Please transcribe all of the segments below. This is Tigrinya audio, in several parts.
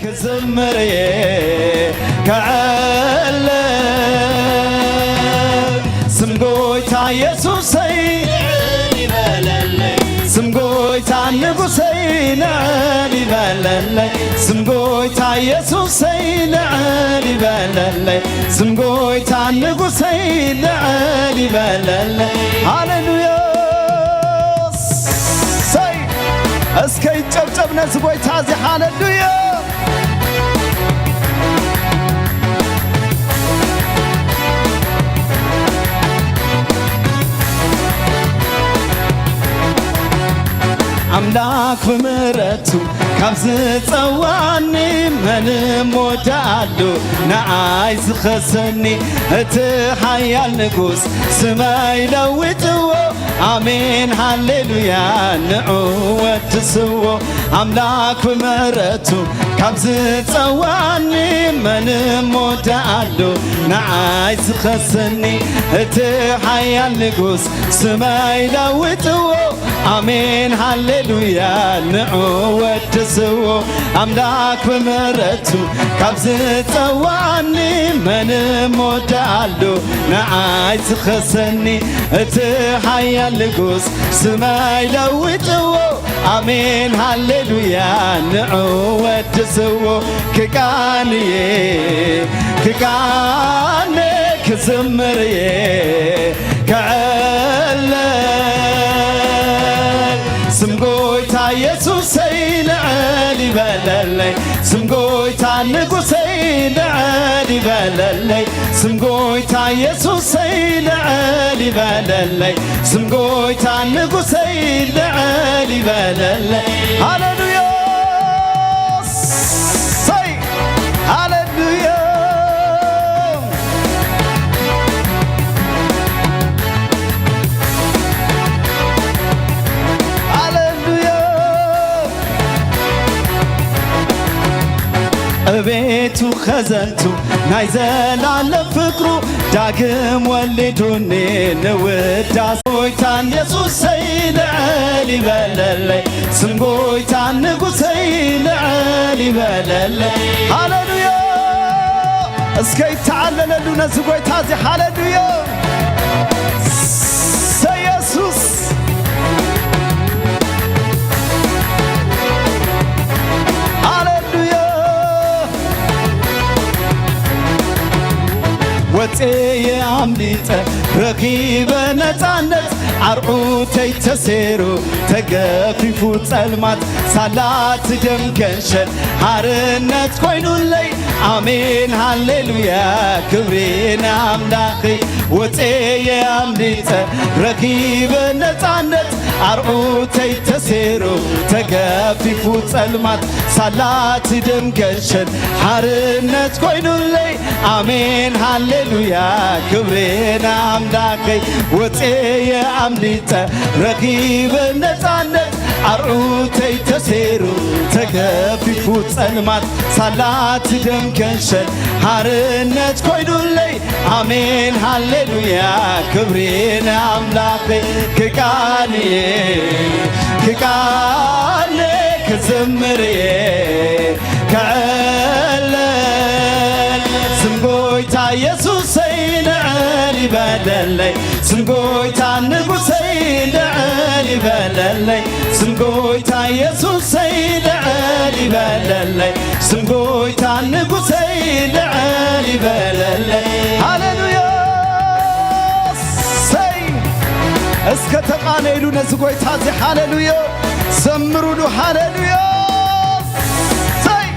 ክዝምር እየ ክዕልል፣ ስም ጎይታ የሱሰይ ንዕል ይበለለይ። ስም ጎይታ ንጉሰይ ንዕል ይበለለይ። ስም ጎይታ የሱሰይ ንዕል ይበለለይ። ስም ጎይታ ንጉሰይ ንዕል ይበለለይ። ሃሌሉያ። ሰይ እስከ ይጨብጨብ ነዚ ጎይታ እዚ። ሃሌሉያ። ኣምላኽ ብምሕረቱ ካብ ዝጸዋኒ መን እወድኣሉ ንዓይ ዝኸሰኒ እቲ ሓያል ንጉስ ስመይ ለዊጥዎ። ኣሜን ሃሌሉያ ንዑ ወድስዎ። ኣምላኽ ብምሕረቱ ካብ ዝጸዋኒ መን እወድኣሉ ንዓይ ዝኸሰኒ እቲ ሓያል ንጉስ ስመይ ለዊጥዎ። ኣሜን ሃሌሉያ ንዑ ወድስዎ። ኣምላኽ ብምሕረቱ ካብ ዝጸዋኒ መን እወድኣሉ ንዓይ ዝኸሰኒ እቲ ሓያል ንጉስ ስመይ ለዊጥዎ። ኣሜን ሃሌሉያ ንዑ ወድስዎ። ክቃንየ ክቃነ ክዝምርየ ክዕልል ስም ጎይታ የሱሰይ ንዕል ይበለለይ። ስም ጎይታ ንጉሰይ ንዕል ይበለለይ። ስም ጎይታ የሱሰይ ንዕል ይበለለይ። ስም ጎይታ ንጉሰይ ንዕል ይበለለይ። ሃሌሉያ። ሰይ ሃሌሉያ። ሃሌሉያ። እቤቱ ኸዘንቱ ናይ ዘላለም ፍቅሩ ዳግም ወሊዱኒ ንውዳስ ጎይታን የሱሰይ ንዕል ይበለለይ። ስም ጎይታን ንጉሰይ ንዕል ይበለለይ። ሃሌሉያ። እስከ ይተዓለለሉ ነዚ ጎይታ እዚ። ሃሌሉያ። ሰየሱስ። ሃሌሉያ። ወፅየ ኣምሊጠ ረኺበ ነፃነት፣ ኣርዑተይ ተሰይሩ ተገፊፉ ጸልማት፣ ሳላት ደም ገንሸል ሓርነት ኮይኑለይ። ኣሜን ሃሌሉያ ክብሪ ንኣምላኸይ። ወፅየ ኣምሊጠ ረኺበ ነፃነት፣ ኣርዑተይ ተሰይሩ ተገፊፉ ጸልማት፣ ሳላት ደም ገንሸል ሓርነት ኮይኑለይ። ኣሜን ሃሌሉያ ክብሪ ንኣምላኸይ። ወፅየ ኣምሊጠ ረኺበ ነፃነት፣ ኣርዑተይ ተሰይሩ ተገፊፉ ጸልማት፣ ሳላት ደም ገንሸል ሓርነት ኮይኑለይ። ኣሜን ሃሌሉያ ክብሪ ንኣምላኸይ። ክቃንየ ክቃነ ክዝምርየ ክዕልል ስም ጎይታ የሱሰይ ንዕል ይበለለይ። ስም ጎይታ ንጉሰይ ንዕል ይበለለይ። ስም ጎይታ የሱሰይ ንዕል ይበለለይ። ስም ጎይታ ንጉሰይ ንዕል ይበለለይ። ሃሌሉያ። ሰይ እስከ ተቃነይሉ ነዚ ጎይታ እዚ። ሃሌሉያ። ዘምሩሉ። ሃሌሉያ። ሰይ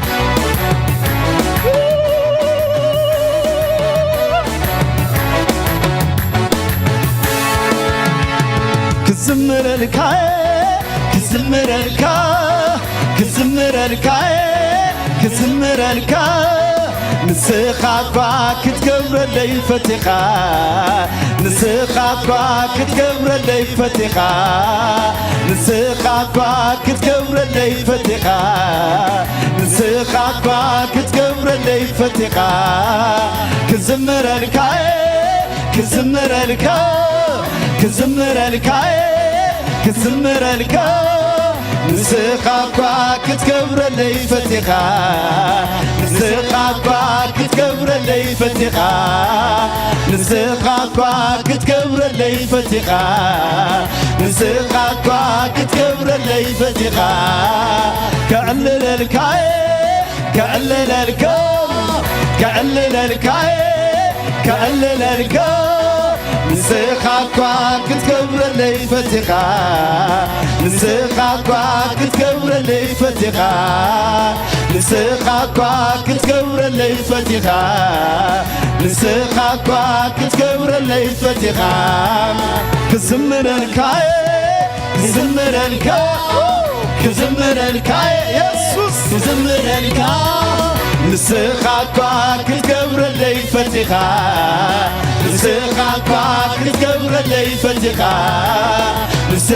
ክዝምረልካ ክዝምረልካ ክዝምረልካ ክዝምረልካ ንስኻ እኳ ክትገብረለይ ፈቲኻ ንስኻ እኳ ክትገብረለይ ፈቲኻ ንስኻ እኳ ክትገብረለይ ፈቲኻ ንስኻ እኳ ክትገብረለይ ፈቲኻ ክዝምረልካ ክዝምረልካ ክዝምረልካ ክዝምረልካ ንስኻ እኳ ክትከብረለይ ፈቲኻ፣ ንስኻ እኳ ክትከብረለይ ፈቲኻ፣ ንስኻ እኳ ክትከብረለይ ፈቲኻ፣ ንስኻ እኳ ክትከብረለይ ፈቲኻ፣ ከዕልለልካየ፣ ከዕልለልካ፣ ከዕልለልካየ፣ ከዕልለልካ። ንስኻ እኳ ክትከብረለይ ፈቲኻ፣ ንስኻ እኳ ክትከብረለይ ፈቲኻ፣ ንስኻ እኳ ክትከብረለይ ፈቲኻ፣ ንስኻ እኳ ክትከብረለይ ፈቲኻ። ክዝምረልካየ፣ ክዝምረልካ፣ ክዝምረልካ የሱስ፣ ክዝምረልካ። ንስኻ እኳ ክትገብረለይ ፈቲኻ፣ ንስኻ እኳ ክትገብረለይ ፈቲኻ፣ ንስኻ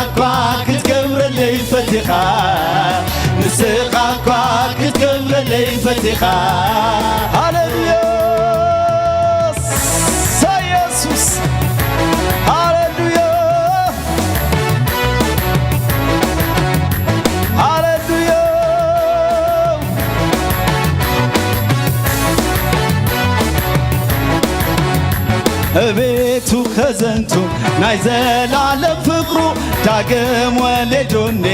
እኳ ክትገብረለይ ፈቲኻ፣ ንስኻ እኳ ክትገብረለይ ፈቲኻ። ሃሌሉያ! ኢየሱስ! ሃሌሉያ! ሃሌሉያ! እቤቱ ከዘንቱ ናይ ዘላለም ፍቕሩ ዳግም ወለዶኒ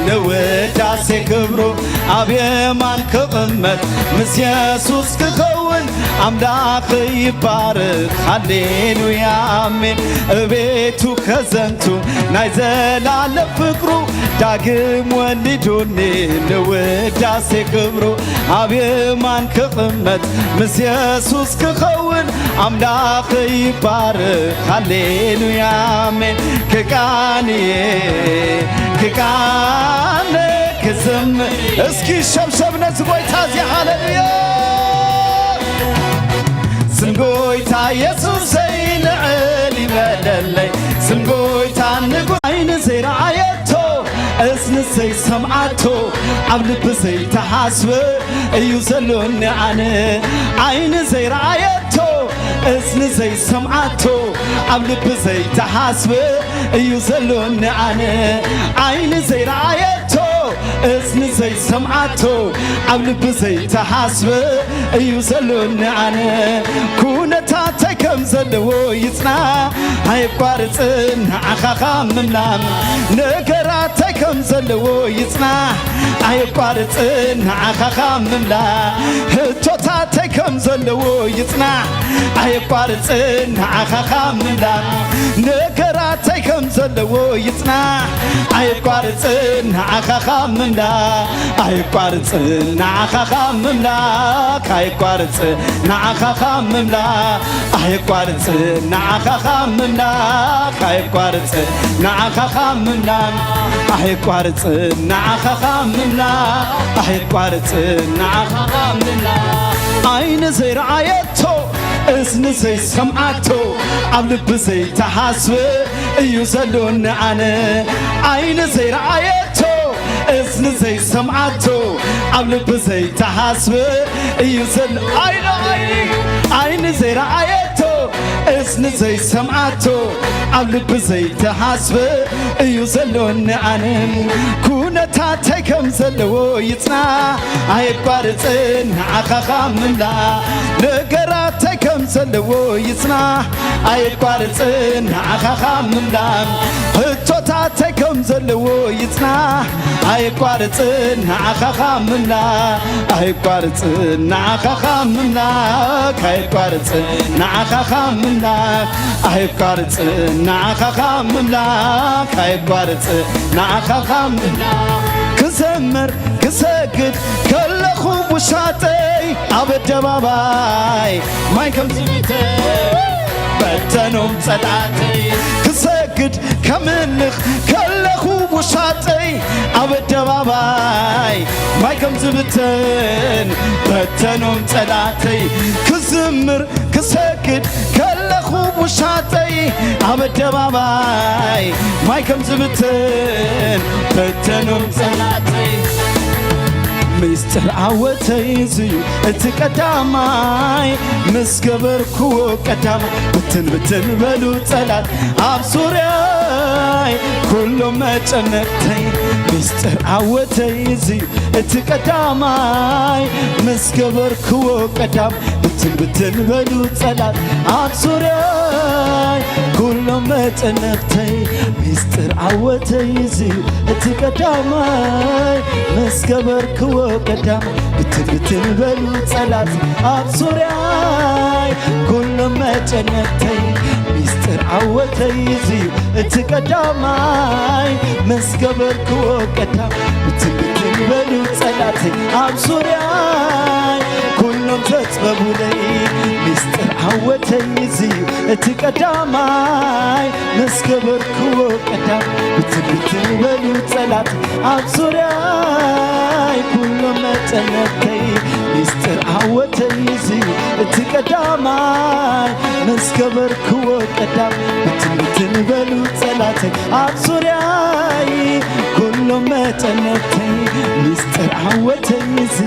ንውዳሴ ክብሩ ኣብ የማን ክቕመጥ ምስ የሱስ ክኸውን ኣምላኽ ይባረኽ። ሃሌሉያ ኣሜን። እቤቱ ከዘንቱ ናይ ዘላለም ፍቕሩ ዳግም ወሊዱኒ ንውዳሴ ክብሩ ኣብ የማን ክቕመጥ ምስ የሱስ ክኸውን ኣምላኽ ይባረኽ። ሃሌሉያ ኣሜን። ክቃንየ ክቃነ ክዝም እስኪ ሸብሸብ ነዚ ጎይታ እዚ። ሃሌሉያ። ስም ጎይታ የሱሰይ ልዕል ይበለለይ። ስም ጎይታ ንጉ ዓይኒ ዘይረኣየቶ እዝኒ ዘይሰምዓቶ ኣብ ልቢ ዘይተሓስበ እዩ ዘሎኒ ኣነ። ዓይኒ ዘይረኣየቶ እዝኒ ዘይሰምዓቶ ኣብ ልቢ ዘይተሓስበ እዩ ዘሎኒ ኣነ። ዓይኒ ዘይረኣየቶ እዝኒ ዘይሰምዓቶ ኣብ ልቢ ዘይተሓስበ እዩ ዘሎኒ ኣነ። ኩነታተይ ከም ዘለዎ ይጽና ኣየቋርጽን ንዓኻ ካብ ምምላም። ነገራተይ ከም ዘለዎ ይጽና ኣየቋርጽን ንዓኻ ካብ ምምላም። ሕቶታተይ ከም ዘለዎ ይጽና ኣየቋርጽን ንዓኻ ካብ ምምላም። ነገራተይ ከም ዘለዎ ይጽና ኣየቋርጽን ንዓኻ ካብ ምምላኽ። ኣየቋርጽን ንዓኻ ካብ ምምላኽ። ኣየቋርጽን ንዓኻ ካብ ምምላኽ። ኣየቋርጽን ንዓኻ ካብ ምምላኽ። ኣየቋርጽን ንዓኻ ካብ ምምላኽ። ኣየቋርጽን ንዓኻ ካብ ምምላኽ። ኣየቋርጽን ንዓኻ ካብ ምምላኽ። ዓይኒ ዘይረኣየቶ እዝኒ ዘይሰምዓቶ ኣብ ልቢ ዘይተሓስበ እዩ ዘሎኒ ኣነ። ዓይኒ ዘይረኣየቶ እዝኒ ዘይሰምዓቶ ኣብ ልቢ ዘይተሓስበ እዩ ዘሎ። ዓይኒ ዓይኒ ዓይኒ ዘይረኣየቶ እዝኒ ዘይሰምዓቶ ኣብ ልቢ ዘይተሓስበ እዩ ዘሎኒ ኣነ። ኩነታተይ ከም ዘለዎ ይጽና ኣየቋርጽን ንዓኻ ካብ ምምላኽ። ነገራተይ ከም ዘለዎ ይጽና ኣየቋርጽን ንዓኻ ካብ ምምላኽ። ሕቶታተይ ከም ዘለዎ ይጽና ኣየቋርጽን ንዓኻ ካብ ምምላኽ። ኣየቋርጽን ንዓኻ ካብ ምምላኽ። ኣየቋርጽን ንዓኻ ካብ ምምላኽ። ኣየቋርጽን ንዓኻ ካብ ምምላኽ። ኣየቋርጽን ንዓኻ ካብ ምምላኽ። ክዘምር ክሰግድ ከለኹ ውሻጠይ ኣብ ኣደባባይ ማይ ከም ዝብተን በተኖም ጸላእተይ። ክሰግድ ከምልኽ ከለኹ ውሻጠይ ኣብ ኣደባባይ ማይ ከም ዝብተን በተኖም ጸላእተይ። ክዝምር ክሰግድ ከለኹ ውሻጠይ ኣብ ኣደባባይ ማይ ከም ዝብተን በተኖም ጸላእተይ። ምስጢር ዓወተይ እዝዩ እቲ ቀዳማይ ምስ ገበርክዎ ቀዳማይ ብትን ብትን በሉ ጸላእተይ ኣብ ዙርያይ ኩሉ ሎም መጨነቅተይ ሚስጥር ዓወተይ እዚ እቲ ቀዳማይ ምስ ገበርክዎ ቀዳም ብትን ብትን በሉ ጸላት ኣብ ዙርያይ። ኩሎም መጨነቅተይ ሚስጥር ዓወተይ እዚ እቲ ቀዳማይ ምስ ገበርክዎ ቀዳም ብትን ብትን በሉ ጸላት ኣብ ዙርያይ። ኩሎም መጨነቅተይ ሚስጥር ዓወተይ እዚ እቲ ቀዳማይ ምስ ገበርክዎ ቀዳም ብትን ብትን በሉ ጸላተይ ኣብ ዙርያይ። ኩሎም ዘጽበቡለይ ሚስጥር ዓወተይ እዚ እቲ ቀዳማይ ምስ ገበርክዎ ቀዳም ብትን ብትን በሉ ጸላተይ ኣብ ዙርያይ። ኩሎም መጨነቅተይ ሚስጥር ዓወተይ እዚ እቲ ቀዳማይ ምስ ገበርክዎ ቀዳም ብትን ብትን በሉ ጸላተይ ኣብ ዙርያይ። ኩሎም መጨነቅተይ ሚስጥር ዓወተይ እዚ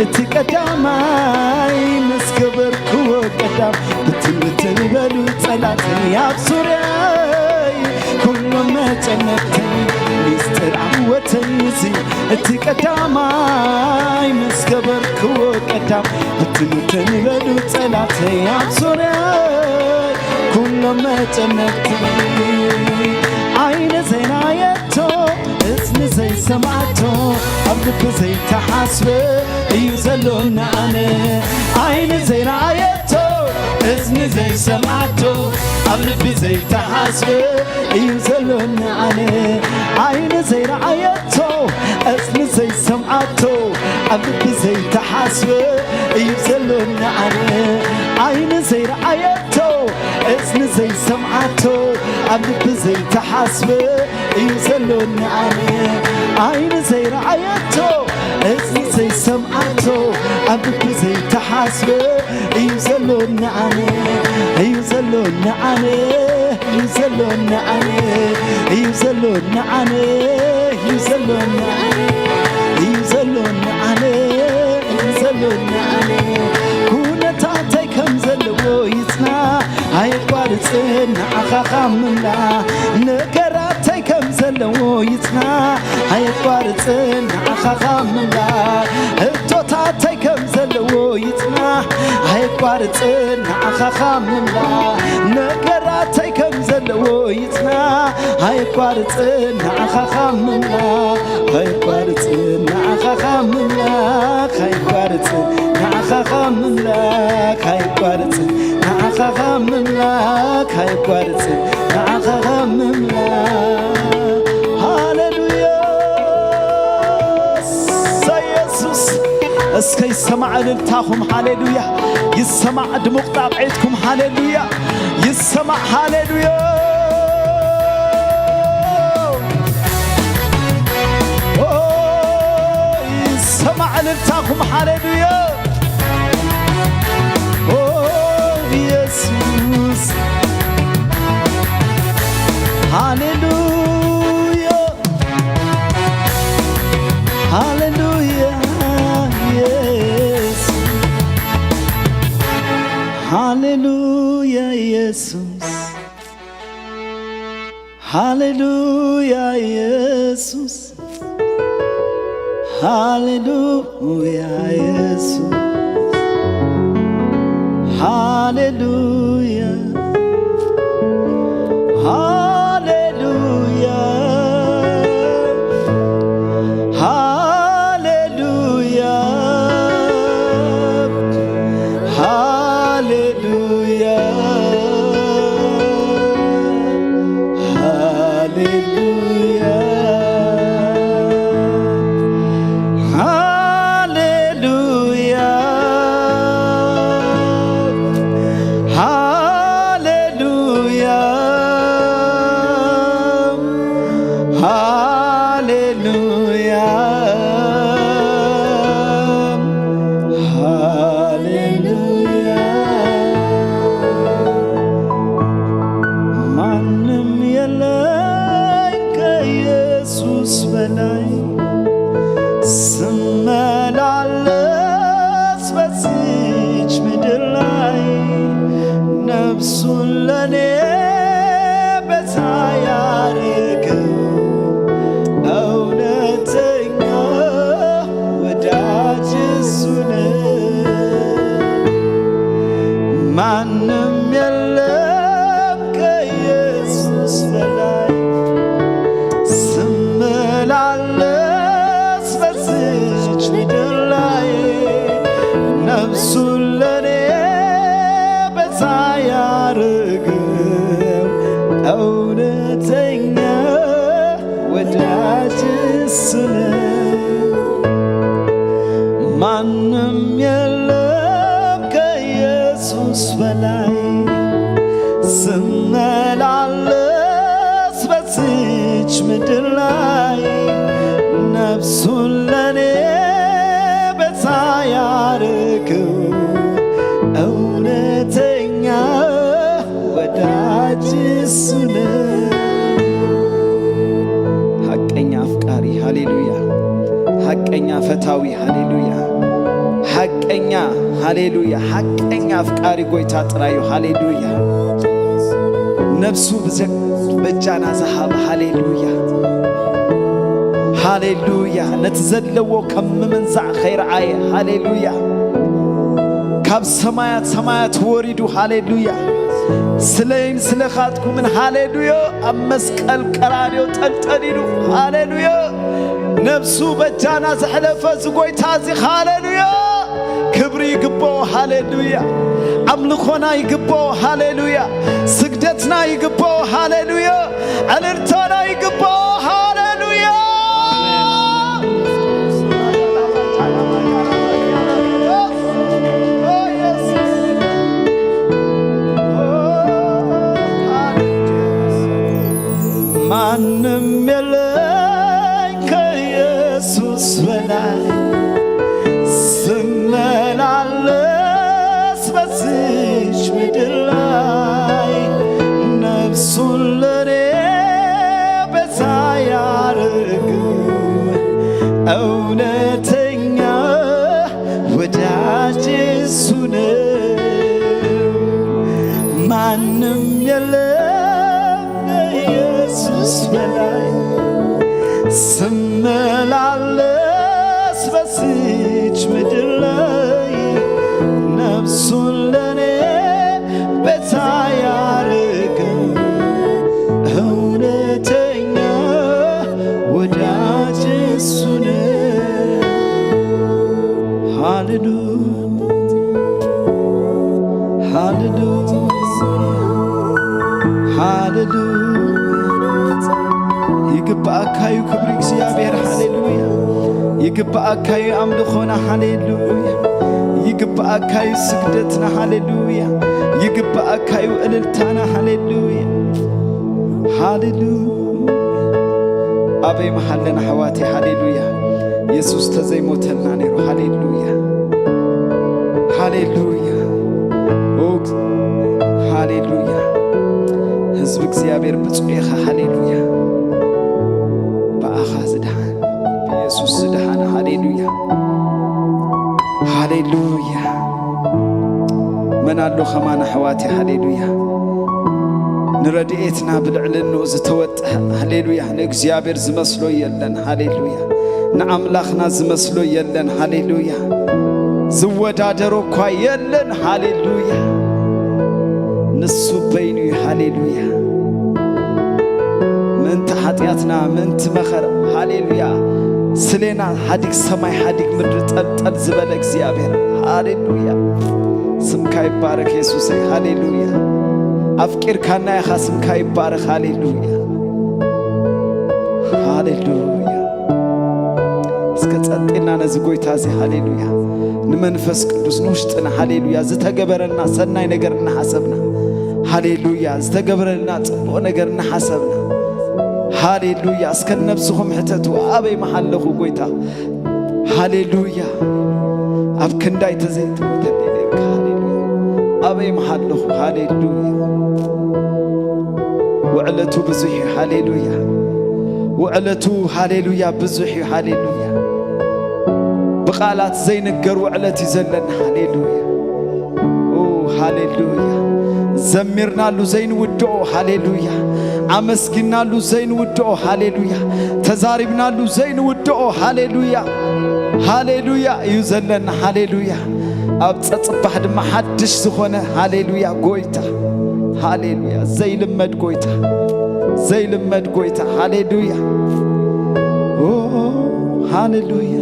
እቲ ቀዳማይ ምስ ገበርክዎ ቀዳም ብትን ብትን በሉ ጸላተይ ኣብ ዙርያይ። ኩሎም መጨነቅተይ ሚስጥር ዓወተይ እዚ እቲ ቀዳማይ ምስ ገበርክዎ ቀዳም ብትን ብትን በሉ ጸላተይ ኣብ ዙርያይ። ኩሎም መጨነቅተይ ዓይኒ ዘይረኣየቶ እዝኒ ዘይሰምዓቶ ኣብ ልቢ ዘይተሓስበ እዩ ዘሎ ንኣነ። ዓይኒ ዘይረኣየቶ እዝኒ ዘይሰምዓቶ ኣብ ልቢ ዘይተሓስበ እዩ ዘሎ ንኣነ። ዓይኒ ዘይረኣየቶ እዝኒ ዘይሰምዓቶ ኣብ ልቢ ዘይተሓስበ እዩ ዘሎ ንኣነ። ዓይኒ ዘይረኣየቶ እዝኒ ዘይሰምዓቶ ኣብ ልቢ ዘይተሓስበ እዩ ዘሎ ንኣነ። ዓይኒ ዘይረኣየቶ እዝኒ ዘይሰምዓቶ ኣብ ልቢ ዘይተሓስበ እዩ ዘሎ ንኣነ። እዩ ዘሎ ንኣነ። እዩ ዘሎ ንኣነ። እዩ ዘሎ ንኣነ። እዩ ዘሎ ንኣነ። እዩ ዘሎ ንኣነ። እዩ ዘሎ ንኣነ። ኩነታተይ ከም ዘለዎ ይጽና ኣየቋርጽን ንዓኻ ካብ ምምላእ። ነገራተይ ከም ዘለዎ ይጽና ኣየቋርጽን ንዓኻ ካብ ምምላእ። እቶታተይ ከም ዘለዎ ይጽና ኣየቋርጽን ንዓኻ ካብ ምምላእ። ነገራተይ ከም ዘለዎ ይጽና ኣየቋርጽን ንዓኻ ካብ ምምላእ። ኣየቋርጽን ንዓኻ ካብ ምምላኽ ኣየቋርጽን ንዓኻ ካብ ምምላኽ ኣየቋርጽን ንዓኻ ካብ ምምላኽ ኣየቋርጽን ንዓኻ ካብ ምምላኽ። ሃሌሉያ። እሰይ የሱስ። እስከ ይሰማዕ እልልታኹም፣ ሃሌሉያ። ይሰማዕ ድሙቕ ጣቕዒትኩም፣ ሃሌሉያ። ይሰማዕ፣ ሃሌሉያ። ኦ፣ ይሰማዕ እልልታኹም፣ ሃሌሉያ። ኦ፣ ኢየሱስ፣ ሃሌሉያ። ሃሌሉያ፣ ኢየሱስ። ሃሌሉያ፣ ኢየሱስ። ሃሌሉያ፣ ኢየሱስ። ሃሌሉያ፣ ኢየሱስ። ሃሌሉያ፣ ሃሌሉያ፣ ሃሌሉያ፣ ሃሌሉያ፣ ሃሌሉያ፣ ሃሌሉያ፣ ሃሌሉያ፣ ሃሌሉያ፣ ሃሌሉያ። ማንም የለኝ ተኛ ወዳጅ እሱ ነው። ማንም የለም ከኢየሱስ በላይ። ስመላለስ በዚች ምድር ላይ ነፍሱን ለኔ ቤዛ ያረገው እውነተኛ ወዳጅ እሱ ነው። ሐቀኛ አፍቃሪ፣ ሃሌሉያ። ሐቀኛ ፈታዊ፣ ሃሌሉያ። ሐቀኛ፣ ሃሌሉያ። ሐቀኛ አፍቃሪ ጎይታ ጥራዩ፣ ሃሌሉያ። ነፍሱ ብዘ-፣ በጃና ዝሃበ፣ ሃሌሉያ። ሃሌሉያ። ነቲ ዘለዎ ከም ምምንዛዕ ከይረኣየ፣ ሃሌሉያ። ካብ ሰማያት ሰማያት ወሪዱ፣ ሃሌሉያ። ስለይን ስለኻትኩምን፣ ሃሌሉያ። ኣብ መስቀል ቀራንዮ ጠልጠሊሉ፣ ሃሌሉያ። ነፍሱ በጃና ዘሕለፈ እዚ ጎይታ እዚ፣ ሃሌሉያ። ክብሪ ይግባኦ፣ ሃሌሉያ። ኣምልኾና ይግባኦ፣ ሃሌሉያ። ስግደትና ይግባኦ፣ ሃሌሉያ። ዕልልታና ይግባኦ፣ ሃሌሉያ። ማንም የለኝ ከኢየሱስ በላይ። ስመላለስ በዚች ምድር ላይ ነፍሱን ለኔ ቤዛ ያረገው እውነተኛ ወዳጅ እሱ ነው። ማንም የለም ከኢየሱስ በላይ። ስመላለስ በዚች ምድር ላይ ነፍሱን ለኔ ቤዛ ያረገው እውነተኛ ወዳጅ እሱ ነው። ሃሌሉያ፣ ሃሌሉያ፣ ሃሌሉያ። ይግብኣካ እዩ ክብሪ እግዚኣብሔር፣ ሃሌሉያ። ይግብኣካ እዩ ኣምልኾና፣ ሃሌሉያ። ይግብኣካ እዩ ስግደትና፣ ሃሌሉያ። ይግብኣካ እዩ እልልታና፣ ሃሌሉያ። ሃሌሉያ። ኣበይ መሃለን ኣሕዋተይ፣ ሃሌሉያ። የሱስ ተዘይሞተልና ነይሩ፣ ሃሌሉያ። ሃሌሉያ። ኦ፣ ሃሌሉያ። ህዝቢ እግዚኣብሔር ብፁዕ ኢኻ፣ ሃሌሉያ። ብኣኻ ዝደሓን፣ ብየሱስ ዝደሓን፣ ሃሌሉያ። ሃሌሉያ። መን ኣሎ ከማን ኣሕዋተይ፣ ሃሌሉያ። ንረድኤትና ብልዕልንኡ ዝተወጥሐ፣ ሃሌሉያ። ንእግዚኣብሔር ዝመስሎ የለን፣ ሃሌሉያ። ንኣምላኽና ዝመስሎ የለን፣ ሃሌሉያ። ዝወዳደሮ እኳ የለን፣ ሃሌሉያ። ንሱ በይኑ እዩ፣ ሃሌሉያ። ምእንቲ ሓጢኣትና፣ ምእንቲ መኸራ፣ ሃሌሉያ። ስሌና ሓዲግ ሰማይ ሓዲግ ምድሪ ጠልጠል ዝበለ እግዚኣብሔር፣ ሃሌሉያ። ስምካ ይባረክ የሱሰይ፣ ሃሌሉያ። ኣፍቂርካና ኢኻ፣ ስምካ ይባረክ፣ ሃሌሉያ። ሃሌሉያ። እስከ ጸጥ ኢልና ነዚ ጎይታ እዚ፣ ሃሌሉያ፣ ንመንፈስ ቅዱስ ንውሽጥና፣ ሃሌሉያ፣ ዝተገበረልና ሰናይ ነገር እናሓሰብና፣ ሃሌሉያ፣ ዝተገበረልና ጽቡቕ ነገር እናሓሰብና፣ ሃሌሉያ። እስከ ነብስኹም ሕተቱ፣ ኣበይ መሃለኹ ጎይታ? ሃሌሉያ። ኣብ ክንዳይ ተዘይትሞተለይ ነርካ፣ ሃሌሉያ። ኣበይ መሃለኹ? ሃሌሉያ። ውዕለቱ ብዙሕ እዩ፣ ሃሌሉያ። ውዕለቱ፣ ሃሌሉያ፣ ብዙሕ እዩ፣ ሃሌሉያ። ብቓላት ዘይንገር ውዕለት እዩ ዘለና፣ ሃሌሉያ። ኦ፣ ሃሌሉያ። ዘሚርናሉ ዘይንውድኦ፣ ሃሌሉያ። ኣመስጊናሉ ዘይንውድኦ፣ ሃሌሉያ። ተዛሪብናሉ ዘይንውድኦ፣ ሃሌሉያ። ሃሌሉያ እዩ ዘለና፣ ሃሌሉያ። ኣብ ጸጽባሕ ድማ ሓድሽ ዝኾነ፣ ሃሌሉያ፣ ጎይታ፣ ሃሌሉያ። ዘይልመድ ጎይታ፣ ዘይልመድ ጎይታ፣ ሃሌሉያ። ኦ፣ ሃሌሉያ።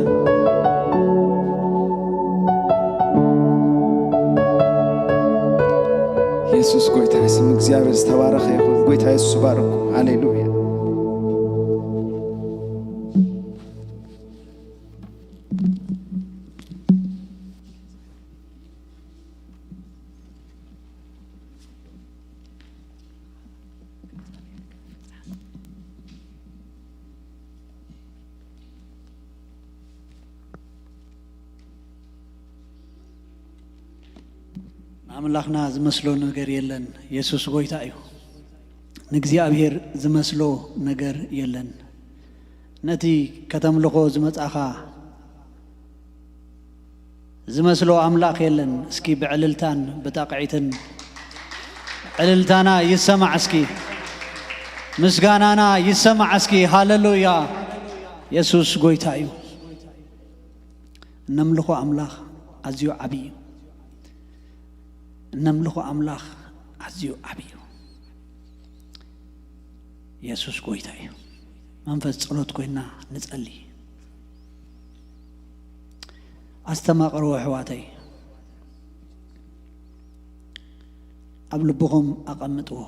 የሱስ ጎይታ፣ ስም እግዚኣብሔር ዝተባረኸ ይኹን። ጎይታ የሱስ ይባርኩም። ሃሌሉያ። ንኣምላኽና ዝመስሎ ነገር የለን። የሱስ ጎይታ እዩ። ንእግዚኣብሔር ዝመስሎ ነገር የለን። ነቲ ከተምልኾ ዝመጻኻ ዝመስሎ ኣምላኽ የለን። እስኪ ብዕልልታን ብጣቕዒትን ዕልልታና ይሰማዕ እስኪ። ምስጋናና ይሰማዕ እስኪ። ሃሌሉያ። የሱስ ጎይታ እዩ። እነምልኾ ኣምላኽ ኣዝዩ ዓቢ እዩ። እነምልኾ ኣምላኽ ኣዝዩ ዓቢ እዩ። የሱስ ጎይታ እዩ። መንፈስ ጸሎት ኮይና ንጸሊ። ኣስተማቕርዎ ኣሕዋተይ፣ ኣብ ልብኹም ኣቐምጥዎ።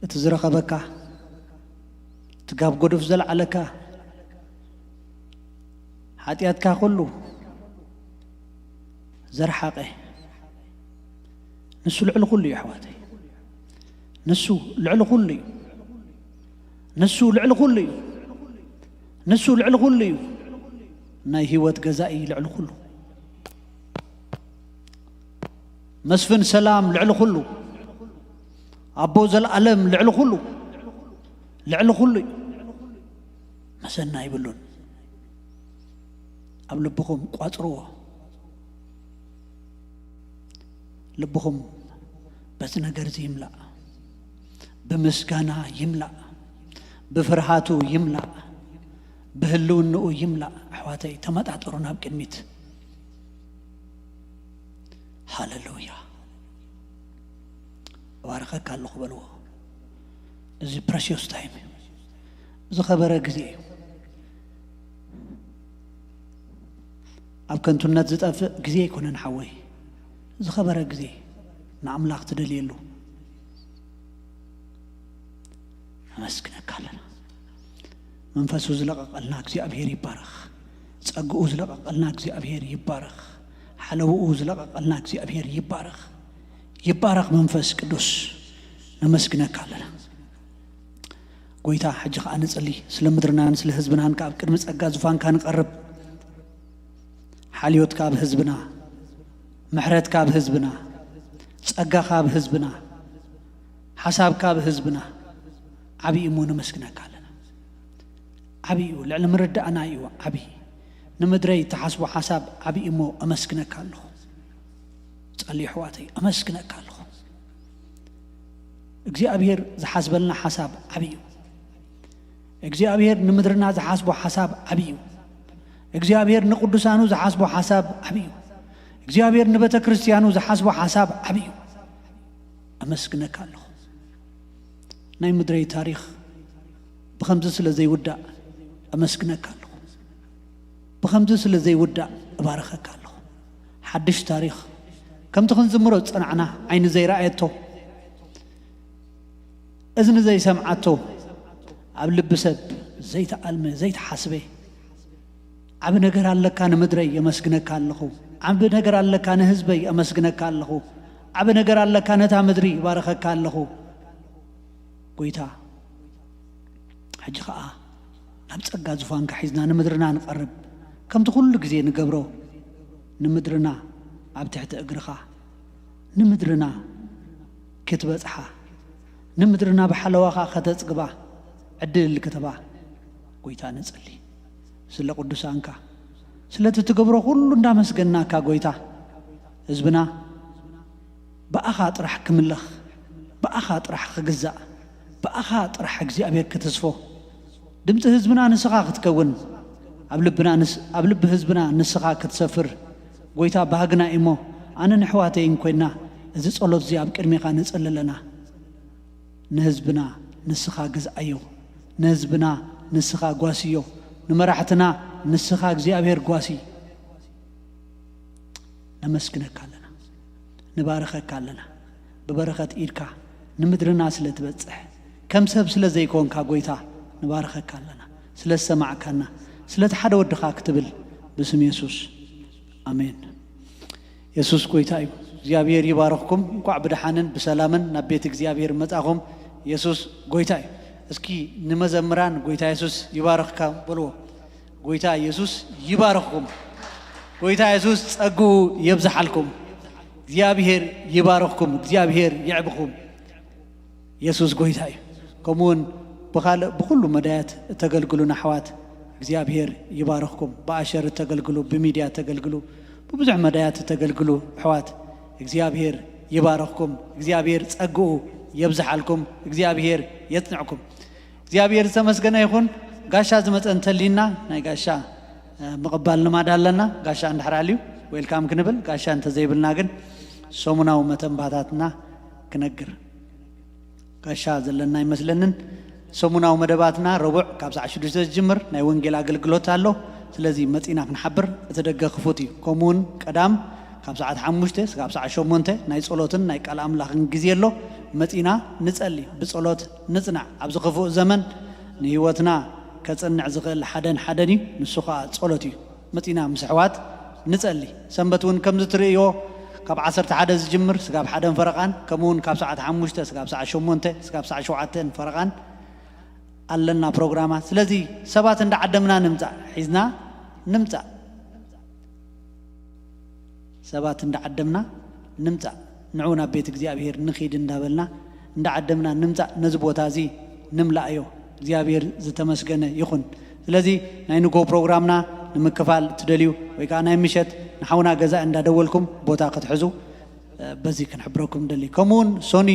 እቲ ዝረኸበካ፣ እቲ ካብ ጎድፍ ዘልዓለካ፣ ሓጢኣትካ ኩሉ ዘርሓቐ፣ ንሱ ልዕሊ ኩሉ እዩ ኣሕዋተይ። ንሱ ልዕሊ ኩሉ እዩ። ንሱ ልዕሊ ኩሉ እዩ። ንሱ ልዕሊ ኩሉ እዩ። ናይ ህይወት ገዛኢ ልዕሊ ኩሉ። መስፍን ሰላም ልዕሊ ኩሉ። ኣቦ ዘልኣለም ልዕሊ ኩሉ። ልዕሊ ኩሉ እዩ። መሰና ይብሉን። ኣብ ልብኹም ቋጽርዎ። ልብኹም በዚ ነገር እዚ ይምላእ። ብምስጋና ይምላእ። ብፍርሃቱ ይምላእ። ብህልውንኡ ይምላእ። ኣሕዋተይ፣ ተመጣጠሩ ናብ ቅድሚት። ሃሌሉያ። እባርኸካ ኣለኹ በልዎ። እዚ ፕረሽዮስ ታይም እዩ። ዝኸበረ ግዜ እዩ። ኣብ ከንቱነት ዝጠፍእ ግዜ ኣይኮነን ሓወይ። ዝኸበረ ግዜ፣ ንኣምላኽ ትደልየሉ። ኣመስግነካ ኣለና። መንፈሱ ዝለቐቐልና እግዚኣብሔር ይባረኽ። ጸግኡ ዝለቐቐልና እግዚኣብሔር ይባረኽ። ሓለውኡ ዝለቐቐልና እግዚኣብሔር ይባረኽ። ይባረኽ መንፈስ ቅዱስ። ነመስግነካ ኣለና። ጎይታ፣ ሕጂ ኸኣ ንጽሊ። ስለ ምድርናን ስለ ህዝብናን ከኣ ኣብ ቅድሚ ጸጋ ዙፋንካ ንቐርብ። ሓልዮትካ ኣብ ህዝብና፣ ምሕረትካ ኣብ ህዝብና፣ ጸጋኻ ኣብ ህዝብና፣ ሓሳብካ ኣብ ህዝብና ዓቢ እዩ እሞ ነመስግነካ ኣለና። ዓቢ እዩ፣ ልዕሊ ምርዳእና እዩ ዓቢ። ንምድረይ እትሓስቦ ሓሳብ ዓቢ እዩ እሞ ኣመስግነካ ኣለኹ። ጸልዩ ኣሕዋተይ፣ ኣመስግነካ ኣለኹ። እግዚኣብሔር ዝሓስበልና ሓሳብ ዓቢ እዩ። እግዚኣብሔር ንምድርና ዝሓስቦ ሓሳብ ዓቢ እዩ። እግዚኣብሔር ንቅዱሳኑ ዝሓስቦ ሓሳብ ዓቢ እዩ። እግዚኣብሔር ንቤተ ክርስቲያኑ ዝሓስቦ ሓሳብ ዓቢ እዩ። ኣመስግነካ ኣለኹ። ናይ ምድረይ ታሪኽ ብኸምዚ ስለ ዘይውዳእ ኣመስግነካ ኣለኹ። ብኸምዚ ስለ ዘይውዳእ እባርኸካ ኣለኹ። ሓድሽ ታሪኽ፣ ከምቲ ክንዝምሮ ዝጸናዕና፣ ዓይኒ ዘይረኣየቶ፣ እዝኒ ዘይሰምዓቶ፣ ኣብ ልቢ ሰብ ዘይተኣልመ ዘይተሓስበ፣ ዓቢ ነገር ኣለካ ንምድረይ የመስግነካ ኣለኹ። ዓቢ ነገር ኣለካ ንህዝበይ የመስግነካ ኣለኹ። ዓቢ ነገር ኣለካ ነታ ምድሪ ይባርኸካ ኣለኹ። ጎይታ፣ ሕጂ ኸኣ ናብ ጸጋ ዙፋንካ ሒዝና ንምድርና ንቐርብ። ከምቲ ኩሉ ግዜ ንገብሮ፣ ንምድርና ኣብ ትሕቲ እግርኻ፣ ንምድርና ክትበጽሓ፣ ንምድርና ብሓለዋኻ ከተጽግባ ዕድል ክትህባ፣ ጎይታ፣ ንጽሊ። ስለ ቅዱሳንካ፣ ስለቲ ትገብሮ ኩሉ እንዳመስገናካ፣ ጎይታ፣ ህዝብና ብኣኻ ጥራሕ ክምለኽ፣ ብኣኻ ጥራሕ ክግዛእ፣ ብኣኻ ጥራሕ እግዚኣብሔር ክትስፎ፣ ድምጺ ህዝብና ንስኻ ክትከውን፣ ኣብ ልብና ንስ-፣ ኣብ ልቢ ህዝብና ንስኻ ክትሰፍር፣ ጎይታ፣ ባህግና እሞ፣ ኣነን ኣሕዋተይን ኮይና፣ እዚ ጸሎት እዚ ኣብ ቅድሜኻ ነጽሊ ኣለና። ንህዝብና ንስኻ ግዝኣዮ፣ ንህዝብና ንስኻ ጓስዮ፣ ንመራሕትና ንስኻ እግዚኣብሔር ጓሲ። ነመስግነካ ኣለና፣ ንባርኸካ ኣለና። ብበረኸት ኢድካ ንምድርና ስለ ትበጽሕ፣ ከም ሰብ ስለ ዘይኮንካ ጎይታ፣ ንባርኸካ ኣለና። ስለ ዝሰማዕካና፣ ስለቲ ሓደ ወድኻ ክትብል ብስም የሱስ፣ ኣሜን። የሱስ ጎይታ እዩ። እግዚኣብሔር ይባርኽኩም። እንኳዕ ብደሓንን ብሰላምን ናብ ቤት እግዚኣብሔር መጻኹም። የሱስ ጎይታ እዩ። እስኪ ንመዘምራን ጎይታ የሱስ ይባርኽካ በልዎ። ጎይታ የሱስ ይባርኽኩም። ጎይታ የሱስ ጸግኡ የብዝሓልኩም። እግዚኣብሔር ይባርኽኩም። እግዚኣብሔር የዕብኹም። የሱስ ጎይታ እዩ። ከምኡውን ብኻልእ ብኹሉ መዳያት እተገልግሉን ኣሕዋት እግዚኣብሔር ይባርኽኩም። ብኣሸር እተገልግሉ፣ ብሚድያ እተገልግሉ፣ ብብዙሕ መዳያት እተገልግሉ ኣሕዋት እግዚኣብሔር ይባርኽኩም። እግዚኣብሔር ጸግኡ የብዝሓልኩም። እግዚኣብሔር የጽንዕኩም። እግዚኣብሔር ዝተመስገነ ይኹን። ጋሻ ዝመጸ እንተሊና ናይ ጋሻ እ፣ ምቕባል ልማድ ኣለና። ጋሻ እንድሕር ኣልዩ ዌልካም ክንብል፣ ጋሻ እንተዘይብልና ግን ሰሙናዊ መተንባታትና ክነግር ጋሻ ዘለና ኣይመስለንን። ሰሙናዊ መደባትና ረቡዕ ካብ ሰዓት ሽዱሽተ ዝጅምር ናይ ወንጌል ኣገልግሎት ኣሎ። ስለዚ መጺና ክንሓብር እቲ ደገ ክፉት እዩ። ከምኡውን ቀዳም ካብ ሰዓት ሓሙሽተ ስጋብ ሰዓት ሸሞንተ ናይ ጸሎትን ናይ ቃል ኣምላኽን ግዜ ኣሎ። መጺና ንጸሊ፣ ብጸሎት ንጽናዕ። ኣብዚ ክፉእ ዘመን ንህይወትና ከጽንዕ ዝኽእል ሓደን ሓደን እዩ፣ ንሱ ኸኣ ጸሎት እዩ። መጺና ምስ ኣሕዋት ንጸሊ። ሰንበት እውን ከምዚ ትርእይዎ ካብ ዓሰርተ ሓደ ዝጅምር ስጋብ ሓደን ፈረቓን፣ ከምኡ እውን ካብ ሰዓት ሓሙሽተ ስጋብ ሰዓት ሸሞንተ ስጋብ ሰዓት ሸውዓተን ፈረቓን ኣለና ፕሮግራማት። ስለዚ ሰባት እንዳዓደምና ንምጻእ፣ ሒዝና ንምጻእ። ሰባት እንዳዓደምና ንምጻእ፣ ንዑ ናብ ቤት እግዚኣብሔር ንኺድ እንዳበልና እንዳዓደምና ንምጻእ፣ ነዚ ቦታ እዚ ንምልኣዮ። እግዚኣብሔር ዝተመስገነ ይኹን። ስለዚ ናይ ንጎ ፕሮግራምና ንምክፋል ትደልዩ ወይ ከዓ ናይ ምሸት ንሓውና ገዛ እንዳደወልኩም ቦታ ክትሕዙ፣ እ፣ በዚ ክንሕብረኩም ንደሊ። ከምኡውን ሶኒ፣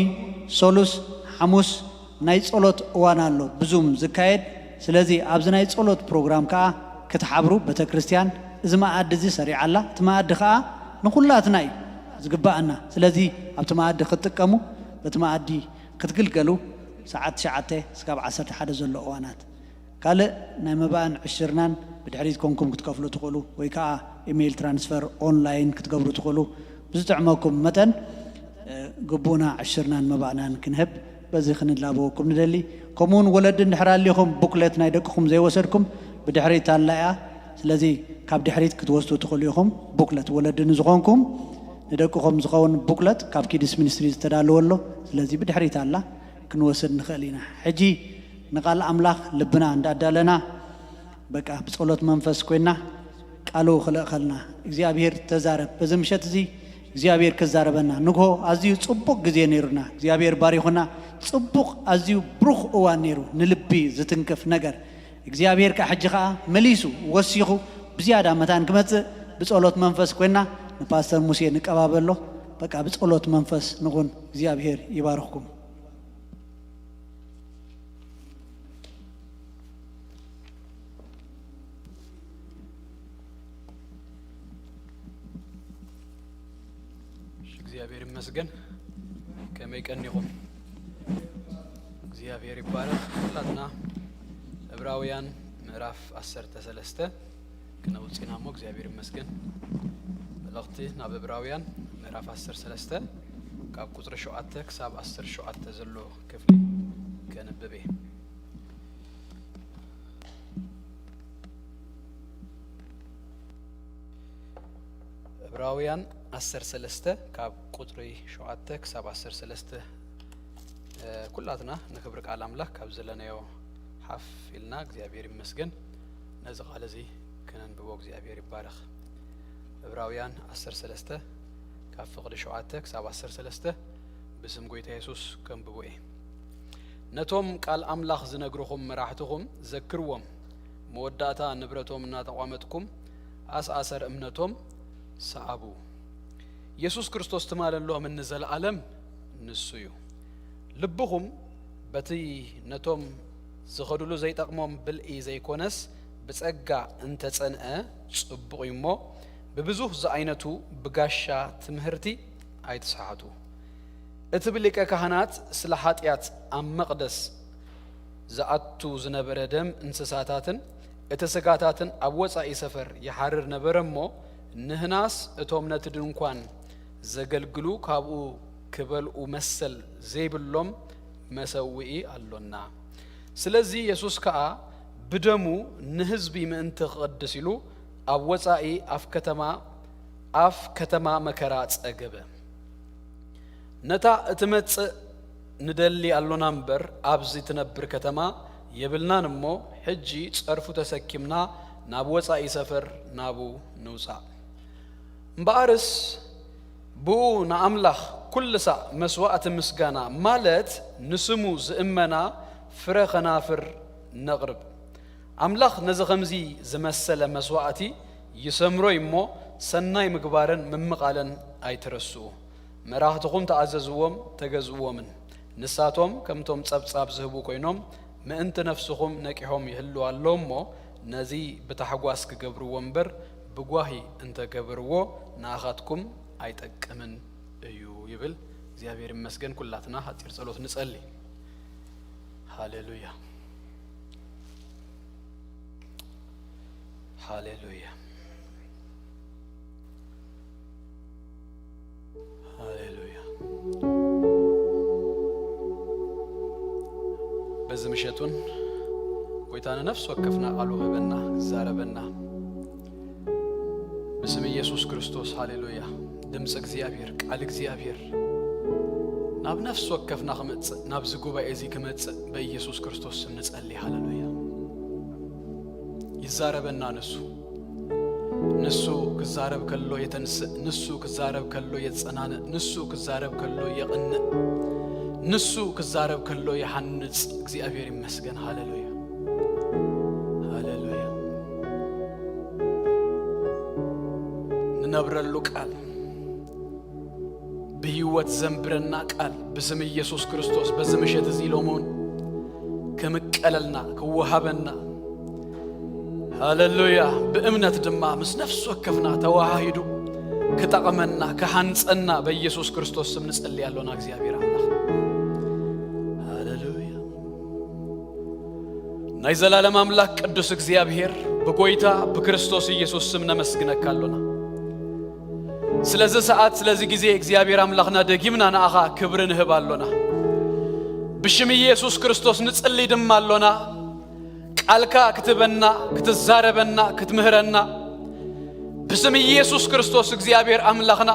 ሶሉስ፣ ሓሙስ ናይ ጸሎት እዋን ኣሎ ብዙም ዝካየድ። ስለዚ ኣብዚ ናይ ጸሎት ፕሮግራም ከዓ ክትሓብሩ ቤተ ክርስቲያን፣ እዚ መኣዲ እዚ ሰሪዓ ኣላ። እቲ መኣዲ ከዓ ንኹላትና እዩ ዝግባኣና። ስለዚ ኣብቲ መኣዲ ክትጥቀሙ፣ በቲ መኣዲ ክትግልገሉ ሰዓት ትሽዓተ እስካብ ዓሰርተ ሓደ ዘሎ እዋናት። ካልእ ናይ መባእን ዕሽርናን ብድሕሪት ኮንኩም ክትከፍሉ ትኽእሉ፣ ወይ ከዓ ኢሜይል ትራንስፈር ኦንላይን ክትገብሩ ትኽእሉ። ብዝጥዕመኩም መጠን፣ እ፣ ግቡእና ዕሽርናን መባእናን ክንህብ በዚ ክንላበወኩም ንደሊ። ከምኡውን ወለዲ እንድሕር ኣሊኹም ቡክለት ናይ ደቅኹም ዘይወሰድኩም ብድሕሪት ኣላ እያ። ስለዚ ካብ ድሕሪት ክትወስዱ ትኽእሉ ኢኹም። ቡክለት ወለዲ ንዝኾንኩም ንደቅኹም ዝኸውን ቡክለት ካብ ኪድስ ሚኒስትሪ ዝተዳለወ ኣሎ። ስለዚ ብድሕሪት ኣላ፣ ክንወስድ ንኽእል ኢና። ሕጂ ንቓል ኣምላኽ ልብና እንዳዳለና፣ በቃ ብጸሎት መንፈስ ኮይና ቃሉ ክልእኸልና። እግዚኣብሔር ተዛረብ። በዚ ምሸት እዚ እግዚኣብሔር ክዛረበና። ንግሆ ኣዝዩ ጽቡቕ ግዜ ነይሩና። እግዚኣብሔር ባሪኹና። ጽቡቕ፣ ኣዝዩ ብሩኽ እዋን ነይሩ፣ ንልቢ ዝትንክፍ ነገር። እግዚኣብሔር ከኣ ሕጂ ኸኣ መሊሱ ወሲኹ ብዝያዳ መታን ክመጽእ ብጸሎት መንፈስ ኮይና ንፓስተር ሙሴ ንቀባበሎ። በቃ ብጸሎት መንፈስ ንኹን። እግዚኣብሔር ይባርኽኩም። እሺ፣ እግዚኣብሔር ይመስገን። ከመይ ቀኒኹም? እግዚኣብሔር ይባረኽ። ኩላትና ዕብራውያን ምዕራፍ ዓሰርተ ሰለስተ ክነውጽእ ኢና እሞ እግዚኣብሔር ይመስገን። መልእኽቲ ናብ ዕብራውያን ምዕራፍ ዓሰርተ ሰለስተ ካብ ቁጽሪ ሸውዓተ ክሳብ ዓሰርተ ሸውዓተ ዘሎ ክፍሊ ከንብብ እየ። ዕብራውያን ዓሰርተ ሰለስተ ካብ ቁጽሪ ሸውዓተ ክሳብ ዓሰርተ ሰለስተ፣ እ፣ ኩላትና ንክብሪ ቃል ኣምላኽ ካብ ዘለናዮ ሓፍ ኢልና እግዚኣብሔር ይመስገን ነዚ ቃል እዚ ክነንብቦ እግዚኣብሔር ይባረኽ። ዕብራውያን ዓሰርተ ሰለስተ ካብ ፍቕዲ ሸውዓተ ክሳብ ዓሰርተ ሰለስተ ብስም ጎይታ የሱስ ከንብቦ እየ። ነቶም ቃል ኣምላኽ ዝነግርኹም መራሕትኹም ዘክርዎም፣ መወዳእታ ንብረቶም እናተቋመጥኩም ኣስኣሰር እምነቶም ሰኣቡ። የሱስ ክርስቶስ ትማል ኣሎምን ንዘለኣለም ንሱ እዩ። ልብኹም በቲ ነቶም ዝኸድሉ ዘይጠቕሞም ብልዒ ዘይኮነስ ብጸጋ እንተጸንዐ ጽቡቕ እዩ እሞ፣ ብብዙህ ዝዓይነቱ ብጋሻ ትምህርቲ ኣይትስሓቱ። እቲ ብሊቀ ካህናት ስለ ሓጢኣት ኣብ መቕደስ ዝኣቱ ዝነበረ ደም እንስሳታትን እቲ ስጋታትን ኣብ ወጻኢ ሰፈር ይሓርር ነበረ እሞ፣ ንህናስ እቶም ነቲ ድንኳን ዘገልግሉ ካብኡ ክበልኡ መሰል ዘይብሎም መሰውኢ ኣሎና። ስለዚ የሱስ ከኣ ብደሙ ንህዝቢ ምእንቲ ክቕድስ ኢሉ ኣብ ወጻኢ ኣፍ ከተማ ኣፍ ከተማ መከራ ጸገበ። ነታ እትመጽእ ንደሊ ኣሎና እምበር ኣብዚ ትነብር ከተማ የብልናን እሞ ሕጂ ጸርፉ ተሰኪምና ናብ ወጻኢ ሰፈር ናቡ ንውጻእ። እምበኣርስ ብኡ ንኣምላኽ ኩሉ ሳዕ መስዋእቲ ምስጋና ማለት ንስሙ ዝእመና ፍረ ኸናፍር ነቕርብ። ኣምላኽ ነዚ ኸምዚ ዝመሰለ መስዋእቲ ይሰምሮ እዩ እሞ ሰናይ ምግባርን ምምቓልን ኣይትረስኡ። መራኽትኹም ተኣዘዝዎም ተገዝእዎምን። ንሳቶም ከምቶም ጸብጻብ ዝህቡ ኮይኖም ምእንቲ ነፍስኹም ነቂሖም ይህልው ኣለዉ እሞ ነዚ ብታሕጓስ ክገብርዎ እምበር ብጓሂ እንተገበርዎ ንኣኻትኩም ኣይጠቅምን እዩ ይብል። እግዚኣብሔር ይመስገን። ኩላትና ሓጺር ጸሎት ንጸሊ። ሃሌሉያ፣ ሃሌሉያ፣ ሃሌሉያ። በዚ ምሸት እውን ጎይታ ንነፍሲ ወከፍና ቃሉ ክህበና ክዛረበና ብስም ኢየሱስ ክርስቶስ። ሃሌሉያ። ድምፂ እግዚኣብሔር፣ ቃል እግዚኣብሔር ናብ ነፍሲ ወከፍና ክመፅእ፣ ናብዚ ጉባኤ እዚ ክመፅእ በኢየሱስ ክርስቶስ ስም ንጸሊ። ሃሌሉያ። ይዛረበና ንሱ። ንሱ ክዛረብ ከሎ የተንስእ፣ ንሱ ክዛረብ ከሎ የጸናንእ፣ ንሱ ክዛረብ ከሎ የቕንእ፣ ንሱ ክዛረብ ከሎ ይሃንጽ። እግዚኣብሔር ይመስገን። ሃሌሉያ፣ ሃሌሉያ። ንነብረሉ ቃል፣ ብህይወት ዘንብረና ቃል ብስም ኢየሱስ ክርስቶስ በዚ ምሸት እዚ ሎሚ እውን ክምቀለልና ክወሃበና፣ ሃሌሉያ፣ ብእምነት ድማ ምስ ነፍሲ ወከፍና ተዋሃሂዱ ክጠቕመና ክሃንጸና በኢየሱስ ክርስቶስ ስም ንጸሊ ኣሎና። እግዚኣብሔር ኣምላኽ፣ ሃሌሉያ። ናይ ዘላለም ኣምላኽ ቅዱስ እግዚኣብሔር፣ ብጎይታ ብክርስቶስ ኢየሱስ ስም ነመስግነካ ኣሎና። ስለዚ ሰዓት፣ ስለዚ ግዜ እግዚኣብሔር ኣምላኽና ደጊምና ንኣኻ ክብሪ ንህብ ኣሎና። ብሽም ኢየሱስ ክርስቶስ ንጽሊ ድማ ኣሎና። ቃልካ ክትበና፣ ክትዛረበና፣ ክትምህረና ብስም ኢየሱስ ክርስቶስ እግዚኣብሔር ኣምላኽና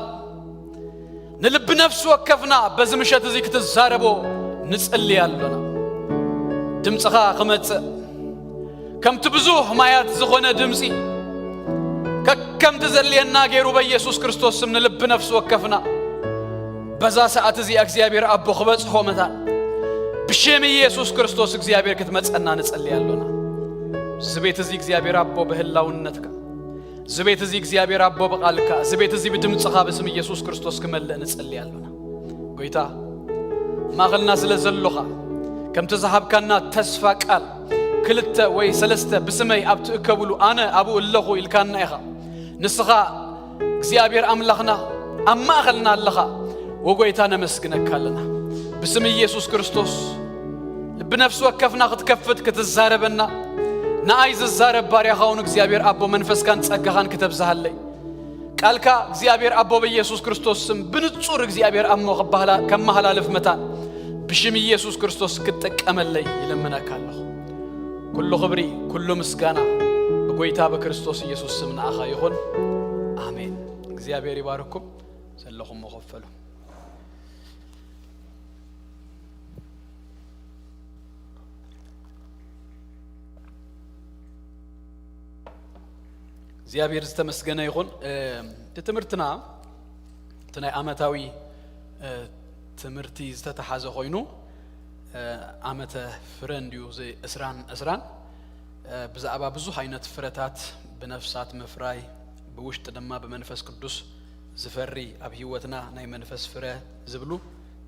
ንልቢ ነፍሲ ወከፍና በዚ ምሸት እዚ ክትዛረቦ ንጽሊ ኣሎና። ድምጽኻ ክመጽእ፣ ከምቲ ብዙህ ማያት ዝኾነ ድምጺ ከከምቲ ዘድልየና ገይሩ በኢየሱስ ክርስቶስ ስም ንልቢ ነፍሲ ወከፍና በዛ ሰዓት እዚኣ እግዚኣብሔር ኣቦ ክበጽሖ መታን ብሽም ኢየሱስ ክርስቶስ እግዚኣብሔር ክትመጸና ንጸሊ ኣሎና። እዚ ቤት እዚ እግዚኣብሔር ኣቦ ብህላውነትካ፣ እዚ ቤት እዚ እግዚኣብሔር ኣቦ ብቓልካ፣ እዚ ቤት እዚ ብድምጽኻ ብስም ኢየሱስ ክርስቶስ ክመልእ ንጸሊ ኣሎና። ጎይታ፣ ማእኸልና ስለ ዘሎኻ፣ ከምቲ ዝሃብካና ተስፋ ቃል፣ ክልተ ወይ ሰለስተ ብስመይ ኣብ ትእከብሉ ኣነ ኣብኡ ኣለኹ ኢልካና ኢኻ። ንስኻ እግዚኣብሔር ኣምላኽና ኣብ ማእኸልና ኣለኻ። ወጎይታ ነመስግነካ ኣለና። ብስም ኢየሱስ ክርስቶስ ልቢ ነፍሲ ወከፍና ክትከፍት ክትዛረበና፣ ንኣይ ዝዛረብ ባርያኻ እውን እግዚኣብሔር ኣቦ መንፈስካን ጸጋኻን ክተብዝሃለይ። ቃልካ እግዚኣብሔር ኣቦ በኢየሱስ ክርስቶስ ስም ብንጹር እግዚኣብሔር ኣሞ ክባህላ-፣ ከመሃላልፍ መታን ብሽም ኢየሱስ ክርስቶስ ክትጥቀመለይ ይልምነካ ኣለኹ። ኩሉ ክብሪ፣ ኩሉ ምስጋና ብጎይታ ብክርስቶስ ኢየሱስ ስም ንኣኻ ይኹን። ኣሜን። እግዚኣብሔር ይባርኩም። ዘለኹም መኸፈሉ። እግዚኣብሔር ዝተመስገነ ይኹን። እ፣ እቲ ትምህርትና እቲ ናይ ዓመታዊ፣ እ፣ ትምህርቲ ዝተተሓዘ ኮይኑ፣ እ፣ ዓመተ ፍረ እንድዩ፣ እዚ ዕስራን ዕስራን፣ እ፣ ብዛዕባ ብዙሕ ዓይነት ፍረታት ብነፍሳት ምፍራይ፣ ብውሽጢ ድማ ብመንፈስ ቅዱስ ዝፈሪ ኣብ ህይወትና ናይ መንፈስ ፍረ ዝብሉ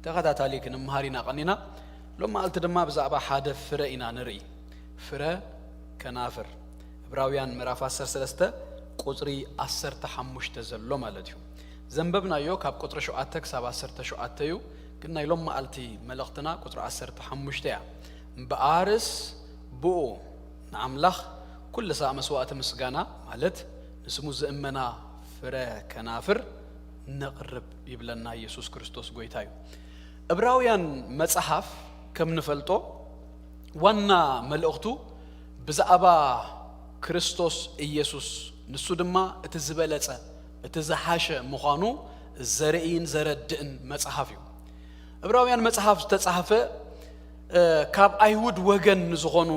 ተኸታታሊ ክንመሃር ኢና ቀኒና። ሎም መዓልቲ ድማ ብዛዕባ ሓደ ፍረ ኢና ንርኢ። ፍረ ከናፍር። ዕብራውያን ምዕራፍ ዓሰርተ ሰለስተ ቁጽሪ ዓሰርተ ሓሙሽተ ዘሎ ማለት እዩ። ዘንበብናዮ ካብ ቁጽሪ ሸውዓተ ክሳብ ዓሰርተ ሸውዓተ እዩ፣ ግን ናይ ሎም መዓልቲ መልእኽትና ቁጽሪ ዓሰርተ ሓሙሽተ እያ። እምበኣርስ ብኡ ንኣምላኽ ኩሉ ሳዕ መስዋእቲ ምስጋና፣ ማለት ንስሙ ዝእመና ፍረ ከናፍር፣ ነቕርብ ይብለና። ኢየሱስ ክርስቶስ ጎይታ እዩ። ዕብራውያን መጽሓፍ ከም ንፈልጦ ዋና መልእኽቱ ብዛዕባ ክርስቶስ ኢየሱስ፣ ንሱ ድማ እቲ ዝበለጸ፣ እቲ ዝሓሸ ምዃኑ ዘርእይን ዘረድእን መጽሓፍ እዩ። ዕብራውያን መጽሓፍ ዝተጻሕፈ ካብ ኣይሁድ ወገን ንዝኾኑ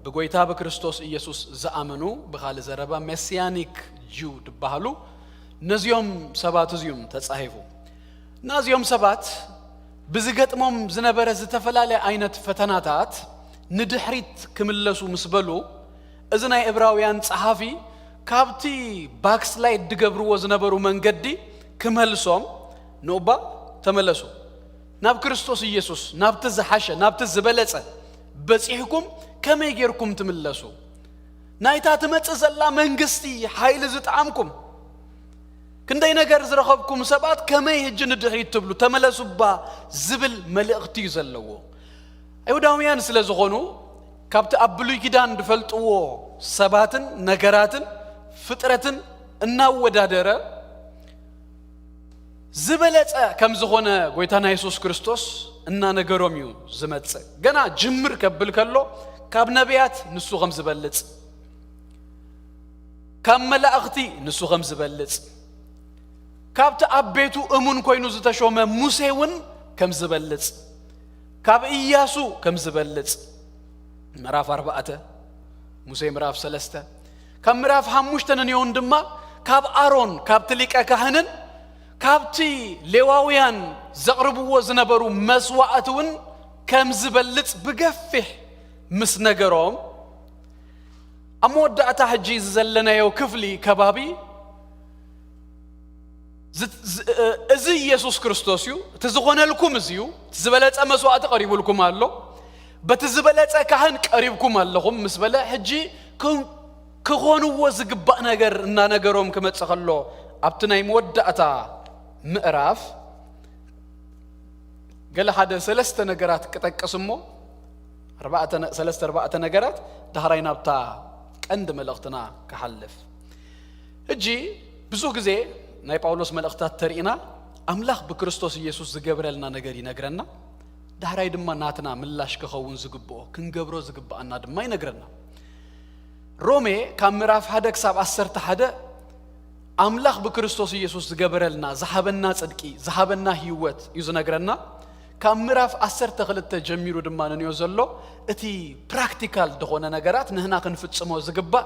ብጎይታ ብክርስቶስ ኢየሱስ ዝኣመኑ፣ ብኻልእ ዘረባ ሜስያኒክ ጅው ዝበሃሉ፣ ነዚኦም ሰባት እዚኦም ተጻሂፉ። ናዚኦም ሰባት ብዝገጥሞም ዝነበረ ዝተፈላለየ ዓይነት ፈተናታት ንድሕሪት ክምለሱ ምስ በሉ፣ እዚ ናይ ዕብራውያን ጸሓፊ ካብቲ ባክስላይድ ዝገብርዎ ዝነበሩ መንገዲ ክመልሶም፣ ንኡባ ተመለሱ፣ ናብ ክርስቶስ ኢየሱስ፣ ናብቲ ዝሓሸ፣ ናብቲ ዝበለጸ በጺሕኩም ከመይ ጌርኩም ትምለሱ? ናይታ ትመጽእ ዘላ መንግስቲ ሓይሊ ዝጠዓምኩም፣ ክንደይ ነገር ዝረኸብኩም ሰባት ከመይ ሕጂ ንድሕሪት ትብሉ? ተመለሱ እባ ዝብል መልእኽቲ እዩ ዘለዎ። ኣይሁዳውያን ስለ ዝኾኑ፣ ካብቲ ኣብ ብሉይ ኪዳን ዝፈልጥዎ ሰባትን ነገራትን ፍጥረትን እናወዳደረ ዝበለጸ ከም ዝኾነ ጎይታና የሱስ ክርስቶስ እናነገሮም እዩ ዝመጽእ። ገና ጅምር ከብል ከሎ ካብ ነቢያት ንሱ ከም ዝበልጽ፣ ካብ መላእኽቲ ንሱ ከም ዝበልጽ፣ ካብቲ ኣብ ቤቱ እሙን ኮይኑ ዝተሾመ ሙሴ እውን ከም ዝበልጽ፣ ካብ ኢያሱ ከም ዝበልጽ፣ ምዕራፍ ኣርባዕተ፣ ሙሴ ምዕራፍ ሰለስተ፣ ካብ ምዕራፍ ሓሙሽተ ንንዮን ድማ ካብ ኣሮን፣ ካብቲ ሊቀ ካህንን ካብቲ ሌዋውያን ዘቕርብዎ ዝነበሩ መስዋዕቲ እውን ከም ዝበልጽ ብገፊሕ ምስ ነገሮም፣ ኣብ መወዳእታ ሕጂ እዚ ዘለናዮ ክፍሊ ከባቢ ዝ-፣ ዝ-፣ እ-፣ እዚ ኢየሱስ ክርስቶስ እዩ፣ እቲ ዝኾነልኩም እዚ እዩ፣ እቲ ዝበለጸ መስዋዕቲ ቀሪቡልኩም ኣሎ፣ በቲ ዝበለጸ ካህን ቀሪብኩም ኣለኹም ምስ በለ፣ ሕጂ ክን-፣ ክኾንዎ ዝግባእ ነገር እናነገሮም ክመጽእ ከሎ፣ ኣብቲ ናይ መወዳእታ ምዕራፍ ገለ ሓደ ሰለስተ ነገራት ክጠቅስ እሞ፣ ኣርባዕተ ነ-፣ ሰለስተ ኣርባዕተ ነገራት፣ ዳሕራይ ናብታ ቀንዲ መልእኽትና ክሓልፍ። ሕጂ ብዙሕ ግዜ ናይ ጳውሎስ መልእኽታት ተሪእና፣ ኣምላኽ ብክርስቶስ ኢየሱስ ዝገብረልና ነገር ይነግረና፣ ዳሕራይ ድማ ናትና ምላሽ ክኸውን ዝግብኦ፣ ክንገብሮ ዝግብኣና ድማ ይነግረና። ሮሜ ካብ ምዕራፍ ሓደ ክሳብ ዓሰርተ ሓደ ኣምላኽ ብክርስቶስ ኢየሱስ ዝገበረልና፣ ዝሃበና ጽድቂ፣ ዝሃበና ህይወት እዩ ዝነግረና። ካብ ምዕራፍ ዓሰርተ ክልተ ጀሚሩ ድማ ንንዮ ዘሎ እቲ ፕራክቲካል ዝኾነ ነገራት ንህና ክንፍጽሞ ዝግባእ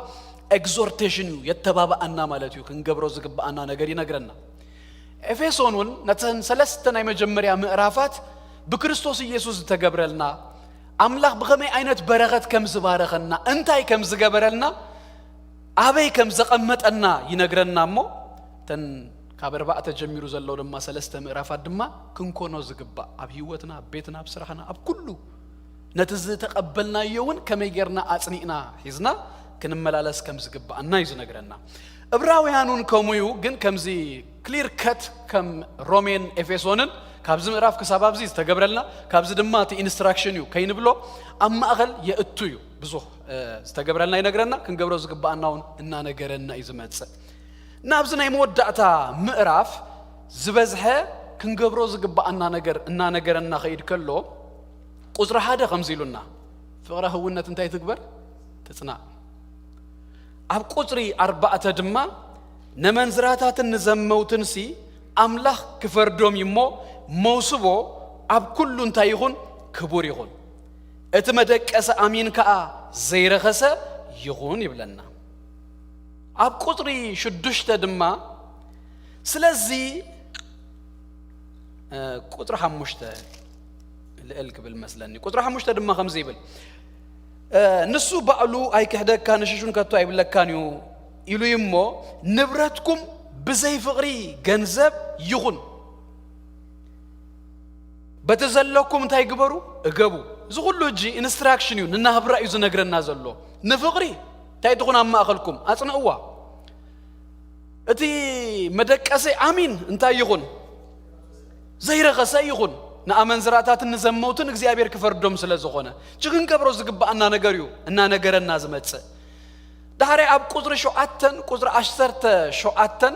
ኤግዞርቴሽን እዩ፣ የተባብኣና ማለት እዩ፣ ክንገብሮ ዝግብኣና ነገር ይነግረና። ኤፌሶን እውን ነተን ሰለስተ ናይ መጀመርያ ምዕራፋት ብክርስቶስ ኢየሱስ ዝተገብረልና፣ ኣምላኽ ብኸመይ ዓይነት በረኸት ከም ዝባረኸና፣ እንታይ ከም ዝገበረልና፣ ኣበይ ከም ዘቐመጠና ይነግረና እሞ፣ እተን ካብ ኣርባዕተ ጀሚሩ ዘለዉ ድማ ሰለስተ ምዕራፋት ድማ ክንኮኖ ዝግባእ፣ ኣብ ህይወትና፣ ኣብ ቤትና፣ ኣብ ስራሕና፣ ኣብ ኩሉ ነቲ ዝተቐበልናዮ እውን ከመይ ጌርና ኣጽኒዕና ሒዝና ክንመላለስ ከም ዝግብኣና እዩ ዝነግረና። እብራውያን እውን ከምኡ እዩ፣ ግን ከምዚ ክሊር ከት ከም ሮሜን ኤፌሶንን ካብዚ ምዕራፍ ክሳብ ኣብዚ ዝተገብረልና፣ ካብዚ ድማ እቲ ኢንስትራክሽን እዩ ከይንብሎ ኣብ ማእኸል የእቱ እዩ። ብዙሕ፣ እ፣ ዝተገብረልና ይነግረና፣ ክንገብሮ ዝግብኣና እውን እናነገረና እዩ ዝመጽእ። ናብዚ ናይ መወዳእታ ምዕራፍ ዝበዝሐ ክንገብሮ ዝግብኣና ነገር እናነገረና ከይድ ከሎ፣ ቁጽሪ ሓደ ከምዚ ኢሉና፣ ፍቕረ ህውነት እንታይ ትግበር? ትጽናዕ። ኣብ ቁጽሪ ኣርባዕተ ድማ፣ ነመንዝራታትን ንዘመውትንሲ ኣምላኽ ክፈርዶም እዩ እሞ፣ መውስቦ ኣብ ኩሉ እንታይ ይኹን? ክቡር ይኹን። እቲ መደቀሲ ኣሚን ከኣ ዘይረኸሰ ይኹን ይብለና። ኣብ ቁጽሪ ሽዱሽተ ድማ፣ ስለዚ፣ እ፣ ቁጽሪ ሓሙሽተ ልዕል ክብል መስለኒ። ቁጽሪ ሓሙሽተ ድማ ከምዚ ይብል፣ እ፣ ንሱ ባዕሉ ኣይክሕደካን፣ ሽሹን ከቶ ኣይብለካን እዩ ኢሉ እዩ እሞ፣ ንብረትኩም ብዘይ ፍቕሪ ገንዘብ ይኹን። በቲ ዘለኩም እንታይ ግበሩ? እገቡ። እዚ ኩሉ ሕጂ ኢንስትራክሽን እዩ፣ ንናብራ እዩ ዝነግረና ዘሎ። ንፍቕሪ እንታይ ትኹን ኣብ ማእኸልኩም? ኣጽንዕዋ። እቲ መደቀሲ ኣሚን እንታይ ይኹን? ዘይረኸሰ ይኹን። ንኣመንዝራታትን ንዘመውትን እግዚኣብሔር ክፈርዶም ስለ ዝኾነ። ሕጂ ክንገብሮ ዝግብኣና ነገር እዩ እናነገረና ዝመጽእ። ዳሕራይ ኣብ ቁጽሪ ሸውዓተን ቁጽሪ ዓሰርተ ሸውዓተን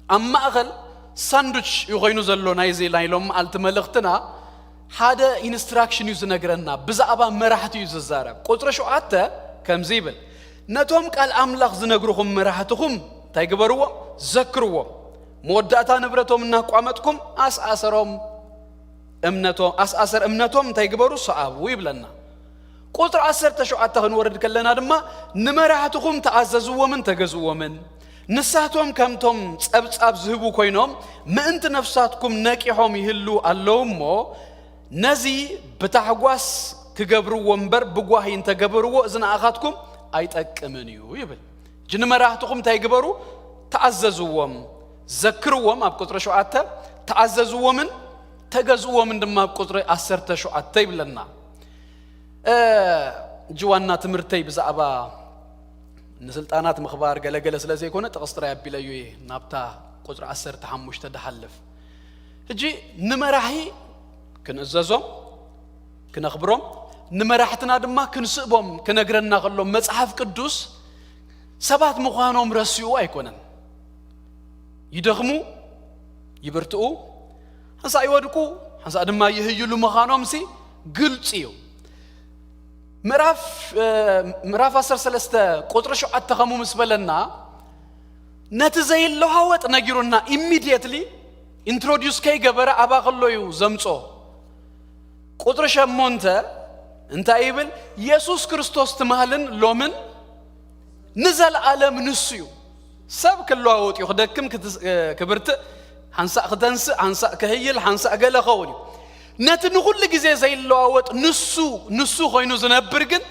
ኣብ ማእኸል ሳንዱች እዩ ኮይኑ ዘሎ ናይዚ ናይ ሎም መዓልቲ መልእኽትና። ሓደ ኢንስትራክሽን እዩ ዝነግረና፣ ብዛዕባ መራሕቲ እዩ ዝዛረብ። ቁፅሪ ሸውዓተ ከምዚ ይብል፣ ነቶም ቃል ኣምላኽ ዝነግርኹም መራሕትኹም እንታይ ግበርዎም? ዘክርዎም። መወዳእታ ንብረቶም እናቋመጥኩም ኣስኣሰሮም እምነቶም ኣስኣሰር እምነቶም እንታይ ግበሩ? ሰኣቡ ይብለና። ቁፅሪ ዓሰርተ ሸውዓተ ክንወርድ ከለና ድማ ንመራሕትኹም ተኣዘዝዎምን ተገዝዎምን፣ ንሳቶም ከምቶም ጸብጻብ ዝህቡ ኮይኖም ምእንቲ ነፍሳትኩም ነቂሖም ይህሉ ኣለዉ እሞ፣ ነዚ ብታሕጓስ ክገብርዎ እምበር ብጓሂ እንተገበርዎ እዚ ንኣኻትኩም ኣይጠቅምን እዩ ይብል። ሕጂ ንመራሕትኹም እንታይ ግበሩ? ተኣዘዝዎም፣ ዘክርዎም ኣብ ቁፅሪ ሸውዓተ፣ ተኣዘዝዎምን ተገዝእዎምን ድማ ኣብ ቁፅሪ ዓሰርተ ሸውዓተ ይብለና። እ፣ ሕጂ ዋና ትምህርተይ ብዛዕባ ንስልጣናት ምኽባር ገለገለ ስለ ዘይኮነ ጥቕስ ጥራይ ኣቢለዮ እየ ናብታ ቁፅሪ ዓሰርተ ሓሙሽተ ድሓልፍ። ሕጂ ንመራሒ ክንእዘዞም፣ ክነኽብሮም፣ ንመራሕትና ድማ ክንስእቦም ክነግረና ከሎ መጽሓፍ ቅዱስ ሰባት ምዃኖም ረሲኡ ኣይኮነን። ይደኽሙ፣ ይብርትኡ፣ ሓንሳእ ይወድቁ፣ ሓንሳእ ድማ ይህይሉ ምዃኖምሲ ግልፂ እዩ። ምዕራፍ፣ እ፣ ምዕራፍ ዓሰርተ ሰለስተ ቁፅሪ ሸውዓተ ከምኡ ምስ በለና፣ ነቲ ዘይለዋወጥ ነጊሩና፣ ኢሚድየትሊ ኢንትሮዲዩስ ከይገበረ ኣባ ከሎ እዩ ዘምጾ። ቁፅሪ ሸሞንተ እንታይ ይብል? የሱስ ክርስቶስ ትማልን ሎምን ንዘለኣለም ንሱ እዩ። ሰብ ክለዋወጥ እዩ፣ ክደክም፣ ክትስ-፣ እ፣ ክብርትእ፣ ሓንሳእ ክተንስእ፣ ሓንሳእ ክህይል፣ ሓንሳእ ገለ ኸውን እዩ። ነቲ ንኹሉ ግዜ ዘይለዋወጥ ንሱ፣ ንሱ ኮይኑ ዝነብር ግን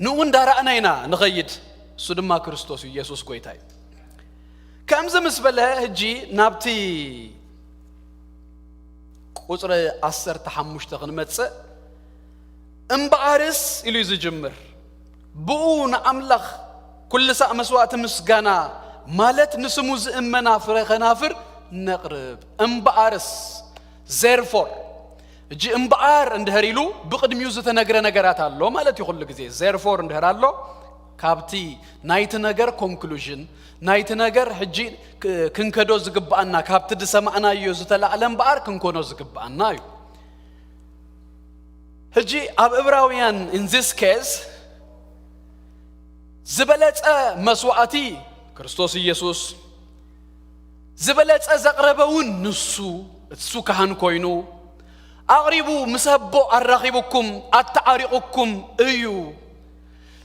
ንኡ እንዳረኣና ኢና ንኸይድ። እሱ ድማ ክርስቶስ እዩ፣ የሱስ ጎይታ እዩ። ከምዚ ምስ በለ ሕጂ ናብቲ ቁፅሪ ዓሰርተ ሓሙሽተ ክንመጽእ፣ እምበኣርስ ኢሉ እዩ ዝጅምር፣ ብኡ ንኣምላኽ ኩሉ ሳዕ መስዋእቲ ምስጋና ማለት ንስሙ ዝእመና ፍረ ከናፍር ነቕርብ። እምበኣርስ፣ ዜርፎር፣ ሕጂ እምበኣር እንድሕር ኢሉ ብቕድሚኡ ዝተነግረ ነገራት ኣሎ ማለት እዩ። ኩሉ ግዜ ዜርፎር እንድሕር ኣሎ፣ ካብቲ ናይቲ ነገር ኮንክሉዥን፣ ናይቲ ነገር ሕጂ ክ-፣ ክንከዶ ዝግብኣና፣ ካብቲ ዝሰማዕናዮ ዝተላዕለ እምበኣር ክንኮኖ ዝግብኣና እዩ። ሕጂ ኣብ ዕብራውያን፣ in this case፣ ዝበለጸ መስዋእቲ ክርስቶስ ኢየሱስ፣ ዝበለጸ ዘቕረበ እውን ንሱ፣ እሱ ካህን ኮይኑ ኣቕሪቡ፣ ምስ ኣቦ ኣራኺቡኩም፣ ኣተዓሪቑኩም እዩ።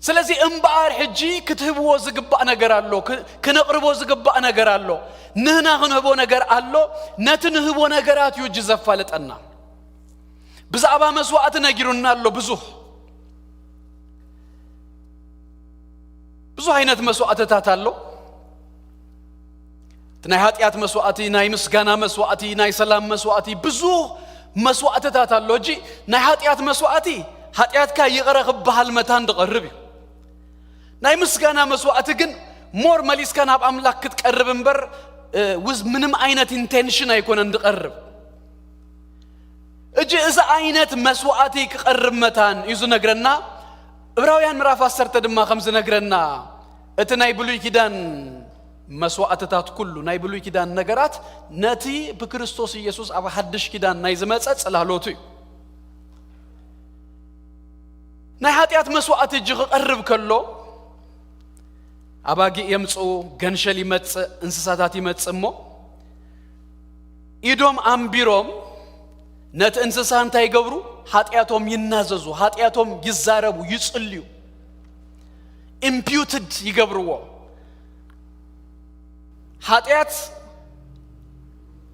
ስለዚ እምበኣር ሕጂ ክትህብዎ ዝግባእ ነገር ኣሎ፣ ክ-፣ ክነቕርቦ ዝግባእ ነገር ኣሎ፣ ንህና ክንህቦ ነገር ኣሎ። ነቲ ንህቦ ነገራት እዩ ሕጂ ዘፋልጠና። ብዛዕባ መስዋእቲ ነጊሩና ኣሎ ብዙሕ። ብዙሕ ዓይነት መስዋእትታት ኣሎ። እቲ ናይ ሓጢኣት መስዋእቲ፣ ናይ ምስጋና መስዋእቲ፣ ናይ ሰላም መስዋእቲ፣ ብዙሕ መስዋእትታት ኣሎ። ሕጂ ናይ ሓጢኣት መስዋእቲ፣ ሓጢኣትካ ይቕረ ክበሃል መታን ዝቐርብ እዩ። ናይ ምስጋና መስዋእቲ ግን ሞር መሊስካ ናብ ኣምላኽ ክትቀርብ እምበር፣ እ፣ ውዝ ምንም ዓይነት ኢንቴንሽን ኣይኮነን ዝቐርብ። እጂ እዚ ዓይነት መስዋእቲ ክቐርብ መታን እዩ ዝነግረና። ዕብራውያን ምዕራፍ ዓሰርተ ድማ ከም ዝነግረና፣ እቲ ናይ ብሉይ ኪዳን መስዋእትታት ኩሉ፣ ናይ ብሉይ ኪዳን ነገራት ነቲ ብክርስቶስ ኢየሱስ ኣብ ሓድሽ ኪዳን ናይ ዝመጸ ጽላሎቱ እዩ። ናይ ሓጢኣት መስዋእቲ እጂ ክቐርብ ከሎ፣ ኣባጊዕ የምጽኡ፣ ገንሸል ይመጽእ፣ እንስሳታት ይመጽእ እሞ፣ ኢዶም ኣንቢሮም ነቲ እንስሳ እንታይ ይገብሩ? ሓጢኣቶም ይናዘዙ፣ ሓጢኣቶም ይዛረቡ፣ ይጽልዩ፣ ኢምፒዩትድ ይገብርዎ። ሓጢኣት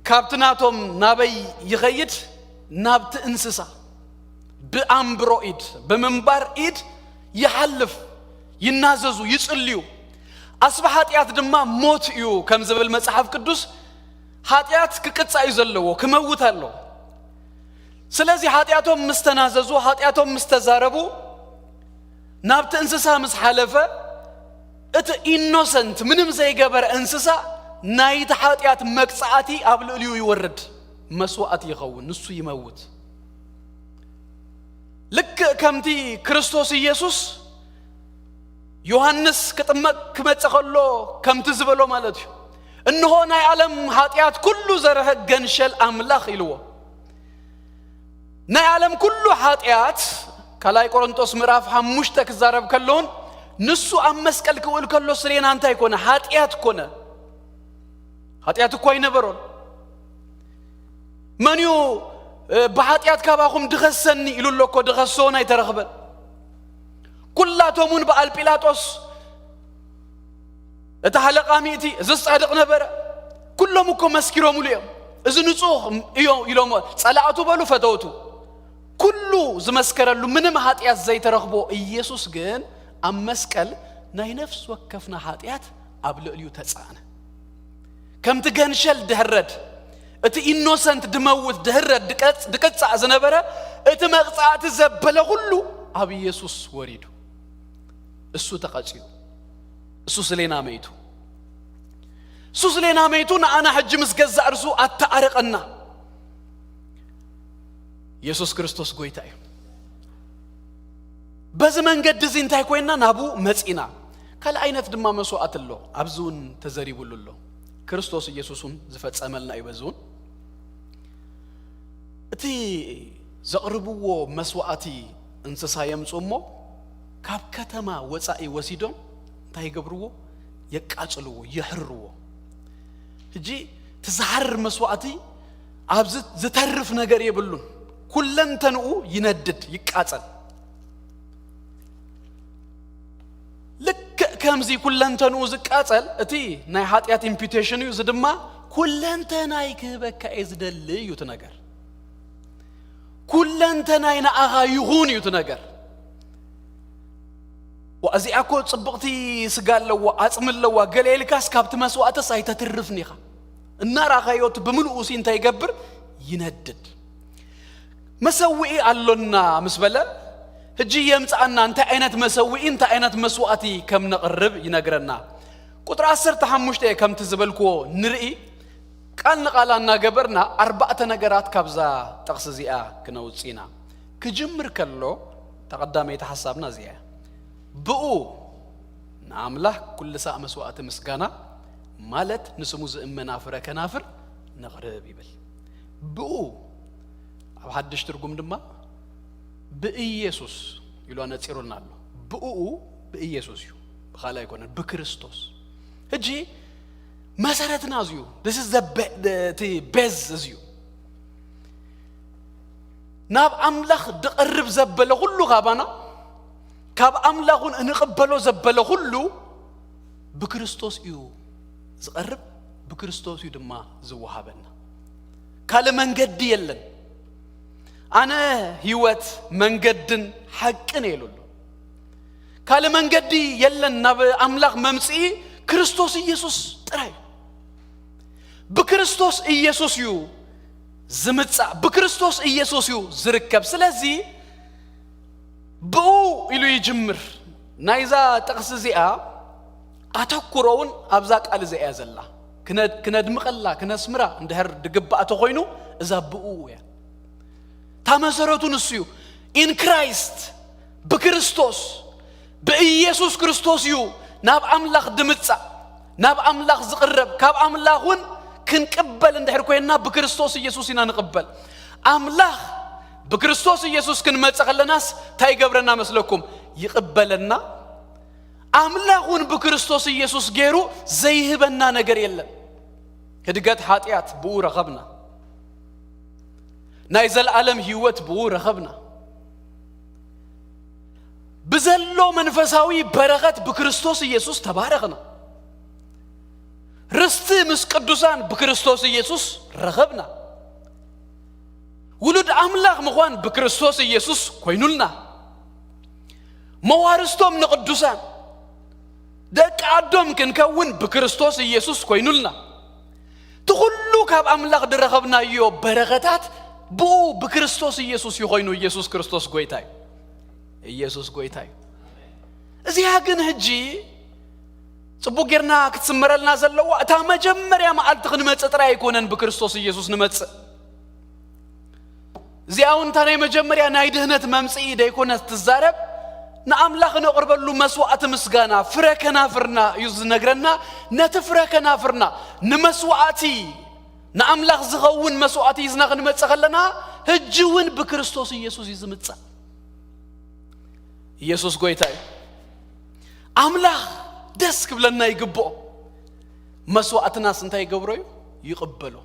ካብቲ ናቶም ናበይ ይኸይድ? ናብቲ እንስሳ። ብኣንብሮ ኢድ፣ ብምንባር ኢድ ይሓልፍ፣ ይናዘዙ፣ ይጽልዩ። ኣስቢ ሓጢኣት ድማ ሞት እዩ፣ ከም ዝብል መጽሓፍ ቅዱስ፣ ሓጢኣት ክቅጻእ እዩ ዘለዎ፣ ክመውት ኣለዎ። ስለዚ ሓጢኣቶም ምስ ተናዘዙ፣ ሓጢኣቶም ምስ ተዛረቡ፣ ናብቲ እንስሳ ምስ ሓለፈ፣ እቲ ኢኖሰንት፣ ምንም ዘይገበረ እንስሳ ናይቲ ሓጢኣት መቅጻዕቲ ኣብ ልዕሊኡ ይወርድ፣ መስዋእቲ ይኸውን፣ ንሱ ይመውት። ልክእ ከምቲ ክርስቶስ ኢየሱስ ዮሃንስ ክጥመቅ ክመጽእ ከሎ ከምቲ ዝበሎ ማለት እዩ። እንሆ ናይ ዓለም ኃጢኣት ኩሉ ዘርሀ ገንሸል ኣምላኽ ኢልዎ። ናይ ዓለም ኩሉ ኃጢኣት፣ ካልኣይ ቆሮንቶስ ምዕራፍ ሓሙሽተ ክዛረብ ከሎን፣ ንሱ ኣብ መስቀል ክውል ከሎ ስሌና እንታይ ኮነ? ኃጢኣት ኮነ። ኃጢኣት እኳ ኣይነበሮን። መን እዩ ብኃጢኣት ካባኹም ድኸሰኒ ኢሉ ኣሎ እኮ፣ ድኸሶን ኣይተረኽበን። ኩላቶም እውን በዓል ጲላጦስ፣ እቲ ሓለቓ ሚእቲ፣ እዝስ ጻድቕ ነበረ፣ ኩሎም እኮ መስኪሮምሉ እዮም፣ እዚ ንጹህ እዩ ኢሎም፣ ጸላእቱ በሉ ፈተውቱ፣ ኩሉ ዝመስከረሉ ምንም ኃጢኣት ዘይተረኽቦ ኢየሱስ ግን ኣብ መስቀል ናይ ነፍሲ ወከፍና ኃጢኣት ኣብ ልዕሊኡ ተጻዕነ። ከምቲ ገንሸል ድህረድ፣ እቲ ኢኖሰንት ድመውት ድህረድ ድቀጽ-፣ ድቅጻዕ ዝነበረ፣ እቲ መቕጻዕቲ ዘበለ ኩሉ ኣብ ኢየሱስ ወሪዱ። እሱ ተቐጺኡ። እሱ ስሌና መይቱ። እሱ ስሌና መይቱ፣ ንኣና ሕጂ ምስ ገዛእ ርሱ ኣተዓረቐና። ኢየሱስ ክርስቶስ ጎይታ እዩ። በዚ መንገዲ እዚ እንታይ ኮይና ናቡ መጺና። ካልእ ዓይነት ድማ መስዋዕቲ ኣሎ፣ ኣብዚ እውን ተዘሪቡሉ ኣሎ። ክርስቶስ ኢየሱስ እውን ዝፈጸመልና እዩ። በዚ እውን እቲ ዘቕርብዎ መስዋዕቲ እንስሳ የምጽኡ እሞ፣ ካብ ከተማ ወጻኢ ወሲዶም እንታይ ይገብርዎ? የቃጽልዎ፣ የሕርዎ። ሕጂ እቲ ዝሓርር መስዋዕቲ ኣብዚ ዝተርፍ ነገር የብሉን። ኩለንተንኡ ይነድድ፣ ይቃጸል። ልክዕ ከምዚ ኩለንተንኡ ዝቃጸል፣ እቲ ናይ ኃጢኣት ኢምፒቴሽን እዩ። እዚ ድማ ኩለንተናይ ክህበካ እየ ዝደሊ እዩ እቲ ነገር። ኩለንተናይ ንኣኻ ይኹን እዩ እቲ ነገር። ዋ፣ እዚኣ እኮ ጽብቕቲ ስጋ ኣለዋ፣ ዓጽሚ ኣለዋ፣ ገለ ኢልካስ ካብቲ መስዋእትስ ኣይተትርፍን ኢኻ። እናራኻዮ እቲ ብምልኡ ሲ እንታይ ይገብር? ይነድድ። መሰውኢ ኣሎና ምስ በለ፣ ሕጂ የምጽኣና እንታይ ዓይነት መሰውኢ፣ እንታይ ዓይነት መስዋእቲ ከም ነቕርብ ይነግረና። ቁጥሪ ዓሰርተ ሓሙሽተ ከምቲ ዝበልክዎ ንርኢ፣ ቃል ንቓል እናገበርና ኣርባዕተ ነገራት ካብዛ ጥቕሲ እዚኣ ክነውጽእ ኢና። ክጅምር ከሎ፣ ተቐዳመይቲ ሓሳብና እዚኣ እያ። ብኡ ንኣምላኽ ኩሉ ሳዕ መስዋእቲ ምስጋና፣ ማለት ንስሙ ዝእመና ፍረ ከናፍር ነቕርብ ይብል። ብኡ፣ ኣብ ሓድሽ ትርጉም ድማ ብኢየሱስ ኢሉ ኣነጺሩልና ኣሎ። ብእኡ፣ ብኢየሱስ እዩ፣ ብኻልእ ኣይኮነን፣ ብክርስቶስ። ሕጂ መሰረትና እዚ እዩ። This is the be-፣ the፣ እቲ ቤዝ እዚ እዩ። ናብ ኣምላኽ ድቐርብ ዘበለ ኩሉ ካባና፣ ካብ ኣምላኽ እውን እንቕበሎ ዘበለ ኩሉ ብክርስቶስ እዩ ዝቐርብ፣ ብክርስቶስ እዩ ድማ ዝወሃበና። ካልእ መንገዲ የለን። ኣነ ህይወት መንገድን ሓቅን እየ ኢሉ ኣሎ። ካልእ መንገዲ የለን ናብ ኣምላኽ መምጽኢ፣ ክርስቶስ ኢየሱስ ጥራይ። ብክርስቶስ ኢየሱስ እዩ ዝምጻእ፣ ብክርስቶስ ኢየሱስ እዩ ዝርከብ። ስለዚ ብኡ ኢሉ ይጅምር። ናይዛ ጥቕሲ እዚኣ ኣተኩሮ እውን ኣብዛ ቃል እዚኣ እያ ዘላ። ክነ-፣ ክነድምቐላ፣ ክነስምራ እንድሕር ድግባእ ተኾይኑ፣ እዛ ብኡ እያ። እታ መሰረቱ ንሱ እዩ። ኢን ክራይስት፣ ብክርስቶስ፣ ብኢየሱስ ክርስቶስ እዩ ናብ ኣምላኽ ድምጻእ፣ ናብ ኣምላኽ ዝቕረብ። ካብ ኣምላኽ እውን ክንቅበል እንድሕር ኮይንና ብክርስቶስ ኢየሱስ ኢና ንቕበል። ኣምላኽ ብክርስቶስ ኢየሱስ ክንመጽእ ከለናስ እንታይ ይገብረና መስለኩም? ይቕበለና። ኣምላኽ እውን ብክርስቶስ ኢየሱስ ገይሩ ዘይህበና ነገር የለን። ህድገት ኃጢኣት ብኡ ረኸብና። ናይ ዘለዓለም ህይወት ብኡ ረኸብና። ብዘሎ መንፈሳዊ በረኸት ብክርስቶስ ኢየሱስ ተባረኽና። ርስቲ ምስ ቅዱሳን ብክርስቶስ ኢየሱስ ረኸብና። ውሉድ ኣምላኽ ምዃን ብክርስቶስ ኢየሱስ ኮይኑልና። መዋርስቶም ንቅዱሳን ደቂ ዓዶም ክንከውን ብክርስቶስ ኢየሱስ ኮይኑልና። እቲ ኩሉ ካብ ኣምላኽ ዝረኸብናዮ በረኸታት ብኡ ብክርስቶስ ኢየሱስ እዩ ኮይኑ። ኢየሱስ ክርስቶስ ጎይታ እዩ። ኢየሱስ ጎይታ እዩ። እዚኣ ግን ሕጂ ጽቡቕ ጌርና ክትስመረልና ዘለዋ፣ እታ መጀመርያ መዓልቲ ክንመጽእ ጥራይ ኣይኮነን ብክርስቶስ ኢየሱስ ንመጽእ። እዚኣ እውን እታ ናይ መጀመርያ ናይ ድህነት መምጽኢ ደይኮነት ትዛረብ፣ ንኣምላኽ ነቕርበሉ መስዋዕቲ ምስጋና ፍረ ከናፍርና እዩ ዝነግረና። ነቲ ፍረ ከናፍርና ንመስዋዕቲ ንኣምላኽ ዝኸውን መስዋዕቲ ሒዝና ክንመጽእ ከለና፣ ሕጂ እውን ብክርስቶስ ኢየሱስ እዩ ዝምጻእ። ኢየሱስ ጎይታ እዩ። ኣምላኽ ደስ ክብለና ይግብኦ። መስዋዕትናስ እንታይ ይገብሮ እዩ? ይቕበሎ።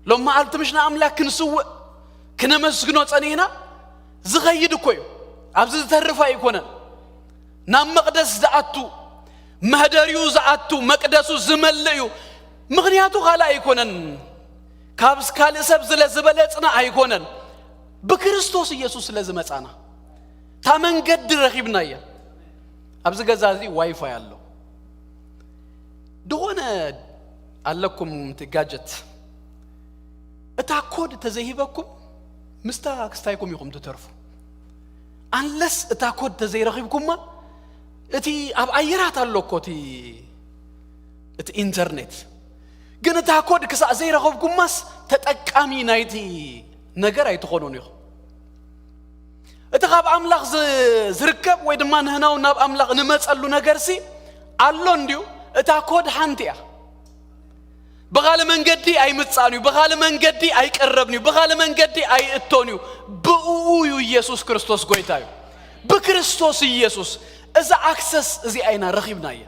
ሎም መዓልቲ ምሽ ንኣምላኽ ክንስውእ ክነመስግኖ ጸኒሕና ዝኸይድ እኮ እዩ። ኣብዚ ዝተርፍ ኣይኮነን። ናብ መቕደስ ዝኣቱ፣ መህደሪኡ ዝኣቱ፣ መቅደሱ ዝመልእ እዩ። ምኽንያቱ ካልእ ኣይኮነን። ካብ ካልእ ሰብ ስለ ዝበለጽና ኣይኮነን። ብክርስቶስ ኢየሱስ ስለ ዝመጻና እታ መንገዲ ረኺብና እያ። ኣብዚ ገዛ እዚ ዋይፋይ ኣሎ። ድኾነ ኣለኩም እቲ ጋጀት፣ እታ ኮድ ተዘይሂበኩም ምስታ ክስታይኩም ኢኹም ትተርፉ። ኣንለስ እታ ኮድ ተዘይረኺብኩማ፣ እቲ ኣብ ኣየራት ኣሎ እኮ እቲ፣ እቲ ኢንተርኔት። ግን እታ ኮድ ክሳዕ ዘይረኸብኩማስ ተጠቃሚ ናይቲ ነገር ኣይትኾኑን ኢኹም። እቲ ካብ ኣምላኽ ዝ-፣ ዝርከብ ወይ ድማ ንህናው ናብ ኣምላኽ ንመጸሉ ነገርሲ ኣሎ እንድዩ፣ እታ ኮድ ሓንቲ እያ። ብኻልእ መንገዲ ኣይምጻእን እዩ፣ ብኻልእ መንገዲ ኣይቀረብን እዩ፣ ብኻልእ መንገዲ ኣይእቶን እዩ። ብእኡ እዩ ኢየሱስ ክርስቶስ ጎይታ እዩ። ብክርስቶስ ኢየሱስ እዛ ኣክሰስ እዚኣ ኢና ረኺብናያ።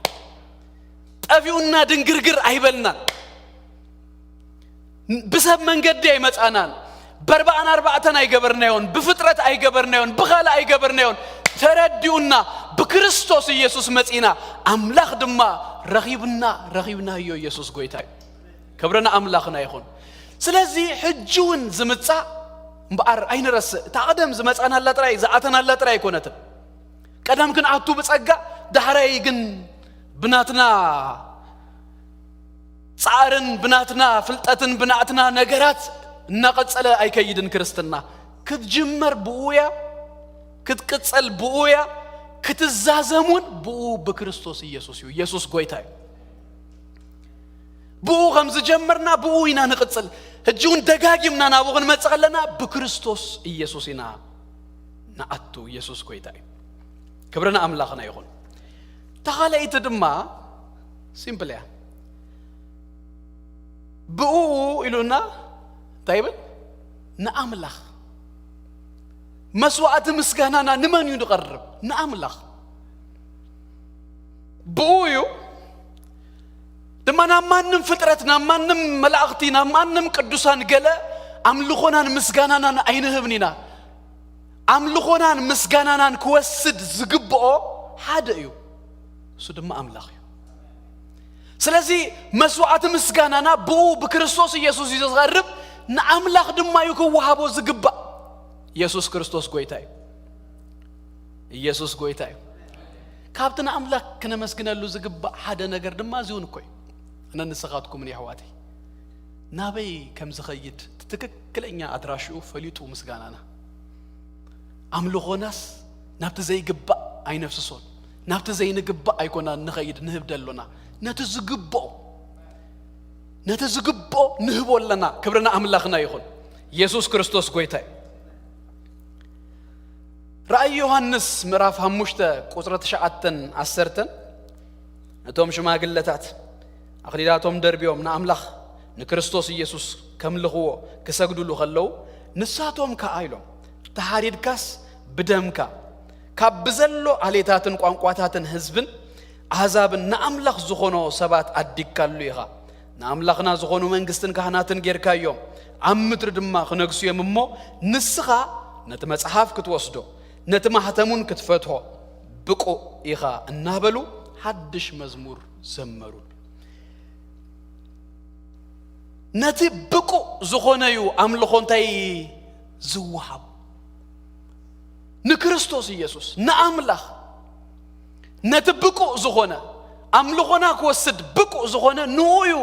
ጠፊኡና ድንግርግር ኣይበልናን። ብሰብ መንገዲ ኣይመጻናን። በርባዕን ኣርባዕተን ኣይገበርናዮን፣ ብፍጥረት ኣይገበርናዮን፣ ብኻልእ ኣይገበርናዮን። ተረዲኡና ብክርስቶስ ኢየሱስ መጺና፣ ኣምላኽ ድማ ረኺብና፣ ረኺብናዮ። ኢየሱስ ጎይታ እዩ። ክብሪ ንኣምላኽና ይኹን። ስለዚ ሕጂ እውን ዝምጻእ እምበኣር ኣይንረስእ። እታ ቀደም ዝመጻናላ ጥራይ፣ ዝኣተናላ ጥራይ ኣይኮነትን። ቀደም ክንኣቱ ብጸጋ፣ ዳሕራይ ግን ብናትና ጻዕርን ብናትና ፍልጠትን ብናትና ነገራት እናቐጸለ ኣይከይድን ክርስትና። ክትጅመር ብኡ እያ፣ ክትቅጸል ብኡ እያ፣ ክትዛዘም እውን ብኡ ብክርስቶስ ኢየሱስ እዩ። ኢየሱስ ጎይታ እዩ። ብኡ ከም ዝጀመርና ብኡ ኢና ንቕጽል። ሕጂ እውን ደጋጊምና ናብኡ ክንመጽእ ከለና ብክርስቶስ ኢየሱስ ኢና ንኣቱ። ኢየሱስ ጎይታ እዩ። ክብሪ ንኣምላኽና ይኹን። ተኻለይቲ ድማ ሲምፕል እያ። ብኡ ኢሉና እንታይ ይብል? ንኣምላኽ። መስዋዕቲ ምስጋናና ንመን እዩ ንቐርብ? ንኣምላኽ። ብኡ እዩ ድማ ናብ ማንም ፍጥረት፣ ናብ ማንም መላእኽቲ፣ ናብ ማንም ቅዱሳን ገለ ኣምልኾናን ምስጋናናን ኣይንህብን ኢና። ኣምልኾናን ምስጋናናን ክወስድ ዝግብኦ ሓደ እዩ፣ እሱ ድማ ኣምላኽ እዩ። ስለዚ መስዋዕቲ ምስጋናና ብኡ ብክርስቶስ ኢየሱስ እዩ ዝቐርብ። ንኣምላኽ ድማ እዩ ክወሃቦ ዝግባእ። ኢየሱስ ክርስቶስ ጎይታ እዩ። ኢየሱስ ጎይታ እዩ። ካብቲ ንኣምላኽ ክነመስግነሉ ዝግባእ ሓደ ነገር ድማ እዚ እውን እኮ እዩ። ኣነ ንስኻትኩምን የሕዋተይ ናበይ ከም ዝኸይድ እቲ ትክክለኛ ኣድራሽኡ ፈሊጡ ምስጋናና። ኣምልኾናስ ናብቲ ዘይግባእ ኣይነፍስሶን፣ ናብቲ ዘይንግባእ ኣይኮና ንኸይድ ንህብ ደሎና። ነቲ ዝግብኦ፣ ነቲ ዝግብኦ ንህቦ ኣለና። ክብሪ ንኣምላኽና ይኹን። ኢየሱስ ክርስቶስ ጎይታ እዩ። ራእይ ዮሃንስ ምዕራፍ ሓሙሽተ ቁጽሪ ትሽዓተን ዓሰርተን፣ እቶም ሽማግለታት ኣኽሊላቶም ደርብዮም ንኣምላኽ ንክርስቶስ ኢየሱስ ከምልኽዎ ክሰግዱሉ ከለዉ፣ ንሳቶም ከኣ ኢሎም፣ "ተሓሪድካስ ብደምካ ካብ ብዘሎ ዓሌታትን ቋንቋታትን ህዝብን ኣህዛብን ንኣምላኽ ዝኾኖ ሰባት ኣዲግካሉ ኢኻ። ንኣምላኽና ዝኾኑ መንግስትን ካህናትን ጌርካዮም፣ ኣብ ምድሪ ድማ ክነግሱ እዮም እሞ፣ ንስኻ ነቲ መጽሓፍ ክትወስዶ፣ ነቲ ማሕተሙን ክትፈትሖ ብቁእ ኢኻ" እናበሉ ሓድሽ መዝሙር ዘመሩሉ። ነቲ ብቁእ ዝኾነ እዩ ኣምልኾ እንታይ ዝወሃብ? ንክርስቶስ ኢየሱስ፣ ንኣምላኽ። ነቲ ብቁእ ዝኾነ፣ ኣምልኾና ክወስድ ብቁእ ዝኾነ ንኡ እዩ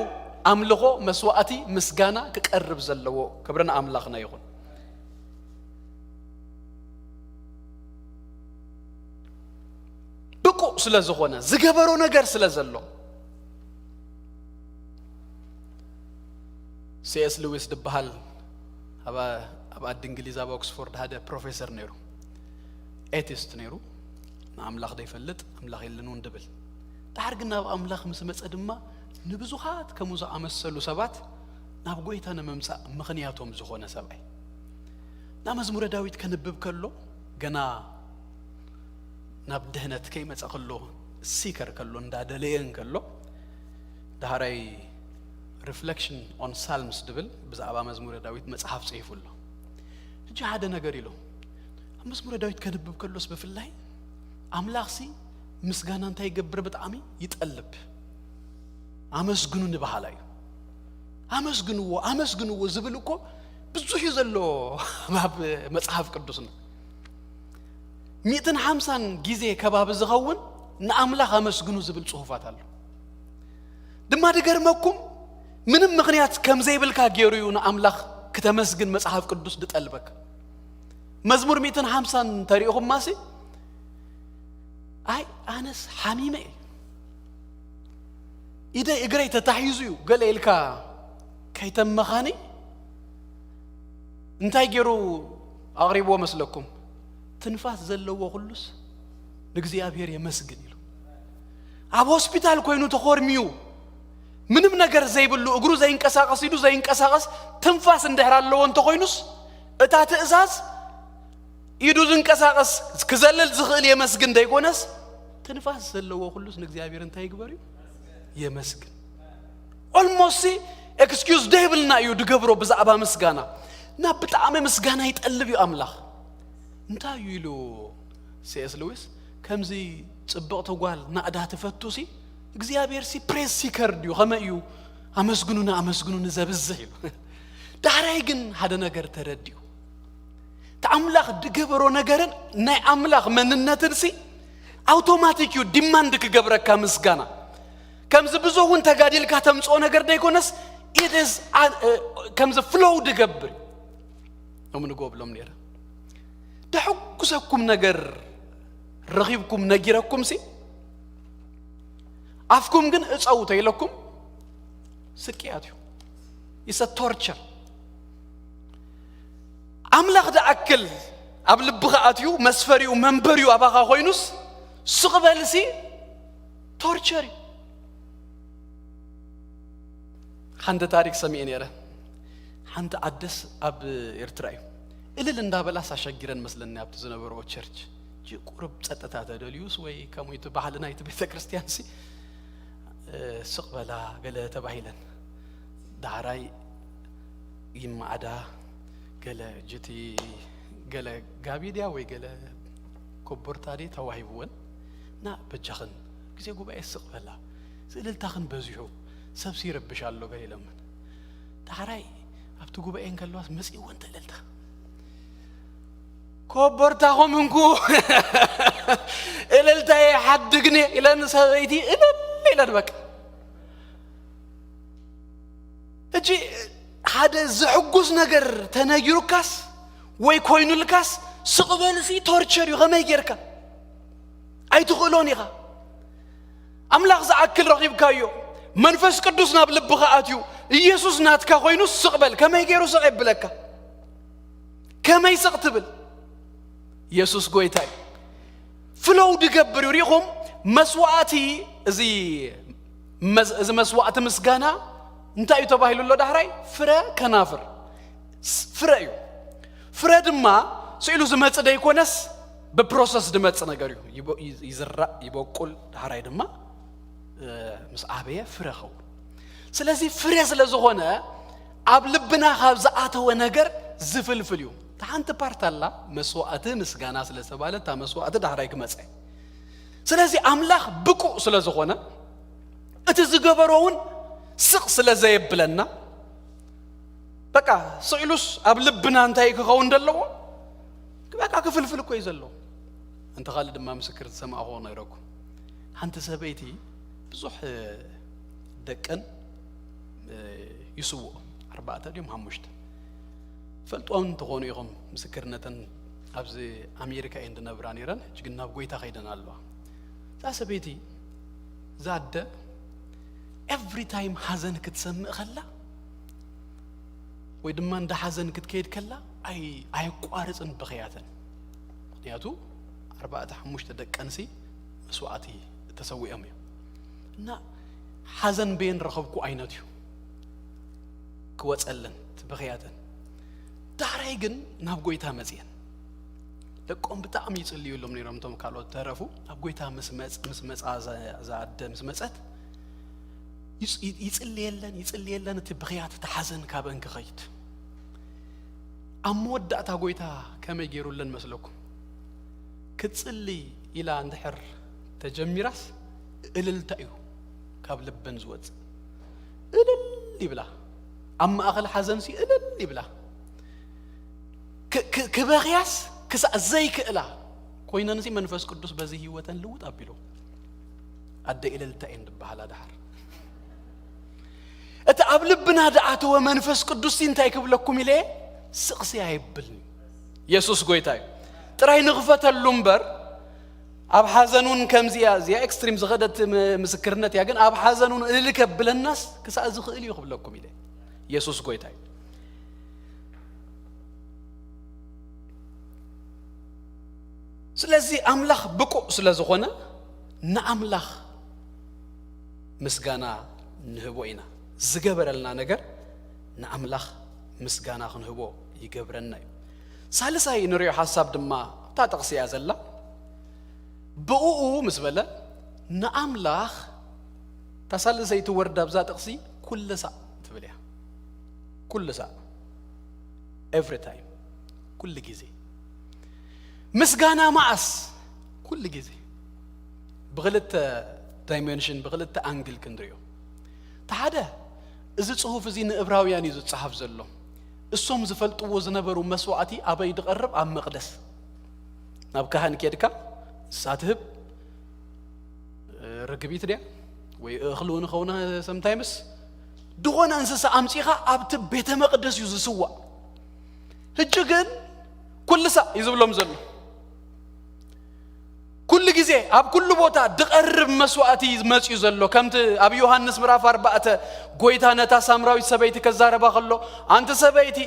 ኣምልኾ፣ መስዋዕቲ፣ ምስጋና ክቀርብ ዘለዎ። ክብሪ ንኣምላኽና ይኹን። ብቁእ ስለ ዝኾነ፣ ዝገበሮ ነገር ስለ ዘሎ። ሲ ኤስ ሉዊስ ዝበሃል ኣብ፣ ኣብ ዓዲ እንግሊዝ ኣብ ኦክስፎርድ ሓደ ፕሮፌሰር ነይሩ። ኤቲስት ነይሩ። ንኣምላኽ ዘይፈልጥ ኣምላኽ የለን እውን ድብል። ድሓር ግን ናብ ኣምላኽ ምስ መጸ ድማ ንብዙኻት ከምኡ ዝኣመሰሉ ሰባት ናብ ጎይታ ንምምጻእ ምኽንያቶም ዝኾነ ሰብኣይ። ናብ መዝሙረ ዳዊት ከንብብ ከሎ፣ ገና ናብ ድህነት ከይመጸ ከሎ፣ ሲከር ከሎ፣ እንዳደለየ እንከሎ፣ ዳሕራይ ሪፍሌክሽን ኦን ሳልምስ ድብል ብዛዕባ መዝሙረ ዳዊት መጽሓፍ ጽሒፉ ኣሎ። ሕጂ ሓደ ነገር ኢሎ፣ ኣብ መዝሙረ ዳዊት ከንብብ ከሎስ ብፍላይ ኣምላኽሲ ምስጋና እንታይ ይገብር? ብጣዕሚ ይጠልብ። ኣመስግኑ ንበሃላ እዩ። ኣመስግንዎ፣ ኣመስግንዎ ዝብል እኮ ብዙሕ እዩ ዘሎ ኣብ መጽሓፍ ቅዱስና። ሚእትን ሓምሳን ግዜ ከባቢ ዝኸውን ንኣምላኽ ኣመስግኑ ዝብል ጽሑፋት ኣሎ። ድማ ድገርመኩም፣ ምንም ምኽንያት ከም ዘይብልካ ገይሩ እዩ ንኣምላኽ ክተመስግን መጽሓፍ ቅዱስ ድጠልበካ። መዝሙር ሚእትን ሓምሳን ተሪእኹማሲ፣ ኣይ ኣነስ ሓሚመ እየ፣ ኢደይ እግረይ ተታሒዙ እዩ ገለ ኢልካ ከይተመኻኒ፣ እንታይ ገይሩ ኣቕሪብዎ መስለኩም? ትንፋስ ዘለዎ ኩሉስ ንእግዚኣብሔር የመስግን ኢሉ። ኣብ ሆስፒታል ኮይኑ ተኾርሚዩ፣ ምንም ነገር ዘይብሉ፣ እግሩ ዘይንቀሳቐስ፣ ኢዱ ዘይንቀሳቐስ፣ ትንፋስ እንድሕር ኣለዎ እንተኾይኑስ፣ እታ ትእዛዝ ኢዱ ዝንቀሳቐስ ክዘልል ዝኽእል የመስግን ደይኮነስ፣ ትንፋስ ዘለዎ ኩሉስ ንእግዚኣብሔር እንታይ ይግበር እዩ? የመስግን። ኦልሞስት ኤክስኪውዝ ደይብልና እዩ ድገብሮ ብዛዕባ ምስጋና። እና ብጣዕሚ ምስጋና ይጠልብ እዩ ኣምላኽ። እንታይ እዩ ኢሉ ሲ ኤስ ሉዊስ? ከምዚ ጽብቕቲ ጓል ናእዳ ትፈቱ ሲ፣ እግዚኣብሔር ሲ ፕሬዝ ሲከር ድዩ? ከመይ እዩ ኣመስግኑኒ፣ ኣመስግኑኒ ዘብዝሕ ኢሉ። ዳሕራይ ግን ሓደ ነገር ተረዲኡ። እቲ ኣምላኽ ድገበሮ ነገርን ናይ ኣምላኽ መንነትን ሲ ኣውቶማቲክ እዩ ዲማንድ ክገብረካ ምስጋና። ከምዚ ብዙሕ እውን ተጋዲልካ ተምጽኦ ነገር ደይኮነስ፣ it is a-፣ እ፣ ከምዚ ፍሎው ድገብር እዩ። ሎሚ ንግሆ ብሎም ነይረ። ደሕጉሰኩም ነገር ረኺብኩም ነጊረኩም ሲ፣ ኣፍኩም ግን እጸው ተይለኩም ስቅያት እዩ። ኢሰ ቶርቸር። ኣምላኽ ደኣክል ኣብ ልብኻ ኣትዩ፣ መስፈሪኡ መንበሪኡ ኣባኻ ኮይኑስ፣ ስቕ በልሲ ቶርቸር እዩ። ሓንቲ ታሪክ ሰሚዐ ነይረ። ሓንቲ ኣደስ ኣብ ኤርትራ እዩ። እልል እንዳበላስ ኣሸጊረን መስለኒ ኣብቲ ዝነበርኦ ቸርች። እጂ ቁሩብ ጸጥታ ተደልዩስ ወይ ከምኡ እቲ ባህሊ ናይቲ ቤተ ክርስቲያን ሲ፣ እ፣ ስቕ በላ ገለ ተባሂለን። ዳሕራይ ይማዕዳ ገለ ጅቲ ገለ ጋቢ ድያ ወይ ገለ ኮቦርታ ድየ ተዋሂብወን። እና በጃኽን ግዜ ጉባኤ ስቕ በላ፣ እዚ እልልታኽን በዚሑ፣ ሰብሲ ይረብሽ ኣሎ ገለ ኢሎምን። ዳሕራይ ኣብቲ ጉባኤ እንከለዋስ መጺእወን እቲ እልልታ። ኮቦርታኹም እንኩ እልልታየ ሓድግኒ ኢለን ሰበይቲ እልል ኢለን በቃ። እጂ ሓደ ዘሕጉስ ነገር ተነጊሩካስ ወይ ኮይኑልካስ ስቕ በልሲ ቶርቸር እዩ። ከመይ ጌርካ? ኣይትኽእሎን ኢኻ። ኣምላኽ ዝኣክል ረኺብካዮ፣ መንፈስ ቅዱስ ናብ ልብኻ ኣትዩ፣ ኢየሱስ ናትካ ኮይኑ ስቕ በል። ከመይ ገይሩ ስቕ የብለካ? ከመይ ስቕ ትብል? ኢየሱስ ጎይታ እዩ። ፍሎው ድገብር እዩ። ሪኢኹም፣ መስዋእቲ፣ እዚ መስ-፣ እዚ መስዋእቲ ምስጋና እንታይ እዩ ተባሂሉ ኣሎ? ዳሕራይ ፍረ ከናፍር ስ-፣ ፍረ እዩ። ፍረ ድማ ስኢሉ ዝመጽእ ደይኮነስ ብፕሮሰስ ዝመጽእ ነገር እዩ። ይቦ-፣ ይዝ-፣ ይዝራእ፣ ይበቁል፣ ዳሕራይ ድማ፣ እ፣ ምስ ዓበየ ፍረ ኸውን። ስለዚ ፍረ ስለ ዝኾነ ኣብ ልብና ካብ ዝኣተወ ነገር ዝፍልፍል እዩ። እታ ሓንቲ ፓርት ኣላ፣ መስዋእቲ ምስጋና ስለ ዝተባለ እታ መስዋእቲ ዳሕራይ ክመጸ። ስለዚ ኣምላኽ ብቁእ ስለ ዝኾነ እቲ ዝገበሮ እውን ስቕ ስለ ዘየብለና፣ በቃ ስኢሉስ ኣብ ልብና እንታይ ክኸውን ዘለዎ? በቃ ክፍልፍል እኮ እዩ ዘለዎ። እንተ ካልእ ድማ ምስክር ዝሰማዕኹዎ ነይረኩም። ሓንቲ ሰበይቲ ብዙሕ ደቀን፣ እ፣ ይስውኦ፣ ኣርባዕተ ድዮም ሓሙሽተ። ፈልጦም እንትኾኑ ኢኹም ምስክርነተን ኣብዚ ኣሜሪካ እየን ዝነብራ ነይረን፣ ሕጂ ግን ናብ ጎይታ ከይደን ኣለዋ። እዛ ሰበይቲ፣ እዛ ኣደ፣ ኤቭሪ ታይም ሓዘን ክትሰምእ ከላ፣ ወይ ድማ እንዳ ሓዘን ክትከይድ ከላ፣ ኣይ-፣ ኣየቋርጽን ብኽያተን። ምኽንያቱ ኣርባዕተ ሓሙሽተ ደቀንሲ መስዋዕቲ ተሰዊኦም እዮም። እና ሓዘን በየን ረኸብኩ ዓይነት እዩ ክወፀለን ትብኽያተን። ዳሕራይ ግን ናብ ጎይታ መፅየን። ደቆም ብጣዕሚ ይፅልዩሎም ነይሮም። እቶም ካልኦት ተረፉ። ናብ ጎይታ ምስ መፅ ምስ መፃ እዛ- እዛ ኣደ ምስ መፀት ይጽ- ይጽልየለን ይጽልየለን፣ እቲ ብኽያት እቲ ሓዘን ካበን ክኸይድ። ኣብ መወዳእታ ጎይታ ከመይ ገይሩለን መስለኩም? ክትጽሊ ኢላ እንድሕር ተጀሚራስ እልልታ እዩ ካብ ልበን ዝወጽእ። እልል ይብላ። ኣብ ማእኸል ሓዘንሲ እልል ይብላ። ክ- ክ- ክበኽያስ ክሳዕ ዘይክእላ ኮይነንሲ መንፈስ ቅዱስ በዚ ህይወተን ልውጥ ኣቢሉ። ኣደ እልልታ እየን ዝበሃላ ደሓር። እቲ ኣብ ልብና ዝኣተወ መንፈስ ቅዱስሲ እንታይ ክብለኩም ኢለ ስቕሲ ኣይብልን። የሱስ ጎይታ እዩ። ጥራይ ንኽፈተሉ እምበር ኣብ ሓዘን እውን ከምዚኣ እዚኣ ኤክስትሪም ዝኸደት ም- ምስክርነት እያ። ግን ኣብ ሓዘን እውን እልል ከብለናስ ክሳዕ ዝኽእል እዩ ክብለኩም ኢለ። የሱስ ጎይታ እዩ። ስለዚ ኣምላኽ ብቁዕ ስለ ዝኾነ ንኣምላኽ ምስጋና ንህቦ ኢና። ዝገበረልና ነገር ንኣምላኽ ምስጋና ክንህቦ ይገብረና እዩ። ሳልሳይ ንሪኦ ሓሳብ ድማ እታ ጥቕሲ እያ ዘላ። ብእኡ ምስ በለ ንኣምላኽ፣ እታ ሳልሰይቲ ወርድ ኣብዛ ጥቕሲ ኩሉ ሳዕ ትብል እያ። ኩሉ ሳዕ፣ ኤቭሪ ታይም፣ ኩሉ ግዜ። ምስጋና መዓስ? ኩሉ ግዜ። ብክልተ ዳይሜንሽን፣ ብክልተ ኣንግል ክንሪኦ። እቲ ሓደ፣ እዚ ጽሑፍ እዚ ንእብራውያን እዩ ዝጸሓፍ ዘሎ። እሶም ዝፈልጥዎ ዝነበሩ መስዋዕቲ ኣበይ ዝቐርብ? ኣብ መቕደስ። ናብ ካህን ኬድካ ንሳ ትህብ፣ ርግቢት ድያ ወይ እኽሊ እውን ኸውን ሰምታይምስ፣ ዝኾነ እንስሳ ኣምጺኻ ኣብቲ ቤተ መቕደስ እዩ ዝስዋእ። ሕጂ ግን ኩሉ ሳዕ እዩ ዝብሎም ዘሎ። ኩሉ ግዜ ኣብ ኩሉ ቦታ ድቐርብ መስዋዕቲ እዩ መጽዩ ዘሎ። ከምቲ ኣብ ዮሃንስ ምዕራፍ ኣርባዕተ ጎይታ ነታ ሳምራዊት ሰበይቲ ከዛረባ ከሎ፣ ኣንቲ ሰበይቲ፣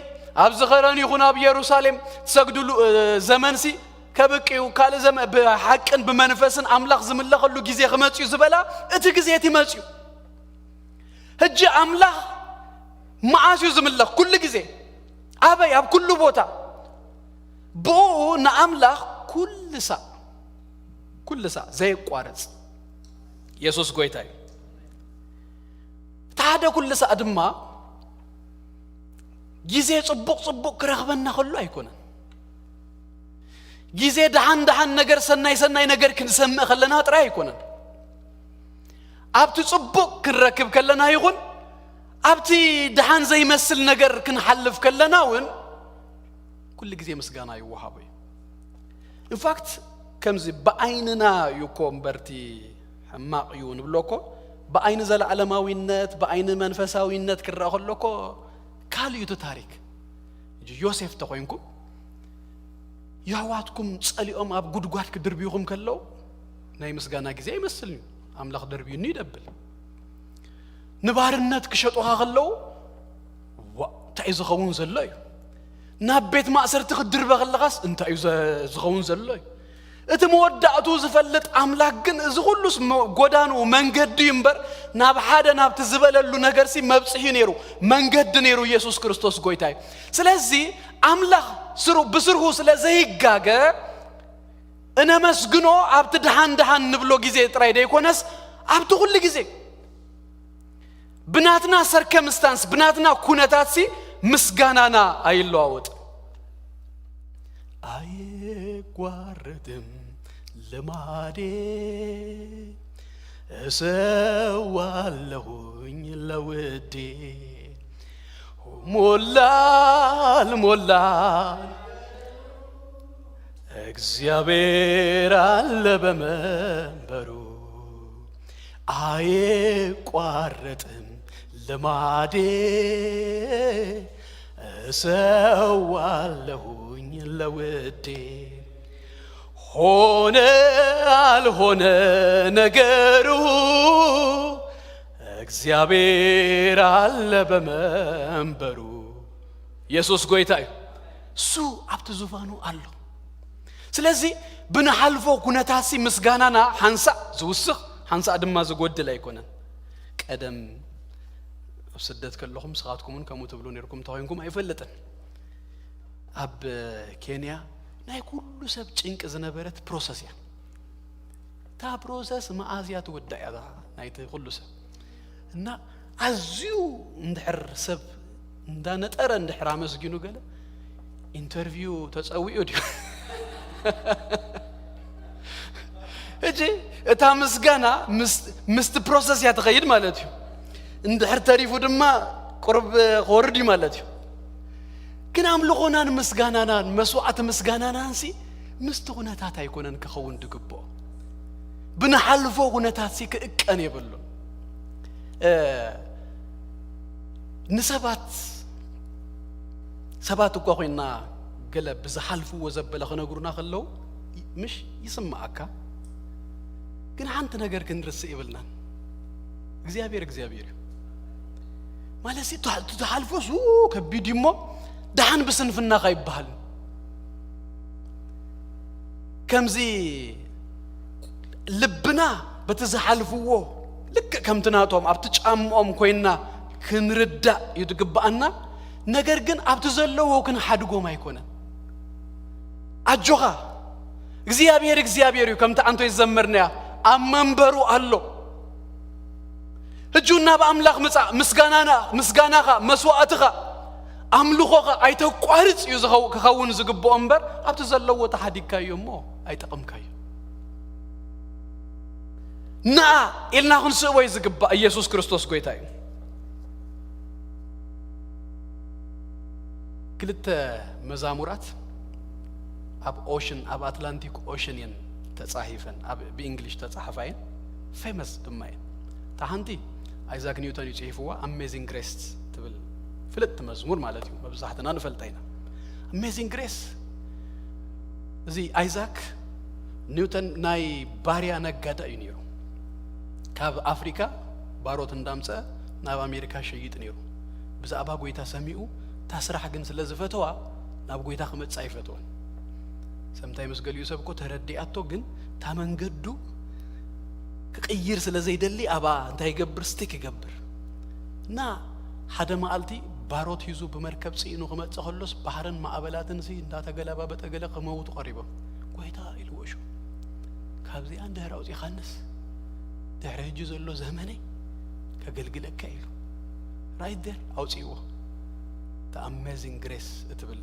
ኣብዚ ኸረን ይኹን ኣብ የሩሳሌም ትሰግድሉ እ፣ ዘመንሲ ከብቅዩ፣ ካልእ ዘመ ብሓቅን ብመንፈስን ኣምላኽ ዝምለኸሉ ግዜ ክመጽዩ ዝበላ፣ እቲ ግዜ እቲ መጽዩ። ሕጂ ኣምላኽ መዓስ እዩ ዝምለኽ? ኩሉ ግዜ። ኣበይ? ኣብ ኩሉ ቦታ። ብኡ ንኣምላኽ ኩሉ ሳዕ፣ ኩሉ ሳዕ ዘየቋርጽ የሱስ ጎይታ እዩ። እቲ ሓደ ኩሉ ሳዕ ድማ ግዜ ጽቡቕ ጽቡቕ ክረኽበና ከሎ ኣይኮነን። ግዜ ደሓን ደሓን ነገር፣ ሰናይ ሰናይ ነገር ክንሰምዕ ከለና ጥራይ ኣይኮነን። ኣብቲ ጽቡቕ ክንረክብ ከለና ይኹን ኣብቲ ደሓን ዘይመስል ነገር ክንሓልፍ ከለና እውን ኩሉ ግዜ ምስጋና ይወሃቦ እዩ። ኢንፋክት ከምዚ ብዓይንና እዩ እኮ እምበርቲ ሕማቕ እዩ ንብሎ እኮ፣ ብዓይኒ ዘለዓለማዊነት ብዓይኒ መንፈሳዊነት ክረአ ከሎ እኮ ካልእ እዩ እቲ ታሪክ። ሕጂ ዮሴፍ ተኾይንኩም የሕዋትኩም ጸሊኦም ኣብ ጉድጓድ ክድርብዩኹም ከለዉ ናይ ምስጋና ግዜ ኣይመስልን እዩ። ኣምላኽ ደርብዩኒ ይደብል። ንባርነት ክሸጡኻ ከለዉ ዋ እንታይ እዩ ዝኸውን ዘሎ እዩ። ናብ ቤት ማእሰርቲ ክትድርበ ከለኻስ እንታይ እዩ ዘ- ዝኸውን ዘሎ እዩ። እቲ መወዳእቱ ዝፈልጥ ኣምላኽ ግን እዚ ኩሉስ መ- ጎዳኑ መንገዲ እዩ እምበር ናብ ሓደ ናብቲ ዝበለሉ ነገርሲ መብጽሒ ነይሩ መንገዲ ነይሩ ኢየሱስ ክርስቶስ ጎይታ እዩ። ስለዚ ኣምላኽ ስሩ ብስርሁ ስለ ዘይጋገ እነመስግኖ ኣብቲ ደሓን ደሓን ንብሎ ግዜ ጥራይ ዘይኮነስ ኣብቲ ኩሉ ግዜ ብናትና ሰርከምስታንስ ብናትና ኩነታትሲ ምስጋናና ኣይለዋወጥን። ኣይቋረጥም ልማዴ እሰዋለሁኝ ለውዴ ሞላል ሞላል እግዚአብሔር አለ በመንበሩ አይቋረጥም ልማዴ እሰዋለሁኝ ለውዴ ሆነ አልሆነ ነገሩ እግዚአብሔር አለ በመንበሩ። ኢየሱስ ጎይታ እዩ። እሱ ኣብቲ ዙፋኑ ኣሎ። ስለዚ ብንሓልፎ ኩነታትሲ ምስጋናና ሓንሳእ ዝውስኽ ሓንሳእ ድማ ዝጎድል ኣይኮነን። ቀደም ኣብ ስደት ከለኹም ንስኻትኩም እውን ከምኡ ትብሉ ነርኩም ተኾይንኩም ኣይፈልጥን። ኣብ ኬንያ ናይ ኩሉ ሰብ ጭንቂ ዝነበረት ፕሮሰስ እያ። እታ ፕሮሰስ መኣዝያ ትውዳእ እያ ናይቲ ኩሉ ሰብ። እና ኣዝዩ እንድሕር ሰብ እንዳነጠረ እንድሕር ኣመስጊኑ ገለ ኢንተርቪው ተጸዊዑ ድዩ? እጂ እታ ምስጋና ምስቲ ፕሮሰስ እያ ትኸይድ ማለት እዩ። እንድሕር ተሪፉ ድማ ቁርብ ክወርድ እዩ ማለት እዩ። ግን ኣምልኾናን ምስጋናናን መስዋዕቲ ምስጋናናንሲ ምስቲ ኩነታት ኣይኮነን ክኸውን ድግብኦ። ብንሓልፎ ኩነታትሲ ክእቀን የብሉን። ንሰባት ሰባት እኳ ኮይና ገለ ብዝሓልፍዎ ዘበለ ክነግሩና ከለዉ ምሽ ይስማዓካ። ግን ሓንቲ ነገር ክንርስእ ይብልናን እግዚኣብሔር እግዚኣብሔር እዩ። ማለት ሲ ትሓልፎስ ከቢድ እሞ ደሓን ብስንፍናኻ ይበሃል። ከምዚ ልብና በቲ ዝሓልፍዎ ልክዕ ከምቲ ናቶም ኣብቲ ጫምኦም ኮይና ክንርዳእ እዩ ዝግብኣና። ነገር ግን ኣብቲ ዘለዎ ክንሓድጎም ኣይኮነን። ኣጆኻ እግዚኣብሔር እግዚኣብሔር እዩ። ከምቲ ኣንቶይ ዝዘመርናያ ኣብ መንበሩ ኣሎ። ሕጂ ናብ ኣምላኽ ምጻእ። ምስጋናና ምስጋናኻ መስዋእትኻ ኣምልኾኻ ኣይተቋርጽ እዩ ዝኸው- ክኸውን ዝግብኦ እምበር ኣብቲ ዘለዎ ተሓዲግካዮ እሞ ኣይጠቕምካዮ። ንኣ ኢልና ክንስእቦ እዩ ዝግባእ። ኢየሱስ ክርስቶስ ጎይታ እዩ። ክልተ መዛሙራት ኣብ ኦሽን ኣብ ኣትላንቲክ ኦሽን እየን ተጻሒፈን፣ ኣብ ብእንግሊሽ ተጻሓፋ እየን፣ ፌመስ ድማ እየን። እታ ሓንቲ ኣይዛክ ኒውተን እዩ ጽሒፍዋ፣ ኣሜዚንግ ግሬስ ትብል ፍልጥቲ መዝሙር ማለት እዩ። መብዛሕትና ንፈልጣ ኢና። ኣሜዚንግ ግሬስ እዚ ኣይዛክ ኒውተን ናይ ባርያ ነጋዳ እዩ ነይሩ። ካብ ኣፍሪካ ባሮት እንዳምፀ ናብ ኣሜሪካ ሸይጥ ነይሩ። ብዛዕባ ጎይታ ሰሚኡ እታ ስራሕ ግን ስለ ዝፈተዋ ናብ ጎይታ ክመፅእ ኣይፈተወን። ሰምታይ ምስ ገሊኡ ሰብ እኮ ተረዲኣቶ፣ ግን እታ መንገዱ ክቕይር ስለ ዘይደሊ ኣብኣ እንታይ ይገብር? ስቲክ ይገብር እና ሓደ መዓልቲ ባሮት ሂዙ ብመርከብ ጽዒኑ ክመጽእ ከሎስ ባሕርን ማዕበላትን ሲ እንዳተገለባበጠ ገለ ክመውቱ ቀሪቦም። ጎይታ ኢልዎ እሹ ካብዚኣ እንድሕር ኣውጺኻንስ ድሕሪ ሕጂ ዘሎ ዘመነይ ከገልግለካ ኢሉ ራይት ዴር ኣውጺእዎ። The Amazing Grace እትብል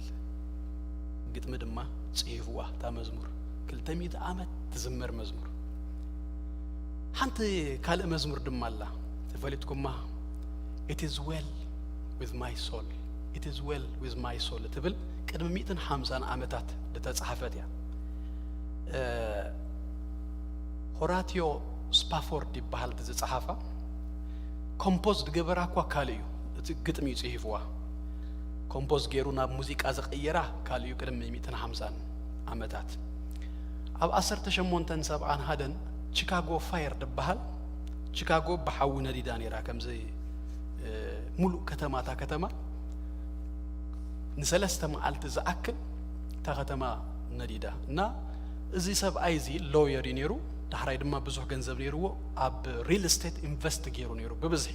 ግጥሚ ድማ ጽሒፍዋ እታ መዝሙር። ክልተ ሚእቲ ዓመት ትዝመር መዝሙር። ሓንቲ ካልእ መዝሙር ድማ ኣላ ተፈሊጥኩማ፣ It is well with my soul፣ It is well with my soul እትብል ቅድሚ ሚእትን ሓምሳን ዓመታት ዝተጻሕፈት እያ። እ፣ ሆራቲዮ ስፓፎርድ ይበሃል እቲ ዝጸሓፋ። ኮምፖዝ ዝገበራ እኳ ካልእ እዩ፣ እቲ ግጥሚ እዩ ጽሒፍዋ። ኮምፖዝ ገይሩ ናብ ሙዚቃ ዝቐየራ ካልእ እዩ፣ ቅድሚ ሚእትን ሓምሳን ዓመታት። ኣብ ዓሰርተ ሸሞንተን ሰብዓን ሓደን ቺካጎ ፋየር ዝበሃል፣ ቺካጎ ብሓዊ ነዲዳ ነይራ፣ ከምዚ፣ እ፣ ሙሉእ ከተማ እታ ከተማ ንሰለስተ መዓልቲ ዝኣክል እታ ከተማ ነዲዳ እና እዚ ሰብኣይ እዚ ሎየር እዩ ነይሩ። ዳሕራይ ድማ ብዙሕ ገንዘብ ነይርዎ፣ ኣብ ሪል ስቴት ኢንቨስት ገይሩ ነይሩ ብብዝሒ።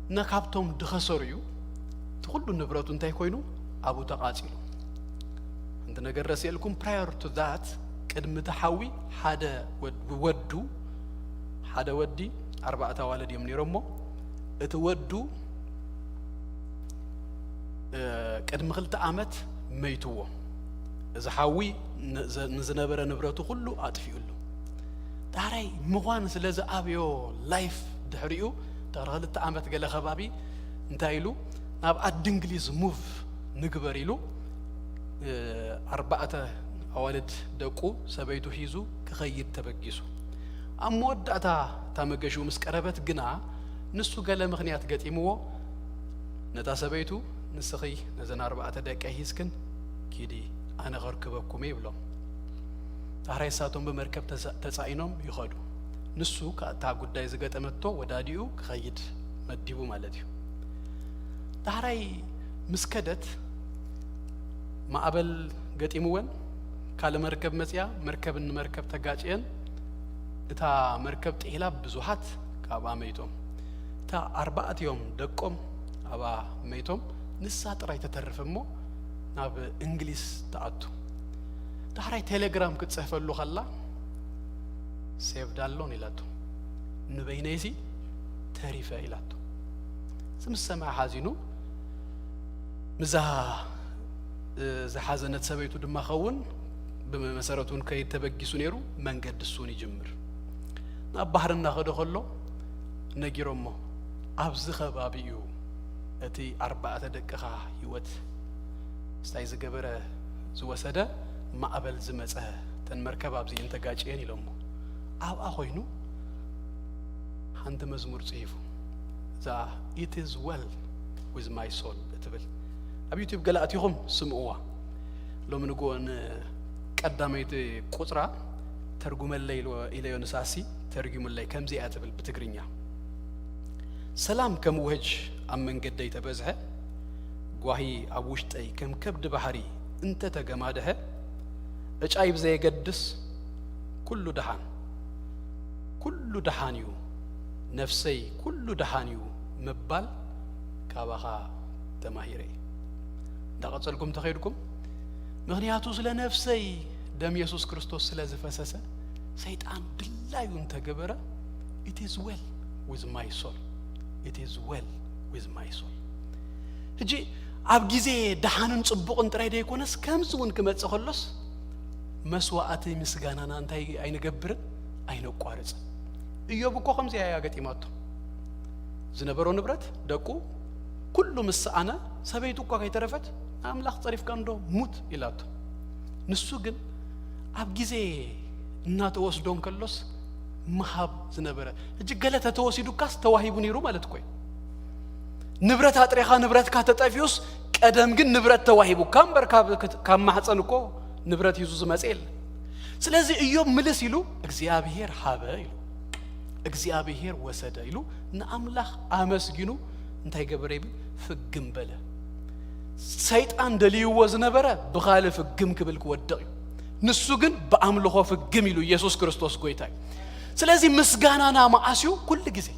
እና ካብቶም ድኸሰሩ እዩ። እቲ ኩሉ ንብረቱ እንታይ ኮይኑ ኣብኡ ተቓጺሉ። እንተ ነገር ረሲኤልኩም፣ prior to that፣ ቅድሚ እቲ ሓዊ ሓደ ወድ-፣ ወዱ፣ ሓደ ወዲ፣ ኣርባዕተ ኣዋልድ እዮም ነይሮሞ። እቲ ወዱ፣ እ፣ ቅድሚ ክልተ ዓመት መይትዎ። እዚ ሓዊ ን-፣ ዘ-፣ ንዝነበረ ንብረቱ ኩሉ ኣጥፊኡሉ። ዳሕራይ ምዃን ስለ ዝኣብዮ ላይፍ ድሕሪኡ ድሕሪ ክልተ ዓመት ገለ ከባቢ እንታይ ኢሉ፣ ናብ ዓዲ እንግሊዝ ሙቭ ንግበር ኢሉ፣ እ፣ ኣርባዕተ ኣዋልድ ደቁ ሰበይቱ ሒዙ ክኸይድ ተበጊሱ። ኣብ መወዳእታ እታ መገሽኡ ምስ ቀረበት ግና ንሱ ገለ ምኽንያት ገጢምዎ ነታ ሰበይቱ፣ "ንስኺ ነዘን ኣርባዕተ ደቀይ ሒዝክን ኪዲ፣ ኣነ ከርክበኩም እየ" ይብሎም። ዳሕራይ ንሳቶም ብመርከብ ተሳ-፣ ተጻኢኖም ይኸዱ። ንሱ ከኣ እታ ጉዳይ ዝገጠመቶ ወዳዲኡ ክኸይድ መዲቡ ማለት እዩ። ዳሕራይ ምስ ከደት ማዕበል ገጢምወን ካልእ መርከብ መጽያ፣ መርከብን ንመርከብ ተጋጭየን። እታ መርከብ ጥሒላ ብዙሓት ካብኣ መይቶም። እታ ኣርባዕቲኦም ደቆም ኣብኣ መይቶም፣ ንሳ ጥራይ ተተርፍ እሞ ናብ እንግሊዝ ትኣቱ። ዳሕራይ ቴሌግራም ክትጽሕፈሉ ከላ፣ "ሴቭድ ኣሎን" ኢላቶ። "ንበይነይሲ ተሪፈ" ኢላቶ። እዚ ምስ ሰምዐ ሓዚኑ፣ ምዛ ዝሓዘነት ሰበይቱ ድማ ኸውን ብመሰረቱ እውን ከይድ ተበጊሱ ነይሩ። መንገዲ እሱ እውን ይጅምር። ናብ ባህሪ እናኸደ ከሎ ነጊሮሞ፣ "ኣብዚ ከባቢ እዩ እቲ ኣርባዕተ ደቅኻ ህይወት ምስታይ ዝገበረ ዝወሰደ ማዕበል ዝመጸ፣ እተን መርከብ ኣብዚ እየን ተጋጭየን" ኢሎሞ። ኣብኣ ኮይኑ ሓንቲ መዝሙር ጽሒፉ፣ እዛ "It is well with my soul" እትብል፣ ኣብ ዩቲዩብ ገለ ኣቲኹም ስምዕዋ። ሎሚ ንግሆ ንቀዳመይቲ ቁጽራ ተርጉመለይ ኢልዎ-፣ ኢለዮ፣ ንሳሲ ተርጉምለይ። ከምዚ እያ ትብል ብትግርኛ: "ሰላም ከም ውህጅ ኣብ መንገደይ ተበዝሐ፣ ጓሂ ኣብ ውሽጠይ ከም ከብዲ ባሕሪ እንተ ተገማድሐ፣ ዕጫይ ብዘየገድስ ኩሉ ደሓን፣ ኩሉ ደሓን እዩ፣ ነፍሰይ ኩሉ ደሓን እዩ ምባል ካባኻ ተማሂረ እየ።" እንዳቐጸልኩም ተኸይድኩም፣ "ምኽንያቱ ስለ ነፍሰይ ደም የሱስ ክርስቶስ ስለ ዝፈሰሰ፣ ሰይጣን ድላዩ እንተገበረ፣ it is well with my soul፣ it is well with my soul።" ሕጂ ኣብ ግዜ ደሓንን ጽቡቕን ጥራይ ደይኮነስ፣ ከምዚ እውን ክመጽእ ከሎስ፣ መስዋዕቲ ምስጋናና እንታይ ኣይንገብርን? ኣይነቋርጽን። እዮብ እኮ ከምዚኣ እያ ገጢማቶ። ዝነበሮ ንብረት፣ ደቁ፣ ኩሉ ምስ ሰኣነ፣ ሰበይቱ እኳ ከይተረፈት፣ "ንኣምላኽ ጸሪፍካ እንዶ ሙት" ኢላቶ። ንሱ ግን ኣብ ግዜ እናተወስዶ እንከሎስ ምሃብ ዝነበረ። ሕጂ ገለ ተተወሲዱካስ ተዋሂቡ ነይሩ ማለት እኮ እዩ። ንብረት ኣጥሪኻ ንብረትካ ተጠፊኡስ፣ ቀደም ግን ንብረት ተዋሂቡካ እምበር፣ ካብ፣ ካብ ማሕፀን እኮ ንብረት ሒዙ ዝመፀ የለን። ስለዚ እዮብ ምልስ ኢሉ "እግዚኣብሔር ሃበ" ኢሉ፣ "እግዚኣብሔር ወሰደ" ኢሉ ንኣምላኽ ኣመስጊኑ እንታይ ገበረ ይብል? ፍግም በለ። ሰይጣን ደልይዎ ዝነበረ ብኻልእ ፍግም ክብል ክወድቕ እዩ። ንሱ ግን ብኣምልኾ ፍግም ኢሉ፣ ኢየሱስ ክርስቶስ ጎይታ እዩ። ስለዚ ምስጋናና መዓስ እዩ? ኩሉ ግዜ።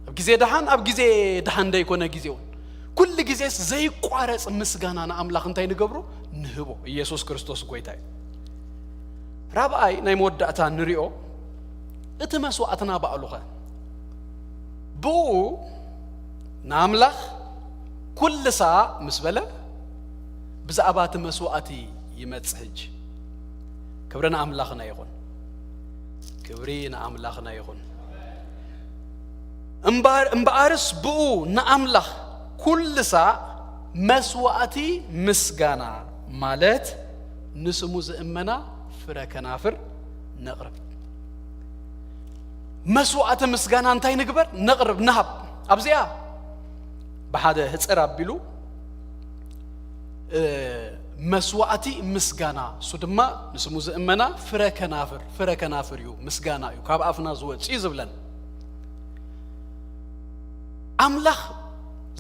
ኣብ ግዜ ደሓን፣ ኣብ ግዜ ደሓን ደይኮነ ግዜ እውን፣ ኩሉ ግዜስ ዘይቋረጽ ምስጋና ንኣምላኽ እንታይ ንገብሮ? ንህቦ። ኢየሱስ ክርስቶስ ጎይታ እዩ። ራብኣይ ናይ መወዳእታ ንሪኦ፣ እቲ መስዋዕትና ባዕሉኸ? ብኡ ንኣምላኽ ኩሉ ሳዕ ምስ በለ፣ ብዛዕባ እቲ መስዋዕቲ ይመጽእ። ሕጂ ክብሪ ንኣምላኽና ይኹን፣ ክብሪ ንኣምላኽና ይኹን። እምበኣር-፣ እምበኣርስ ብኡ ንኣምላኽ ኩሉ ሳዕ መስዋዕቲ ምስጋና፣ ማለት ንስሙ ዝእመና ፍረ ከናፍር ነቕርብ። መስዋዕቲ ምስጋና እንታይ ንግበር? ነቕርብ፣ ንሃብ። ኣብዚኣ ብሓደ ህጽር ኣቢሉ፣ እ፣ መስዋዕቲ ምስጋና፣ እሱ ድማ ንስሙ ዝእመና ፍረ ከናፍር፣ ፍረ ከናፍር እዩ፣ ምስጋና እዩ፣ ካብ ኣፍና ዝወጽእ እዩ ዝብለን። ኣምላኽ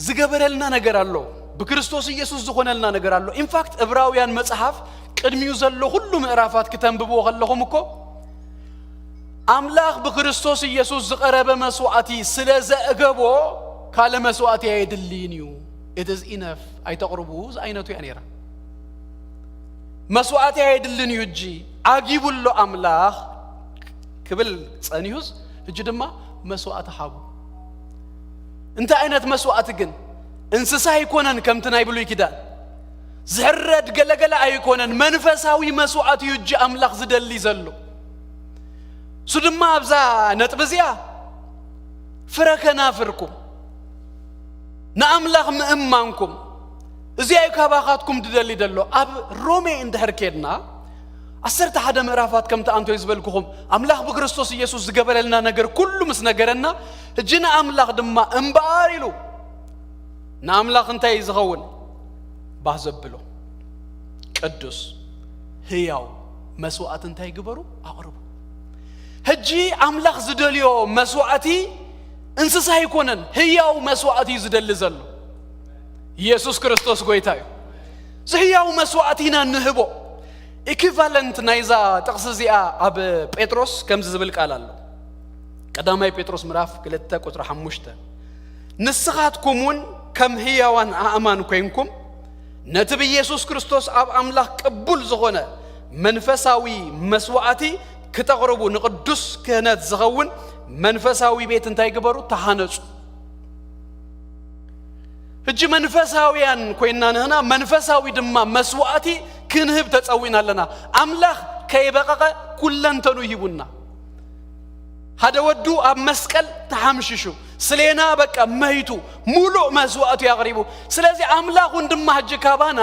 ዝገበረልና ነገር ኣሎ፣ ብክርስቶስ ኢየሱስ ዝኾነልና ነገር ኣሎ። ኢንፋክት፣ ዕብራውያን መጽሓፍ ቅድሚኡ ዘሎ ኩሉ ምዕራፋት ክተንብብዎ ከለኹም እኮ፣ ኣምላኽ ብክርስቶስ ኢየሱስ ዝቐረበ መስዋዕቲ ስለ ዘእገቦ፣ ካልእ መስዋዕቲ ኣየድልይን እዩ። It is enough፣ ኣይተቕርቡ ዝዓይነቱ እያ ነይራ። መስዋዕቲ ኣየድልን እዩ፣ ሕጂ ዓጊቡ ኣሎ ኣምላኽ ክብል ጸኒሁስ፣ ሕጂ ድማ መስዋዕቲ ሓቡ። እንታይ ዓይነት መስዋዕቲ ግን? እንስሳ ኣይኮነን፣ ከምቲ ናይ ብሉይ ኪዳን ዝሕረድ ገለገለ ኣይኮነን። መንፈሳዊ መስዋዕቲ እዩ ሕጂ ኣምላኽ ዝደሊ ዘሎ። እሱ ድማ ኣብዛ ነጥቢ እዚኣ፣ ፍረ ከናፍርኩም፣ ንኣምላኽ ምእማንኩም፣ እዚኣ እዩ ካባኻትኩም ዝደሊ ዘሎ። ኣብ ሮሜ እንድሕር ኬድና፣ ዓሰርተ ሓደ ምዕራፋት ከምቲ ኣንቶይ ዝበልኩኹም፣ ኣምላኽ ብክርስቶስ ኢየሱስ ዝገበረልና ነገር ኩሉ ምስ ነገረና፣ ሕጂ ንኣምላኽ ድማ እምበኣር ኢሉ፣ ንኣምላኽ እንታይ እዩ ዝኸውን? ባህ ዘብሎ ቅዱስ ህያው መስዋዕቲ እንታይ ግበሩ? ኣቕርቡ። ሕጂ ኣምላኽ ዝደልዮ መስዋዕቲ እንስሳ ኣይኮነን፣ ህያው መስዋዕቲ እዩ ዝደሊ ዘሎ። ኢየሱስ ክርስቶስ ጎይታ እዩ። እዚ ህያው መስዋዕቲ ኢና ንህቦ። ኢኩቫለንት ናይዛ ጥቕሲ እዚኣ ኣብ ጴጥሮስ ከምዚ ዝብል ቃል ኣሎ። ቀዳማይ ጴጥሮስ ምዕራፍ ክልተ ቁጽሪ ሓሙሽተ፣ ንስኻትኩም እውን ከም ህያዋን ኣእማን ኮይንኩም፣ ነቲ ብኢየሱስ ክርስቶስ ኣብ ኣምላኽ ቅቡል ዝኾነ መንፈሳዊ መስዋዕቲ ክተቕርቡ፣ ንቕዱስ ክህነት ዝኸውን መንፈሳዊ ቤት እንታይ ግበሩ? ተሃነጹ። ሕጂ መንፈሳውያን ኮይንና ንህና መንፈሳዊ ድማ መስዋዕቲ ክንህብ ተጸዊና ኣለና። ኣምላኽ ከይበቐቐ ኩለንተኑ ሂቡና። ሓደ ወዱ ኣብ መስቀል ተሓምሽሹ፣ ስሌና በቃ መይቱ፣ ሙሉእ መስዋዕቱ ኣቕሪቡ። ስለዚ ኣምላኽ እውን ድማ ሕጂ ካባና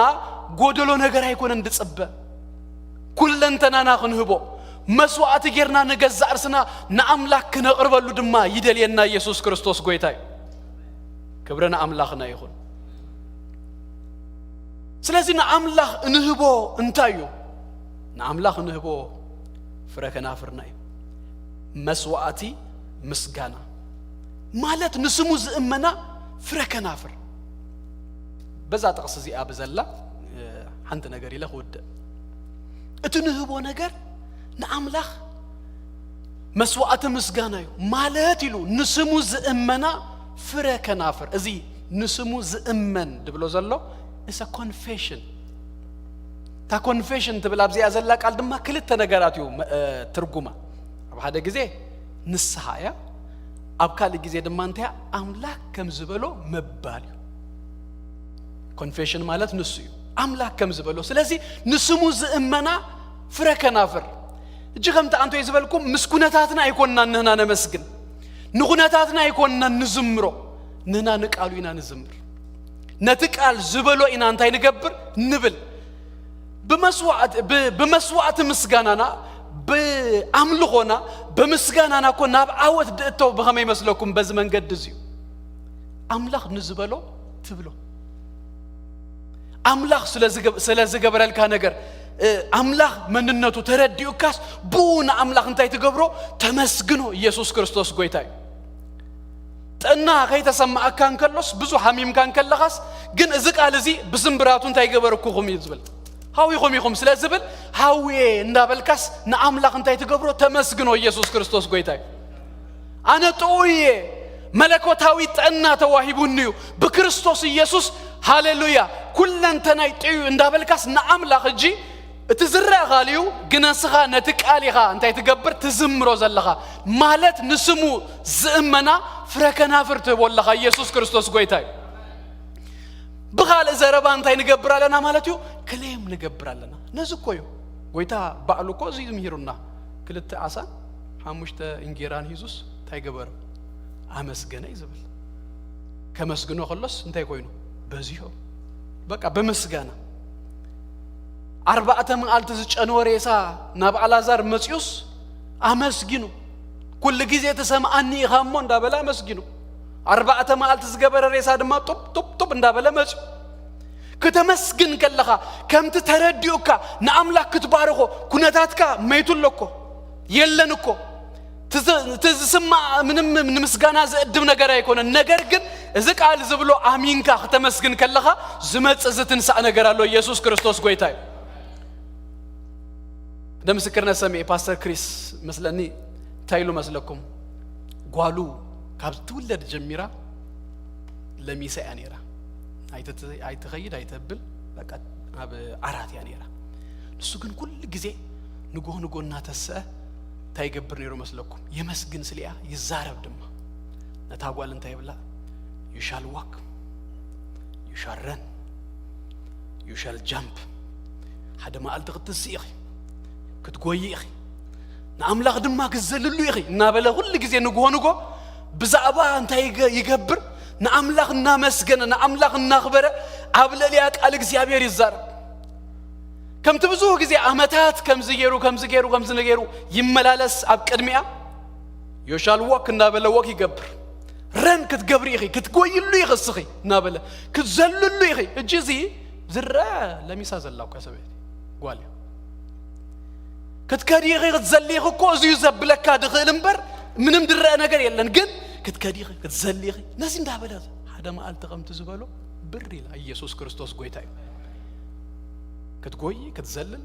ጎደሎ ነገር ኣይኮነን ድጽበ። ኩለንተናና ክንህቦ፣ መስዋዕቲ ጌርና ንገዛእ ርስና ንኣምላኽ ክነቕርበሉ ድማ ይደልየና። ኢየሱስ ክርስቶስ ጎይታ እዩ። ክብሪ ንኣምላኽና ይኹን። ስለዚ ንኣምላኽ እንህቦ እንታይ እዩ? ንኣምላኽ እንህቦ ፍረ ከናፍርና እዩ። መስዋዕቲ ምስጋና ማለት ንስሙ ዝእመና ፍረ ከናፍር። በዛ ጥቕሲ እዚኣ ብዘላ፣ እ፣ ሓንቲ ነገር ኢለ ክውድእ። እቲ ንህቦ ነገር ንኣምላኽ መስዋዕቲ ምስጋና እዩ። ማለት ኢሉ ንስሙ ዝእመና ፍረ ከናፍር። እዚ ንስሙ ዝእመን ድብሎ ዘሎ እሰ ኮንፌሽን። እታ ኮንፌሽን ትብል ኣብዚኣ ዘላ ቃል ድማ ክልተ ነገራት እዩ መ-፣ እ፣ ትርጉማ። ኣብ ሓደ ግዜ ንስሓ እያ፣ ኣብ ካልእ ግዜ ድማ እንታይ እያ? ኣምላኽ ከም ዝበሎ ምባል እዩ። ኮንፌሽን ማለት ንሱ እዩ፣ ኣምላኽ ከም ዝበሎ። ስለዚ ንስሙ ዝእመና ፍረ ከናፍር። እጂ ከምቲ ኣንቶይ ዝበልኩም ምስ ኩነታትና ኣይኮንና ንህና ነመስግን፣ ንኩነታትና ኣይኮንና ንዝምሮ፣ ንህና ንቃሉ ኢና ንዝምር። ነቲ ቃል ዝበሎ ኢና እንታይ ንገብር? ንብል። ብመስዋዕት-፣ ብ-፣ ብመስዋዕቲ ምስጋናና፣ ብኣምልኾና፣ ብምስጋናና እኮ ናብ ዓወት ድእተው ብኸመይ ይመስለኩም? በዚ መንገዲ እዚ እዩ። ኣምላኽ ንዝበሎ ትብሎ። ኣምላኽ ስለ ዝገብ-፣ ስለ ዝገበረልካ ነገር፣ እ፣ ኣምላኽ መንነቱ ተረዲኡካስ ብኡ ንኣምላኽ እንታይ ትገብሮ? ተመስግኖ። ኢየሱስ ክርስቶስ ጎይታ እዩ። ጥዕና ከይተሰማኣካ እንከሎስ፣ ብዙ ሓሚምካ እንከለኻስ፣ ግን እዚ ቃል እዚ ብስምብራቱ እንታይ ገበርኩኹም እዩ ዝብል። ሃዊኹም ኢኹም ስለ ዝብል፣ ሃውየ እንዳበልካስ ንኣምላኽ እንታይ ትገብሮ? ተመስግኖ። ኢየሱስ ክርስቶስ ጎይታ እዩ። ኣነ ጥዑይ እየ፣ መለኮታዊ ጥዕና ተዋሂቡኒ እዩ፣ ብክርስቶስ ኢየሱስ፣ ሃሌሉያ፣ ኩለንተናይ ጥዑይ እንዳበልካስ ንኣምላኽ ሕጂ እቲ ዝረአ ካልእ እዩ፣ ግን ንስኻ ነቲ ቃል ኢኻ እንታይ ትገብር? ትዝምሮ ዘለኻ። ማለት ንስሙ ዝእመና ፍረ ከናፍር ትህቦ ኣለኻ። ኢየሱስ ክርስቶስ ጎይታ እዩ። ብኻልእ ዘረባ እንታይ ንገብር ኣለና ማለት እዩ? ክሌም ንገብር ኣለና። ነዚ እኮ እዩ ጎይታ ባዕሉ እኮ እዚ ምሂሩና። ክልተ ዓሳን ሓሙሽተ እንጌራን ሂዙስ እንታይ ገበረ? ኣመስገነ እዩ ዝብል። ከመስግኖ ከሎስ እንታይ ኮይኑ? በዚሆ። በቃ ብምስጋና። ኣርባዕተ መዓልቲ ዝጨነወ ሬሳ ናብ ኣልዓዛር መጺኡስ ኣመስጊኑ። ኩሉ ግዜ ትሰምዓኒ ኢኻ እሞ እንዳበለ ኣመስጊኑ። ኣርባዕተ መዓልቲ ዝገበረ ሬሳ ድማ ጡብ ጡብ ጡብ እንዳበለ መጺኡ። ክተመስግን ከለኻ ከምቲ ተረዲኡካ ንኣምላኽ ክትባርኾ፣ ኩነታትካ መይቱ ኣሎ እኮ፣ የለን እኮ። እቲ ዝ-፣ እቲ ዝስማዕ ምንም ንምስጋና ዝእድም ነገር ኣይኮነን። ነገር ግን እዚ ቃል ዝብሎ ኣሚንካ ክተመስግን ከለኻ ዝመጽእ ዝትንሳእ ነገር ኣሎ። ኢየሱስ ክርስቶስ ጎይታ እዩ። እንደ ምስክርነት ሰሚኤ ፓስተር ክሪስ መስለኒ እንታይ ኢሉ መስለኩም? ጓሉ ካብ ትውለድ ጀሚራ ለሚሳ እያ ነይራ። ኣይትት-፣ ኣይትኸይድ ኣይተብል፣ በቃ ኣብ ዓራት እያ ነይራ። ንሱ ግን ኩሉ ግዜ ንጎ ንጎ እናተሰአ እንታይ ይገብር ነይሩ መስለኩም? የመስግን ስሊያ ይዛረብ ድማ። ነታ ጓል እንታይ ይብላ? You shall walk, you shall run, you shall jump። ሓደ መዓልቲ ክትስኢ ኢኺ፣ ክትጎዪ ኢኺ፣ ንኣምላኽ ድማ ክትዘልሉ ኢኺ እናበለ ኩሉ ግዜ ንግሆ ንግሆ ብዛዕባ እንታይ ይገ-፣ ይገብር? ንኣምላኽ እናመስገነ፣ ንኣምላኽ እናኽበረ ኣብ ልዕሊያ ቃል እግዚኣብሔር ይዛረብ። ከምቲ ብዙሕ ግዜ ዓመታት ከምዚ ገይሩ፣ ከምዚ ገይሩ፣ ከምዚ ገይሩ ይመላለስ ኣብ ቅድሚኣ፣ you shall walk እናበለ ወክ ይገብር። ረን ክትገብሪ ኢኺ፣ ክትጎይሉ ኢኺ እስኺ እናበለ፣ ክትዘልሉ ኢኺ። እጂ እዚ ዝረአ ለሚሳ ዘላ እኳ ሰበይቲ ጓል እያ። ክትከዲ ኢኺ፣ ክትዘሊ ኢኺ እኮ እዚ እዩ ዘብለካ ድኽእል እምበር ምንም ድረአ ነገር የለን። ግን ክትከዲ ኢኺ፣ ክትዘሊ ኢኺ። ነዚ እንዳበለ ሓደ መዓልቲ ከምቲ ዝበሎ ብር ኢላ። ኢየሱስ ክርስቶስ ጎይታ እዩ። ክትጎይ፣ ክትዘልል፣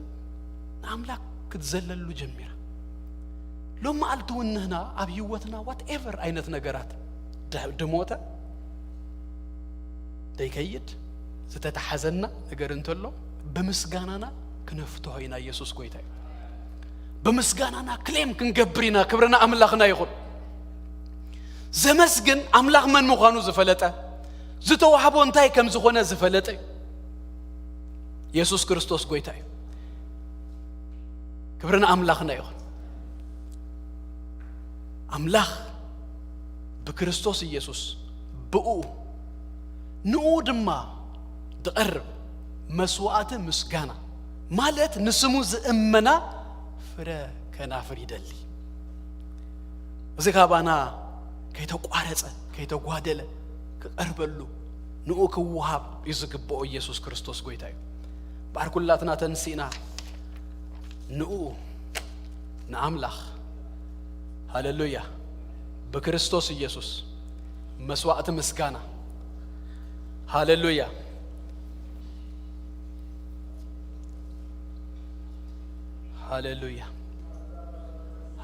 ንኣምላኽ ክትዘለሉ ጀሚራ። ሎም መዓልቲ እውን ንህና ኣብ ህይወትና ዋትኤቨር ዓይነት ነገራት ደ- ድሞተ ደይከይድ ዝተተሓዘና ነገር እንተሎ ብምስጋናና ክነፍትሖ ኢና። ኢየሱስ ጎይታ እዩ። ብምስጋናና ክሌም ክንገብር ኢና። ክብርና ኣምላኽና ይኹን። ዘመስግን ኣምላኽ መን ምዃኑ ዝፈለጠ፣ ዝተዋህቦ እንታይ ከም ዝኾነ ዝፈለጠ እዩ። ኢየሱስ ክርስቶስ ጎይታ እዩ። ክብርና ኣምላኽና ይኹን። ኣምላኽ ብክርስቶስ ኢየሱስ ብኡ ንኡ ድማ ዝቐርብ መስዋዕቲ ምስጋና ማለት ንስሙ ዝእመና ፍረ ከናፍር ይደሊ። እዚ ካባና ከይተቋረጸ ከይተጓደለ ክቐርበሉ ንኡ ክወሃብ እዩ ዝግብኦ። ኢየሱስ ክርስቶስ ጎይታ እዩ። ባር ኩላትና ተንሲእና ንኡ ንኣምላኽ ሃሌሉያ ብክርስቶስ ኢየሱስ መስዋዕቲ ምስጋና ሃሌሉያ ሃሌሉያ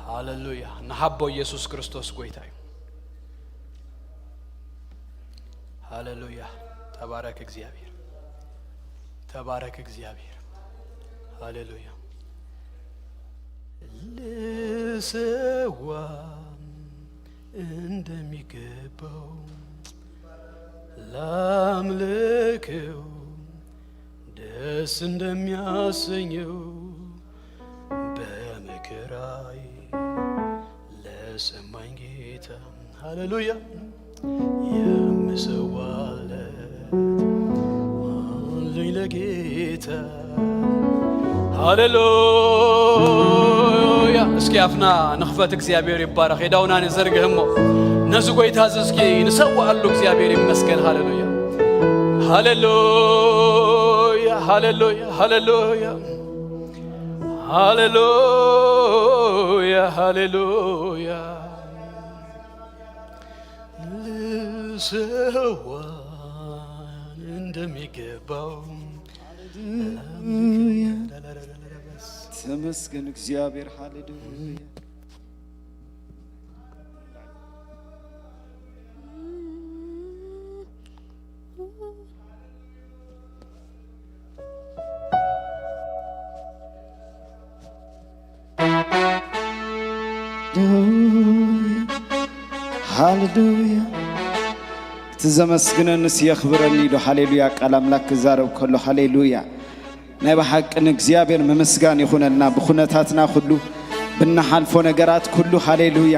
ሃሌሉያ ንሃቦ። ኢየሱስ ክርስቶስ ጎይታ እዩ። ሃሌሉያ። ተባረክ እግዚኣብሔር፣ ተባረክ እግዚኣብሔር። ሃሌሉያ። ልሰዋ እንደሚገባው ላምልከው ደስ እንደሚያሰኘው በመከራይ ለሰማኝ ጌታ። ሃሌሉያ። የምሰዋለት አለኝ ለጌታ። ሃሌሉያ። እስኪ ኣፍና ንኽፈት። እግዚኣብሔር ይባረኽ። የዳውና ንዘርግህ እሞ ነዚ ጎይታ እዚ እስኪ ንሰዋኣሉ። እግዚኣብሔር ይመስገን። ሃሌሉያ። ሃሌሉያ ሃሌሉያ ሃሌሉያ ሃሌሉያ ሃሌሉያ። ልሰዋ እንደሚገባው። ሃሌሉያ። ተመስገን እግዚኣብሔር። ሃሌሉያ። ሃሌሉያ። እቲ ዘመስግነንስ የኽብረኒ ኢሉ። ሃሌሉያ። ቃል ኣምላክ ክዛረብ ከሎ ሃሌሉያ። ናይ ብሓቂ ንእግዚኣብሔር ምምስጋን ይኹነልና። ብኹነታትና ኩሉ፣ ብንሓልፎ ነገራት ኩሉ ሃሌሉያ።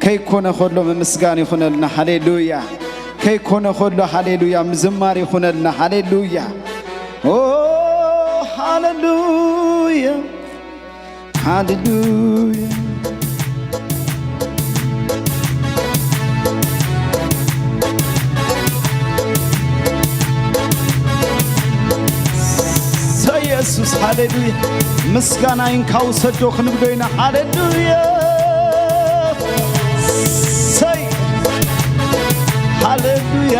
ከይኮነ ከሎ ምምስጋን ይኹነልና። ሃሌሉያ። ከይኮነ ከሎ ሃሌሉያ ምዝማር ይኹነልና። ሃሌሉያ። ኦ ሃሌሉያ። ሃሌሉያ። ሰ ኢየሱስ ሃሌሉያ። ምስጋና ይንካ ውሰዶ ክንብሎ ኢና። ሃሌሉያ። ሰይ ሃሌሉያ።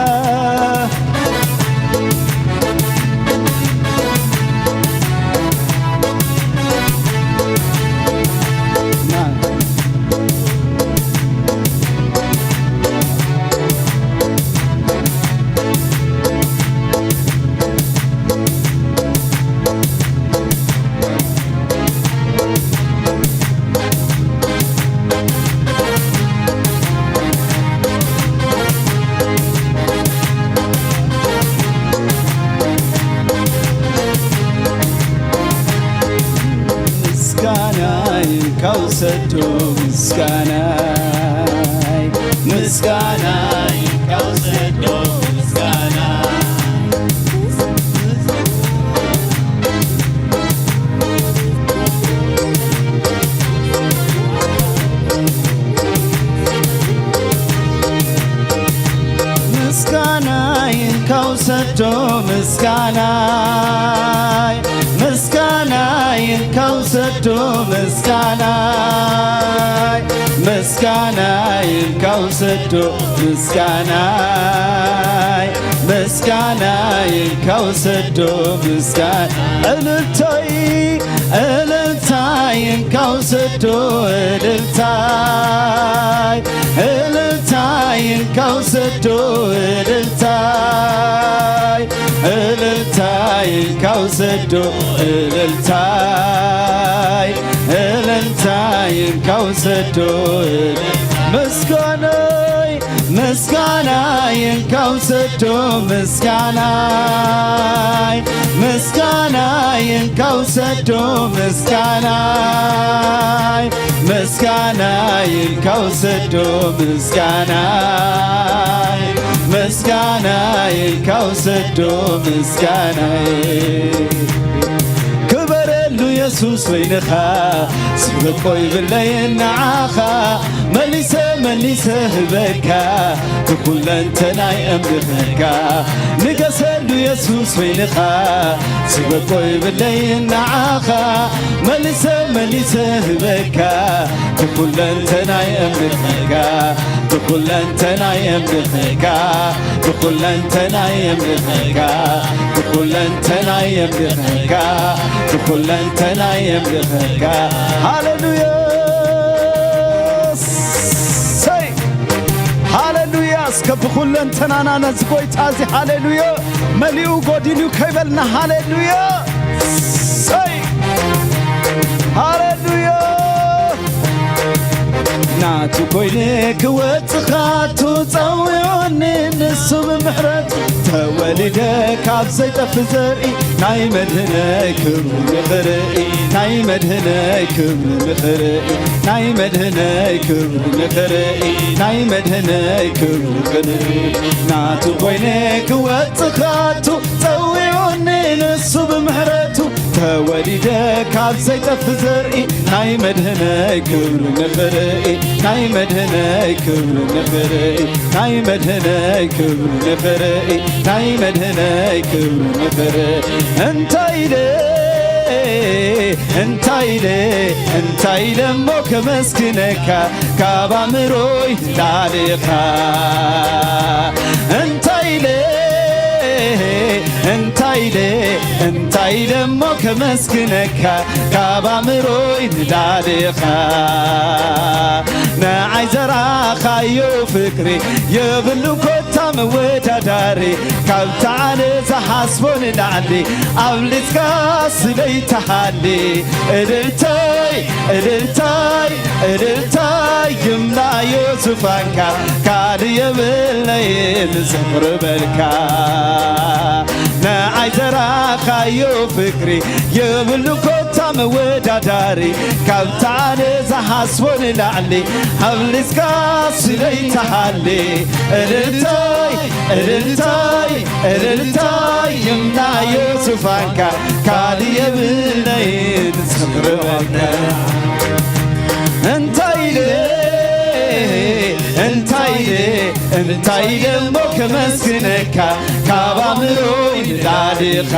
ምስጋናይ ካውሰዶ ምስጋናይ ምስጋናይ ካውሰዶ ምስጋናይ ምስጋናይ ካውሰዶ ምስጋናይ ምስጋናይ ካውሰዶ ምስጋናይ ምስጋናይ ካውሰዶ ምስጋናይ ምስጋናይ ካውሰዶ ምስጋና እልልታይ እልል እንካ ውሰዶ እልልታይ፣ እልልታይ፣ እንካ ውሰዶ እልልታይ፣ እልልታይ፣ እንካ ውሰዶ እልልታይ፣ እልልታይ፣ እንካ ውሰዶ እልልታይ። ምስጋናይ ምስጋናይ እንካ ውሰዶ ምስጋናይ፣ ምስጋናይ እንካ ውሰዶ ምስጋናይ፣ ምስጋናይ እንካ ውሰዶ ምስጋናይ፣ ምስጋናይ እንካ ውሰዶ ምስጋናይ። ክበረሉ የሱስ በይንኻ፣ ዝበቆ ይብለይ ንዓኻ፣ መሊሰ መሊሰ ህበካ፣ ብኩለንተናይ እምልኸካ። ንገሰሉ የሱስ በይንኻ፣ ዝበቆ ይብለይ ንዓኻ፣ መሊሰ መሊሰ ህበካ፣ ብኩለንተናይ እምልኸካ፣ ብኩለንተናይ እምልኸካ፣ ብኩለንተናይ እምልኸካ፣ ብኩለንተናይ እምልኸካ፣ ብኩለንተናይ እምልኸካ። ሃሌሉያ! ሰይ! ሃሌሉያ! እስከ ብኩለንተናና ነዚ ጎይታ እዚ ሃሌሉያ! መሊኡ ጎዲሉ ከይበልና ሃሌሉያ! ሰይ! ሃሌሉያ! ናቱ ኮይነ ክወጽኻቱ ጸዊዑኒ ንሱ ብምሕረቱ፣ ተወሊደ ካብ ዘይጠፍ ዘርኢ፣ ናይ መድህነይ ክብሪ ንኽርኢ፣ ናይ መድህነይ ክብሪ ንኽርኢ፣ ናይ መድህነይ ክብሪ ንኽርኢ፣ ናይ መድህነይ ክብሪ ንኽርኢ። ናቱ ኮይነ ክወጽኻቱ ጸዊዑኒ ንሱ ብምሕረቱ፣ ተወሊደ ካብ ዘይጠፍ ዘርኢ፣ ናይ መድህነይ ክብሪ ንኽርኢ፣ ናይ መድህነይ ክብሪ ንኽርኢ፣ ናይ መድህነይ ክብሪ ንኽርኢ፣ ናይ መድህነይ ክብሪ ንኽርኢ። እንታይ ኢለ እንታይ ኢለ እንታይ ኢለ እሞ ከመስግነካ፣ ካብ ኣእምሮይ ንላዕሊኻ። እንታይ ኢለ እንታይ ኢለ እንታይ ኢለ እሞ ከመስግነካ፣ ካብ ኣእምሮይ ንላዕሊኻ። ንዓይ ዘርኣኻዮ ፍቅሪ የብሉን ኮታ መወዳዳሪ፣ ካብታ ኣነ ዝሓስቦ ንላዕሊ ኣብሊጽካ ስለይ ትሃሊ። እልልታይ እልልታይ እልልታይ ይምላዮ ዙፋንካ፣ ካልእ የብለይን ዘቕርበልካ። ንዓይ ዘርኣኻዮ ፍቅሪ የብሉን ኮታ መወዳዳሪ፣ ካብታ ኣነ ዝሓስቦ ንላዕሊ ኣብሊጽካ ስለይ ትሃሊ። እልልታይ እልልታይ እልልታይ ይምላዮ ዙፋንካ፣ ካልእ የብለይን ዘቕርበልካ። እንታይ ኢለ እንታይ ኢለ እንታይ ኢለ እሞ ከመስግነካ፣ ካብ ኣእምሮይ ንላዕሊኻ።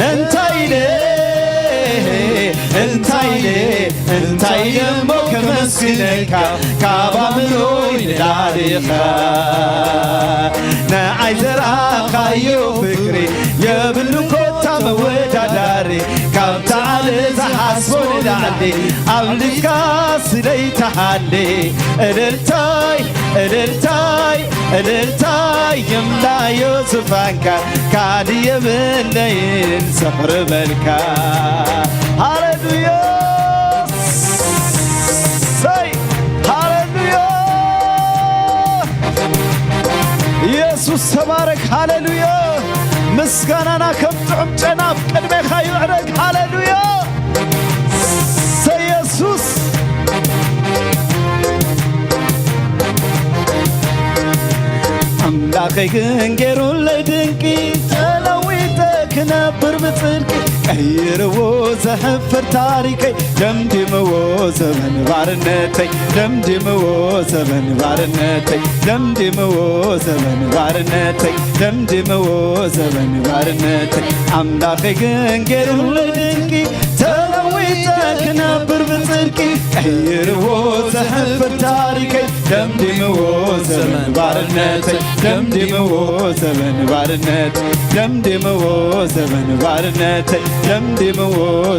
እንታይ ኢለ እንታይ ኢለ እንታይ ኢለ እሞ ከመስግነካ፣ ካብ ኣእምሮይ ንላዕሊኻ። ንዓይ ዘርኣኻዮ ፍቅሪ የብሉን ኮታ መወዳዳሪ፣ ካብታ ኣነ ዝሓስቦ ንላዕሊ ኣብሊጽካ ስለይ ትሃሊ። እልልታይ እልልታይ እልልታይ ይምላዮ ዙፋንካ፣ ካልእ የብለይን ዘቕርበልካ። ሃሌሉያ! ሰይ! ሃሌሉያ! ኢየሱስ ተባረክ። ሃሌሉያ! ምስጋናና ከም ጥዑም ጨና ኣብ ቅድሜኻ ይዕረግ። ሃሌሉያ! ሰይ ኢየሱስ! ኣምላኸይ ግን ገይሩለይ ድንቂ፣ ተለዊጠ ክነብር ብጽድቂ፣ ቀይርዎ ዘሕፍር ታሪከይ፣ ደምዲምዎ ዘመን ባርነተይ፣ ደምዲምዎ ዘመን ባርነተይ፣ ደምዲምዎ ዘመን ባርነተይ፣ ደምዲምዎ ዘመን ባርነተይ። ኣምላኸይ ግን ገይሩለይ ድንቂ፣ ተለዊጠ ክነብር ብጽድቂ፣ ቀይርዎ ዝሕፍር ታሪከይ ደምዲምዎ ዘመን ባርነተይ፣ ደምዲምዎ ዘመን ባርነት፣ ደምዲምዎ ዘመን ባርነተይ፣ ደምዲምዎ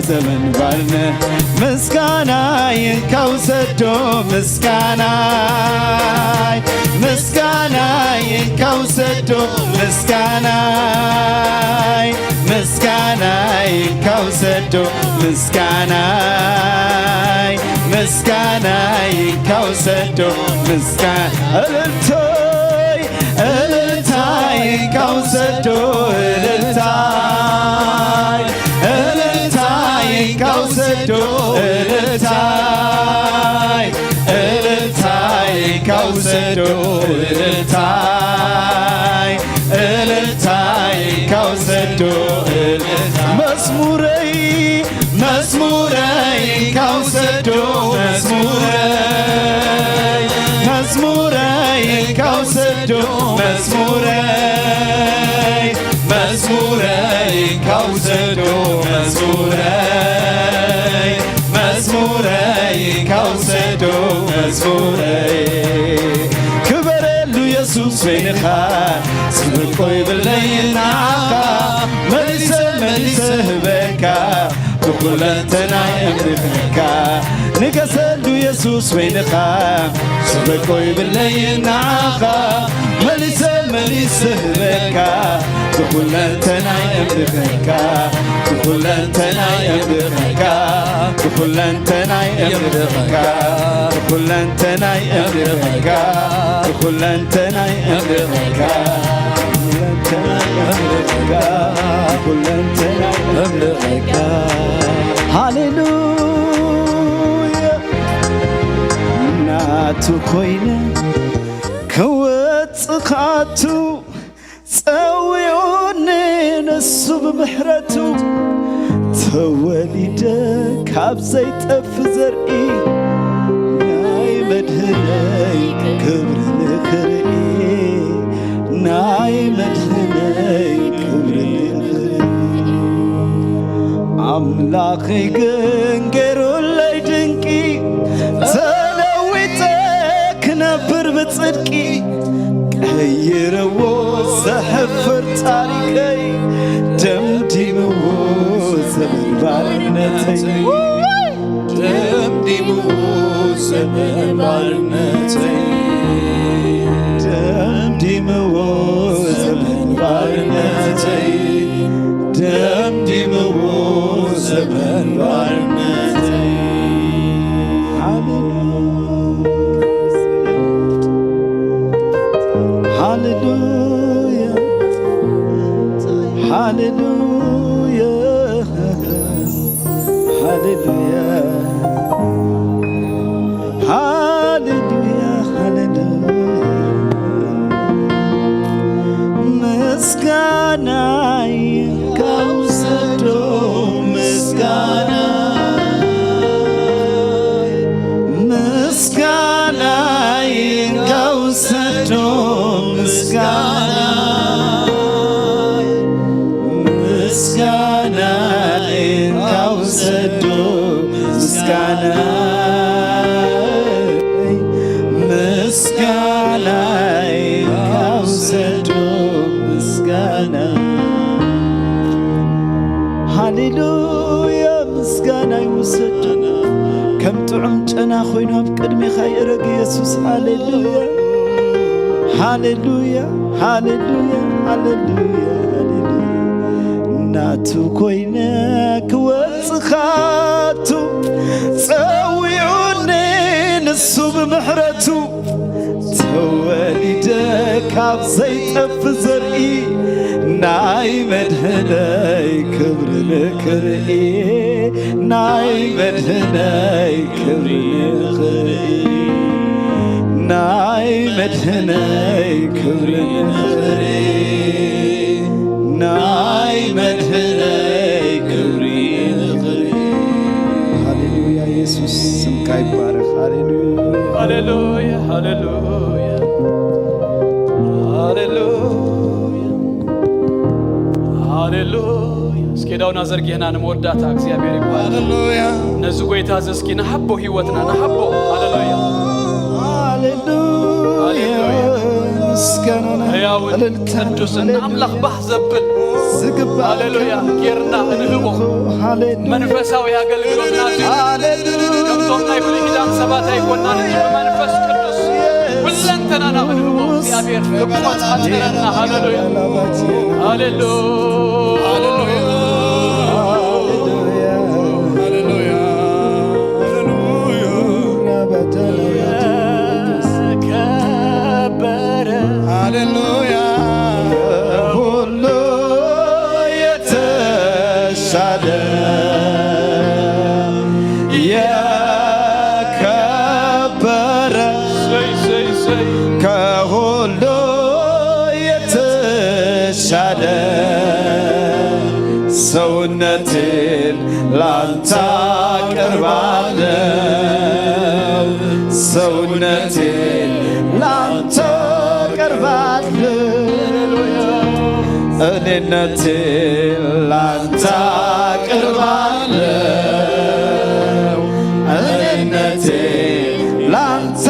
ዘመን ባርነት። ምስጋናይ እንካ ውሰዶ ምስጋናይ፣ ምስጋናይ እንካ ውሰዶ ምስጋናይ፣ ምስጋናይ እንካ ውሰዶ ምስጋናይ፣ ምስጋናይ እንካ ውሰዶ ምስጋና። እልልታይ እልልታይ እንካ ውሰዶ እልልታይ፣ እልልታይ እንካ ውሰዶ እልልታይ፣ እልልታይ እንካ ውሰዶ እልልታይ፣ እልልታይ እንካ ውሰዶ እልልታይ። መዝሙረይ መዝሙረይ እንካ ውሰዶ መዝሙረይ፣ መዝሙረይ እንካ ውሰዶ መዝሙረይ፣ መዝሙረይ እንካ ውሰዶ መዝሙረይ፣ መዝሙረይ እንካ ውሰዶ መዝሙረይ። ክበረሉ የሱስ በይንኻ ዝበቆ ይብለይ ንዓኻ፣ መሊሰ መሊሰ ህበካ ብኩለንተናይ እምልኸካ። ንገሰሉ የሱስ በይንኻ ዝበቆ ይብለይ ንዓኻ፣ መሊሰ መሊሰ ህበካ ብኩለንተናይ እምልኸካ፣ ብኩለንተናይ እምልኸካ፣ ብኩለንተናይ እምልኸካ፣ ብኩለንተናይ እምልኸካ፣ ብኩለንተናይ እምልኸካ፣ ብኩለንተናይ እምልኸካ፣ ብኩለንተናይ እምልኸካ። ሃሌሉያ። ናቱ ኮይነ ክወጽእ ካቱ ጸዊዑኒ ንሱ ብምሕረቱ፣ ተወሊደ ካብ ዘይጠፍ ዘርኢ፣ ናይ መድህነይ ክብሪ ንኽርኢ፣ ናይ መድህነይ ክብሪ ንኽርኢ። ኣምላኸይ ግን ገይሩለይ ድንቂ፣ ተለዊጠ ክነብር ብጽድቂ፣ ቀይርዎ ዘሕፍር ታሪኸይ፣ ደምዲምዎ ዘመን ባርነተይ። ደምዲምዎ ዘመን ባርነተይ። ደምዲምዎ ዘመን ባርነተይ። ደምዲምዎ ዘመን ባርነተይ። ሃሌሉያ። ሃሌሉያ። ሃሌሉያ። ሃሌሉያ። ሃሌሉያ። ሃሌሉያ። ምስጋናይ ካውሰዶ ምስጋናይ፣ ምስጋናይ ካውሰዶ ምስጋናይ፣ ምስጋናይ ካውሰዶ ምስጋናይ፣ ምስጋናይ ካውሰዶ ምስጋናይ። ሃሌሉያ፣ ምስጋናይ ውሰዶ። ከም ጥዑም ጨና ኮይኑ ኣብ ቅድሜኻ ይእረግ የሱስ። ሃሌሉያ፣ ሃሌሉያ፣ ሃሌሉያ፣ ሃሌሉያ፣ ሃሌሉያ። ናቱ ኮይነ ክወጽእ ካቱ ጸዊዑኒ ንሱ ብምሕረቱ፣ ተወሊደ ካብ ዘይጠፍ ዘርኢ፣ ናይ መድህነይ ክብሪ ንኽርኢ፣ ናይ መድህነይ ክብሪ ንኽርኢ፣ ናይ መድህነይ ክብሪ ንኽርኢ፣ ናይ መድህነይ ክብሪ ንኽርኢ። ሃሌሉያ፣ የሱስ ስምካ ይባረኽ። ሃሌሉያ። ሃሌሉያ፣ ሃሌሉያ፣ ሃሌሉያ፣ ሃሌሉያ። እስኪ ዳውና ዘርጊህና ንመወዳእታ እግዚኣብሔር ይባረኽ። ሃሌሉያ። ነዚ ጎይታ እዚ እስኪ ንሓቦ ህይወትና ንሓቦ። ሃሌሉያ። ሃሌሉያ። ምስጋናና፣ ሕያውን እልልታና፣ ቅዱስን፣ ሃሌሉያ፣ ንኣምላኽ ባህ ዘብል፣ ዝግባእ ሃሌሉያ፣ ጌርና እንህቦ ሃሌሉያ። መንፈሳዊ ኣገልግሎትና እዚ ሃሌሉያ። ከምቶም ናይ ብሉይ ኪዳን ሰባት ኣይኮናን፣ ብመንፈስ ቅዱስ ኩለንተናና ክንህቦ እግዚኣብሔር ይቆጻጸረና። ሃሌሉያ፣ ሃሌሉያ፣ ሃሌሉያ፣ ሃሌሉያ። የከበረ ሃሌሉያ። ከሁሉ የተሻለ የከበረ ከሁሉ የተሻለ ሰውነቴን ላንተ አቀርባለሁ፣ ሰውነቴን ላንተ አቀርባለሁ፣ እኔነቴን ላንተ አቀርባለሁ፣ እኔነቴን ላንተ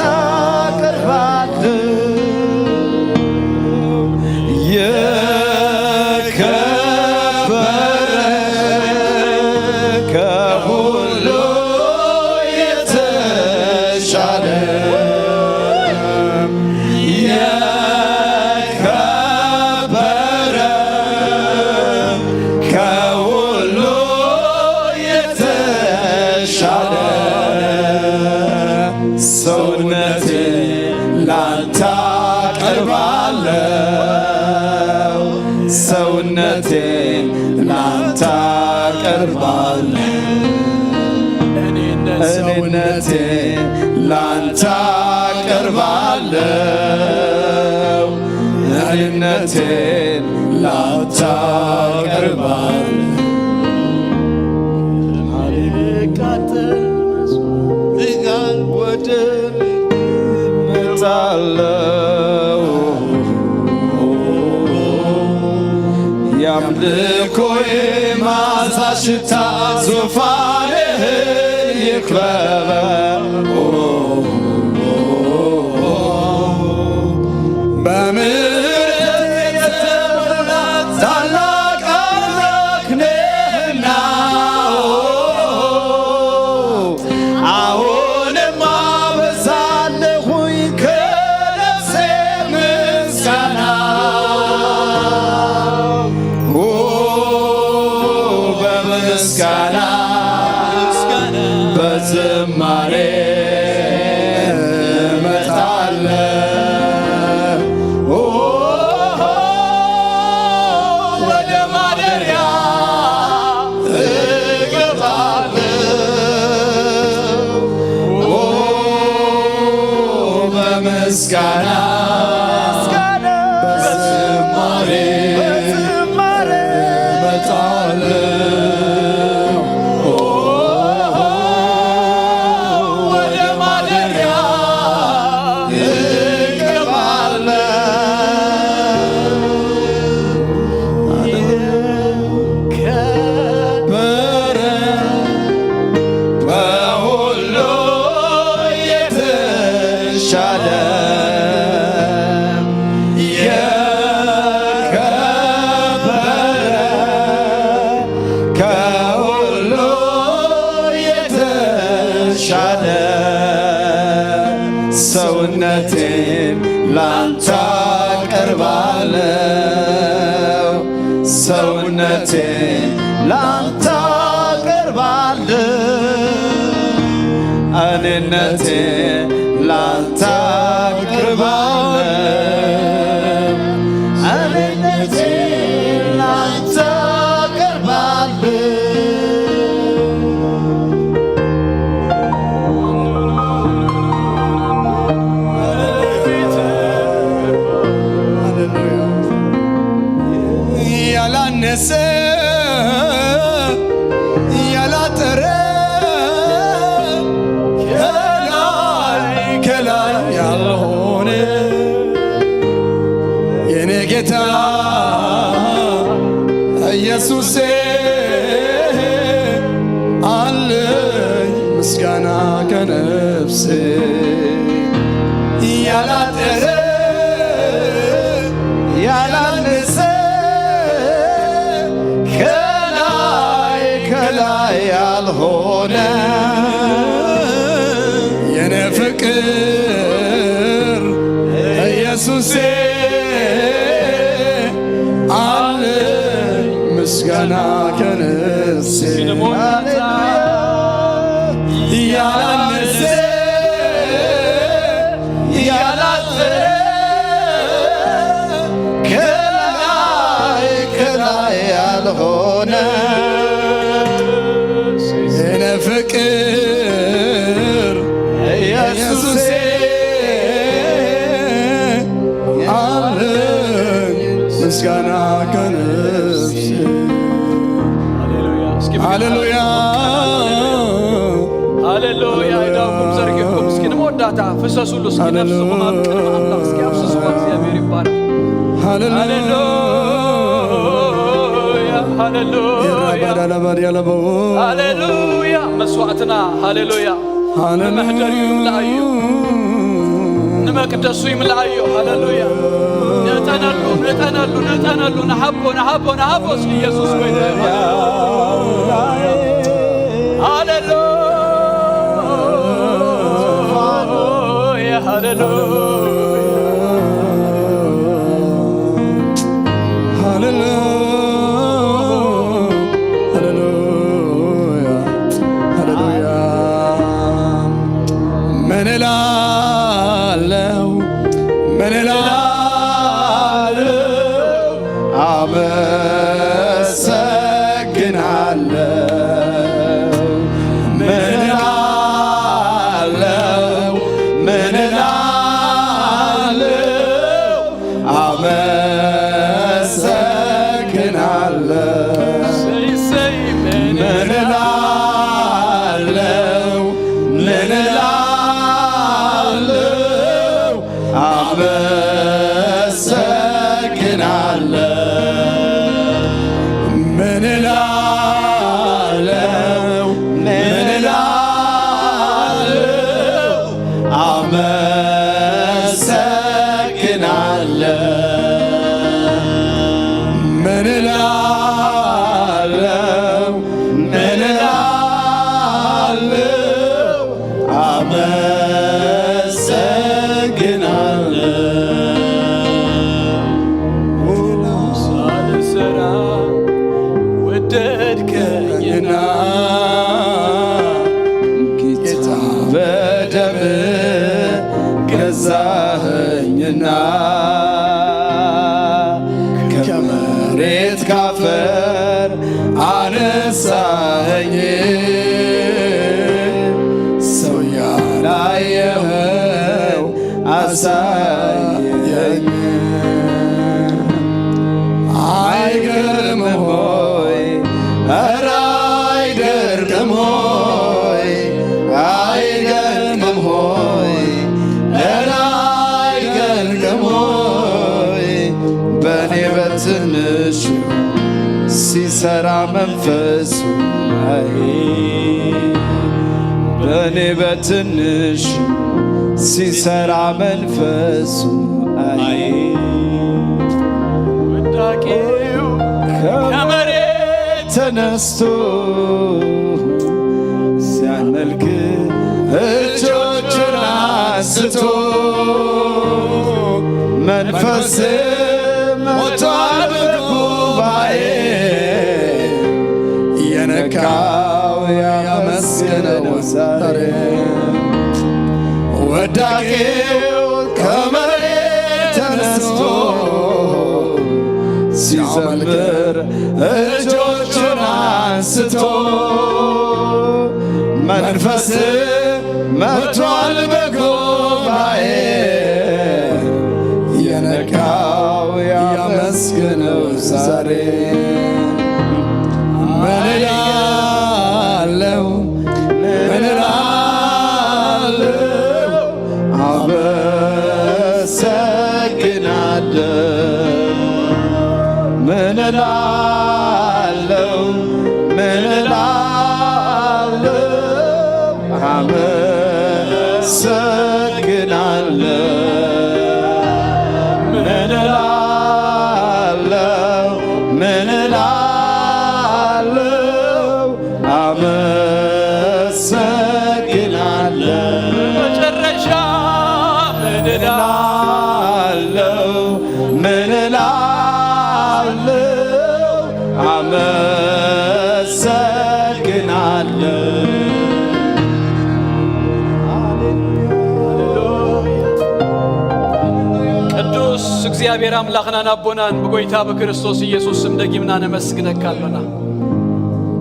አቀርባለሁ። የከበረ ከሁሉ የተሻለ የከበረ ከሁሉ የተሻለ ሰውነቴ ላንተ አቀርባለሁ፣ ሰውነቴ ላንተ አቀርባለሁ፣ እኔነቴ ላንተ አቀርባለሁ፣ እኔነቴ ላንተ አቀርባለሁ። ሊቃጠል መስዋዕት ጋር ወደ እመጣለሁ። የአምልኮዬ መዓዛ ሽታ ዙፋንህን ይክበበው። በምሕረት የተሞላ ታላቅ አምላክ ነህና፣ አሁንም አበዛለሁኝ ከነፍሴ ምስጋና። ኦ፣ በምስጋና በዝማሬ እመጣለሁ። ኦ፣ ወደ ማደሪያ እገባለሁ። ኦ፣ በምስጋና በዝማሬ እመጣለሁ። ኦ፣ ወደ ማደሪያ እገባለሁ። የከበረ በሁሉ የተሻለ የከበረ ከሁሉ የተሻለ ሰውነቴን ላንተ አቀርባለሁ፣ ሰውነቴን ላንተ አቀርባለሁ፣ እኔነቴን ላንተ አቀርባለሁ፣ እኔነቴን ላንተ አቀርባለሁ። ያላነሰ ያላጠረ ከላይ ከላይ ያልሆነ የኔ ጌታ ኢየሱሴ አለኝ ምስጋና ከነፍሴ። ያላጠረ ያላነሰ ከላይ ከላይ ያልሆነ የኔ ፍቅር ኢየሱሴ አለኝ ምስጋና ከነፍሴ ያላነሰ ያላጠረ ከላይ ከላይ ያልሆነ የኔ ፍቅር ኢየሱሴ አለኝ ምስጋና ከነፍሴ። ሃሌሉያ። እስኪ ሃሌሉያ። ሃሌሉያ። ሃሌሉያ። ኢዳውኩም ዘርጊሕኩም እስኪ ንመወዳእታ ፍሰሱሉ እስኪ። ሃሌሉያ። ነፍስኹም ኣብ ቅድሚ ኣምላኽ እስኪ ኣፍስሱዋ። እግዚኣብሔር ይባረክ። ሃሌሉያ። ሃሌሉያ። ሃሌሉያ። የራባዳላባዲያለበው። ሃሌሉያ። መስዋዕትና ሃሌሉያ። ሃሌሉያ። ንመሕደሪኡ ይምልኣዮ። ንመቅደሱ ይምልኣዮ። ሃሌሉያ። ንእጠነሉ፣ ንእጠነሉ፣ ንሓቦ፣ ንሓቦ፣ ንሓቦ እስኪ ኢየሱስ ጎይታ እዩ። ሃሌሉያ። ሃሌሉያ። ሃሌሉያ። ሃሌሉያ። ምን እላለሁ፣ ምን እላለሁ፣ አመሰግናለሁ። ምን እላለሁ፣ ምን እላለሁ፣ አመሰግናለሁ። እሰይ፣ እሰይ፣ ምን ምን እላለሁ፣ ምን እላለሁ፣ አመሰግናለሁ። ምን እላለሁ፣ ምን እላለሁ፣ አመሰግናለሁ። ምን እላለሁ፣ ምን እላለሁ፣ አመሰግናለሁ። ሳልሰራ ወደድከኝና ጌታ በደም ገዛኸኝና ከመሬት ካፈር አነሳኸኝ። ሰው ያላየኸው አሳየኝ። አይገርምም ሆይ፣ ኧረ አይደርቅም ሆይ፣ አይደርቅም ሆይ፣ ኧረ አይደርቅም ሆይ፣ በኔ በትንሹ ሲሰራ መንፈሱ፣ አይ፣ በኔ በትንሹ ሲሰራ መንፈሱ፣ አይ፣ ወዳቂው ከመሬት ተነስቶ ሲያመልክ እጆቹን አንስቶ መንፈስ ሞቷል በጉባኤ የነካው ያመስግነው ዛሬ። ወዳቂው ከመሬት ተነስቶ ሲዘምር እጆቹን አንስቶ መንፈስ መጥቷል በጉባኤ የነካው ያመስግነው ዛሬ። ምን እላለሁ፣ ምን እላለሁ፣ አመሰግናለሁ። ምን እላለሁ፣ ምን እላለሁ፣ አመሰግናለሁ። አመሰግናለሁ። መጨረሻ ምን እላለሁ? ምን እላለሁ? አመሰግናለሁ። ቅዱስ እግዚኣብሔር ኣምላኽናን ኣቦናን ብጎይታ ብክርስቶስ ኢየሱስ ስም ደጊምና ነመስግነካ ኣሎና።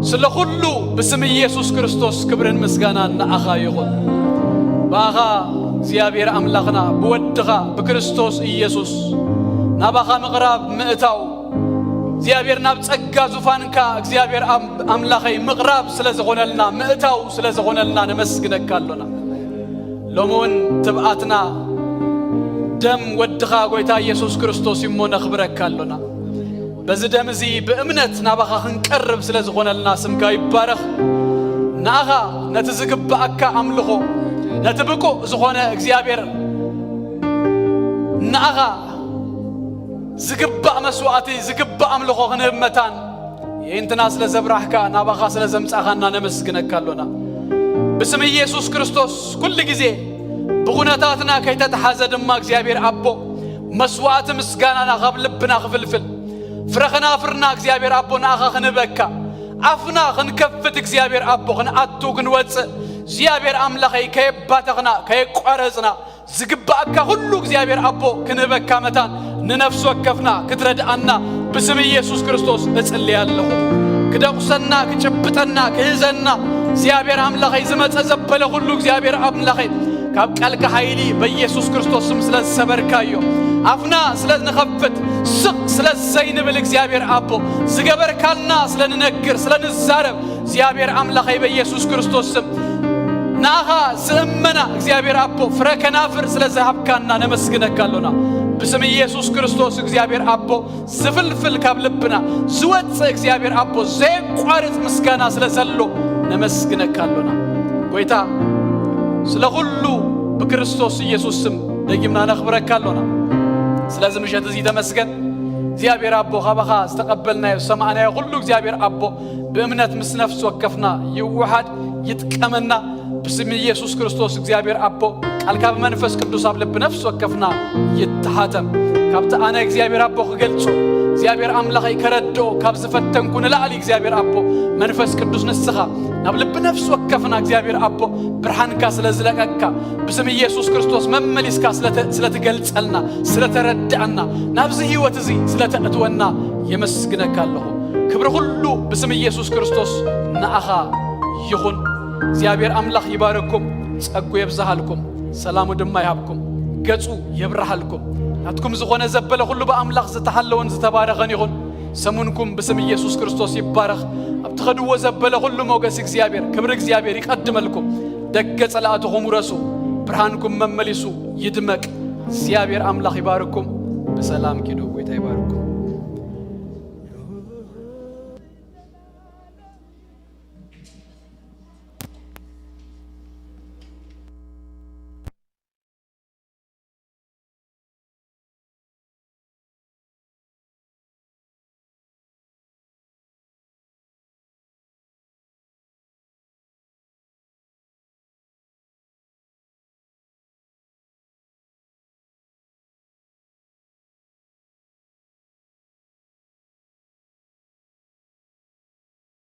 ስለ ኩሉ ብስም ኢየሱስ ክርስቶስ ክብርን ምስጋናን ንኣኻ ይኹን። ብኣኻ እግዚኣብሔር ኣምላኽና ብወድኻ ብክርስቶስ ኢየሱስ ናባኻ ምቕራብ ምእታው እግዚኣብሔር ናብ ጸጋ ዙፋንካ እግዚኣብሔር ኣም- ኣምላኸይ ምቕራብ ስለ ዝኾነልና ምእታው ስለ ዝኾነልና ነመስግነካ ኣሎና። ሎሚ እውን ትብኣትና ደም ወድኻ ጎይታ ኢየሱስ ክርስቶስ እዩ እሞ ነኽብረካ ኣሎና። በዚ ደም እዚ ብእምነት ናባኻ ክንቀርብ ስለ ዝኾነልና ስምካ ይባረኽ። ንኣኻ ነቲ ዝግባኣካ ኣምልኾ ነቲ ብቁእ ዝኾነ እግዚኣብሔር ንኣኻ ዝግባእ መስዋዕቲ ዝግባእ ኣምልኾ ክንህብ መታን የእንትና ስለ ዘብራህካ ናባኻ ስለ ዘምጻኻና ነመስግነካ ኣሎና። ብስም ኢየሱስ ክርስቶስ ኩሉ ግዜ ብኹነታትና ከይተተሓዘ ድማ እግዚኣብሔር ኣቦ መስዋዕቲ ምስጋናና ካብ ልብና ክፍልፍል ፍረ ከናፍርና እግዚኣብሔር ኣቦ ንኣኻ ክንህበካ ኣፍና ክንከፍት እግዚኣብሔር ኣቦ ክንኣቱ ክንወፅእ እግዚኣብሔር ኣምላኸይ ከየባተኽና ከየቋረፅና ዝግባኣካ ኩሉ እግዚኣብሔር ኣቦ ክንህበካ መታን ንነፍሲ ወከፍና ክትረድኣና ብስም ኢየሱስ ክርስቶስ እጽልይ ኣለኹ። ክደቑሰና ክጭብጠና ክህዘና እግዚኣብሔር ኣምላኸይ ዝመጸ ዘበለ ኩሉ እግዚኣብሔር ኣምላኸይ ካብ ቃልካ ሓይሊ በኢየሱስ ክርስቶስ ስም ስለ ዝሰበርካዮ ኣፍና ስለ ንኸፍት ስቕ ስለ ዘይንብል እግዚኣብሔር ኣቦ ዝገበርካልና ስለ ንነግር ስለ ንዛረብ እግዚኣብሔር ኣምላኸይ በኢየሱስ ክርስቶስ ስም ንኣኻ ዝእመና እግዚኣብሔር ኣቦ ፍረ ከናፍር ስለ ዝሃብካና ነመስግነካ ኣሎና። ብስም ኢየሱስ ክርስቶስ እግዚኣብሔር ኣቦ ዝፍልፍል ካብ ልብና ዝወፅእ እግዚኣብሔር ኣቦ ዘየቋርፅ ምስጋና ስለ ዘሎ ነመስግነካ ኣሎና። ጎይታ ስለ ኩሉ ብክርስቶስ ኢየሱስ ስም ደጊምና ነኽብረካ ኣሎና። ስለዚ ምሸት እዚ ተመስገን እግዚኣብሔር ኣቦ ካባኻ ዝተቐበልናዮ ዝሰማዕናዮ ኩሉ እግዚኣብሔር ኣቦ ብእምነት ምስ ነፍሲ ወከፍና ይውሓድ ይጥቀመና። ብስም ኢየሱስ ክርስቶስ እግዚኣብሔር ኣቦ ቃልካ ብመንፈስ ቅዱስ ኣብ ልቢ ነፍሲ ወከፍና ይተሓተም። ካብቲ ኣነ እግዚኣብሔር ኣቦ ክገልጾ እግዚኣብሔር ኣምላኸይ ከረድኦ ካብ ዝፈተንኩ ንላዕሊ እግዚኣብሔር ኣቦ መንፈስ ቅዱስ ንስኻ ናብ ልቢ ነፍሲ ወከፍና እግዚኣብሔር ኣቦ ብርሃንካ ስለ ዝለቀቅካ ብስም ኢየሱስ ክርስቶስ መመሊስካ ስለተ- ስለትገልጸልና ስለተረዳእና ናብዚ ህይወት እዚ ስለተእትወና የመስግነካ ኣለኹ። ክብሪ ኩሉ ብስም ኢየሱስ ክርስቶስ ንኣኻ ይኹን። እግዚኣብሔር ኣምላኽ ይባርኩም፣ ጸጉ የብዝሃልኩም፣ ሰላሙ ድማ ይሃብኩም፣ ገጹ የብርሃልኩም። ናትኩም ዝኾነ ዘበለ ኩሉ ብኣምላኽ ዝተሓለወን ዝተባረኸን ይኹን። ሰሙንኩም ብስም ኢየሱስ ክርስቶስ ይባረኽ። ኣብ ትኸድዎ ዘበለ ኩሉ ሞገስ እግዚኣብሔር፣ ክብሪ እግዚኣብሔር ይቐድመልኩም። ደገ ጸላእትኹም ውረሱ፣ ብርሃንኩም መመሊሱ ይድመቅ። እግዚኣብሔር ኣምላኽ ይባርኩም። ብሰላም ኪዱ። ጎይታ ይባርኩም።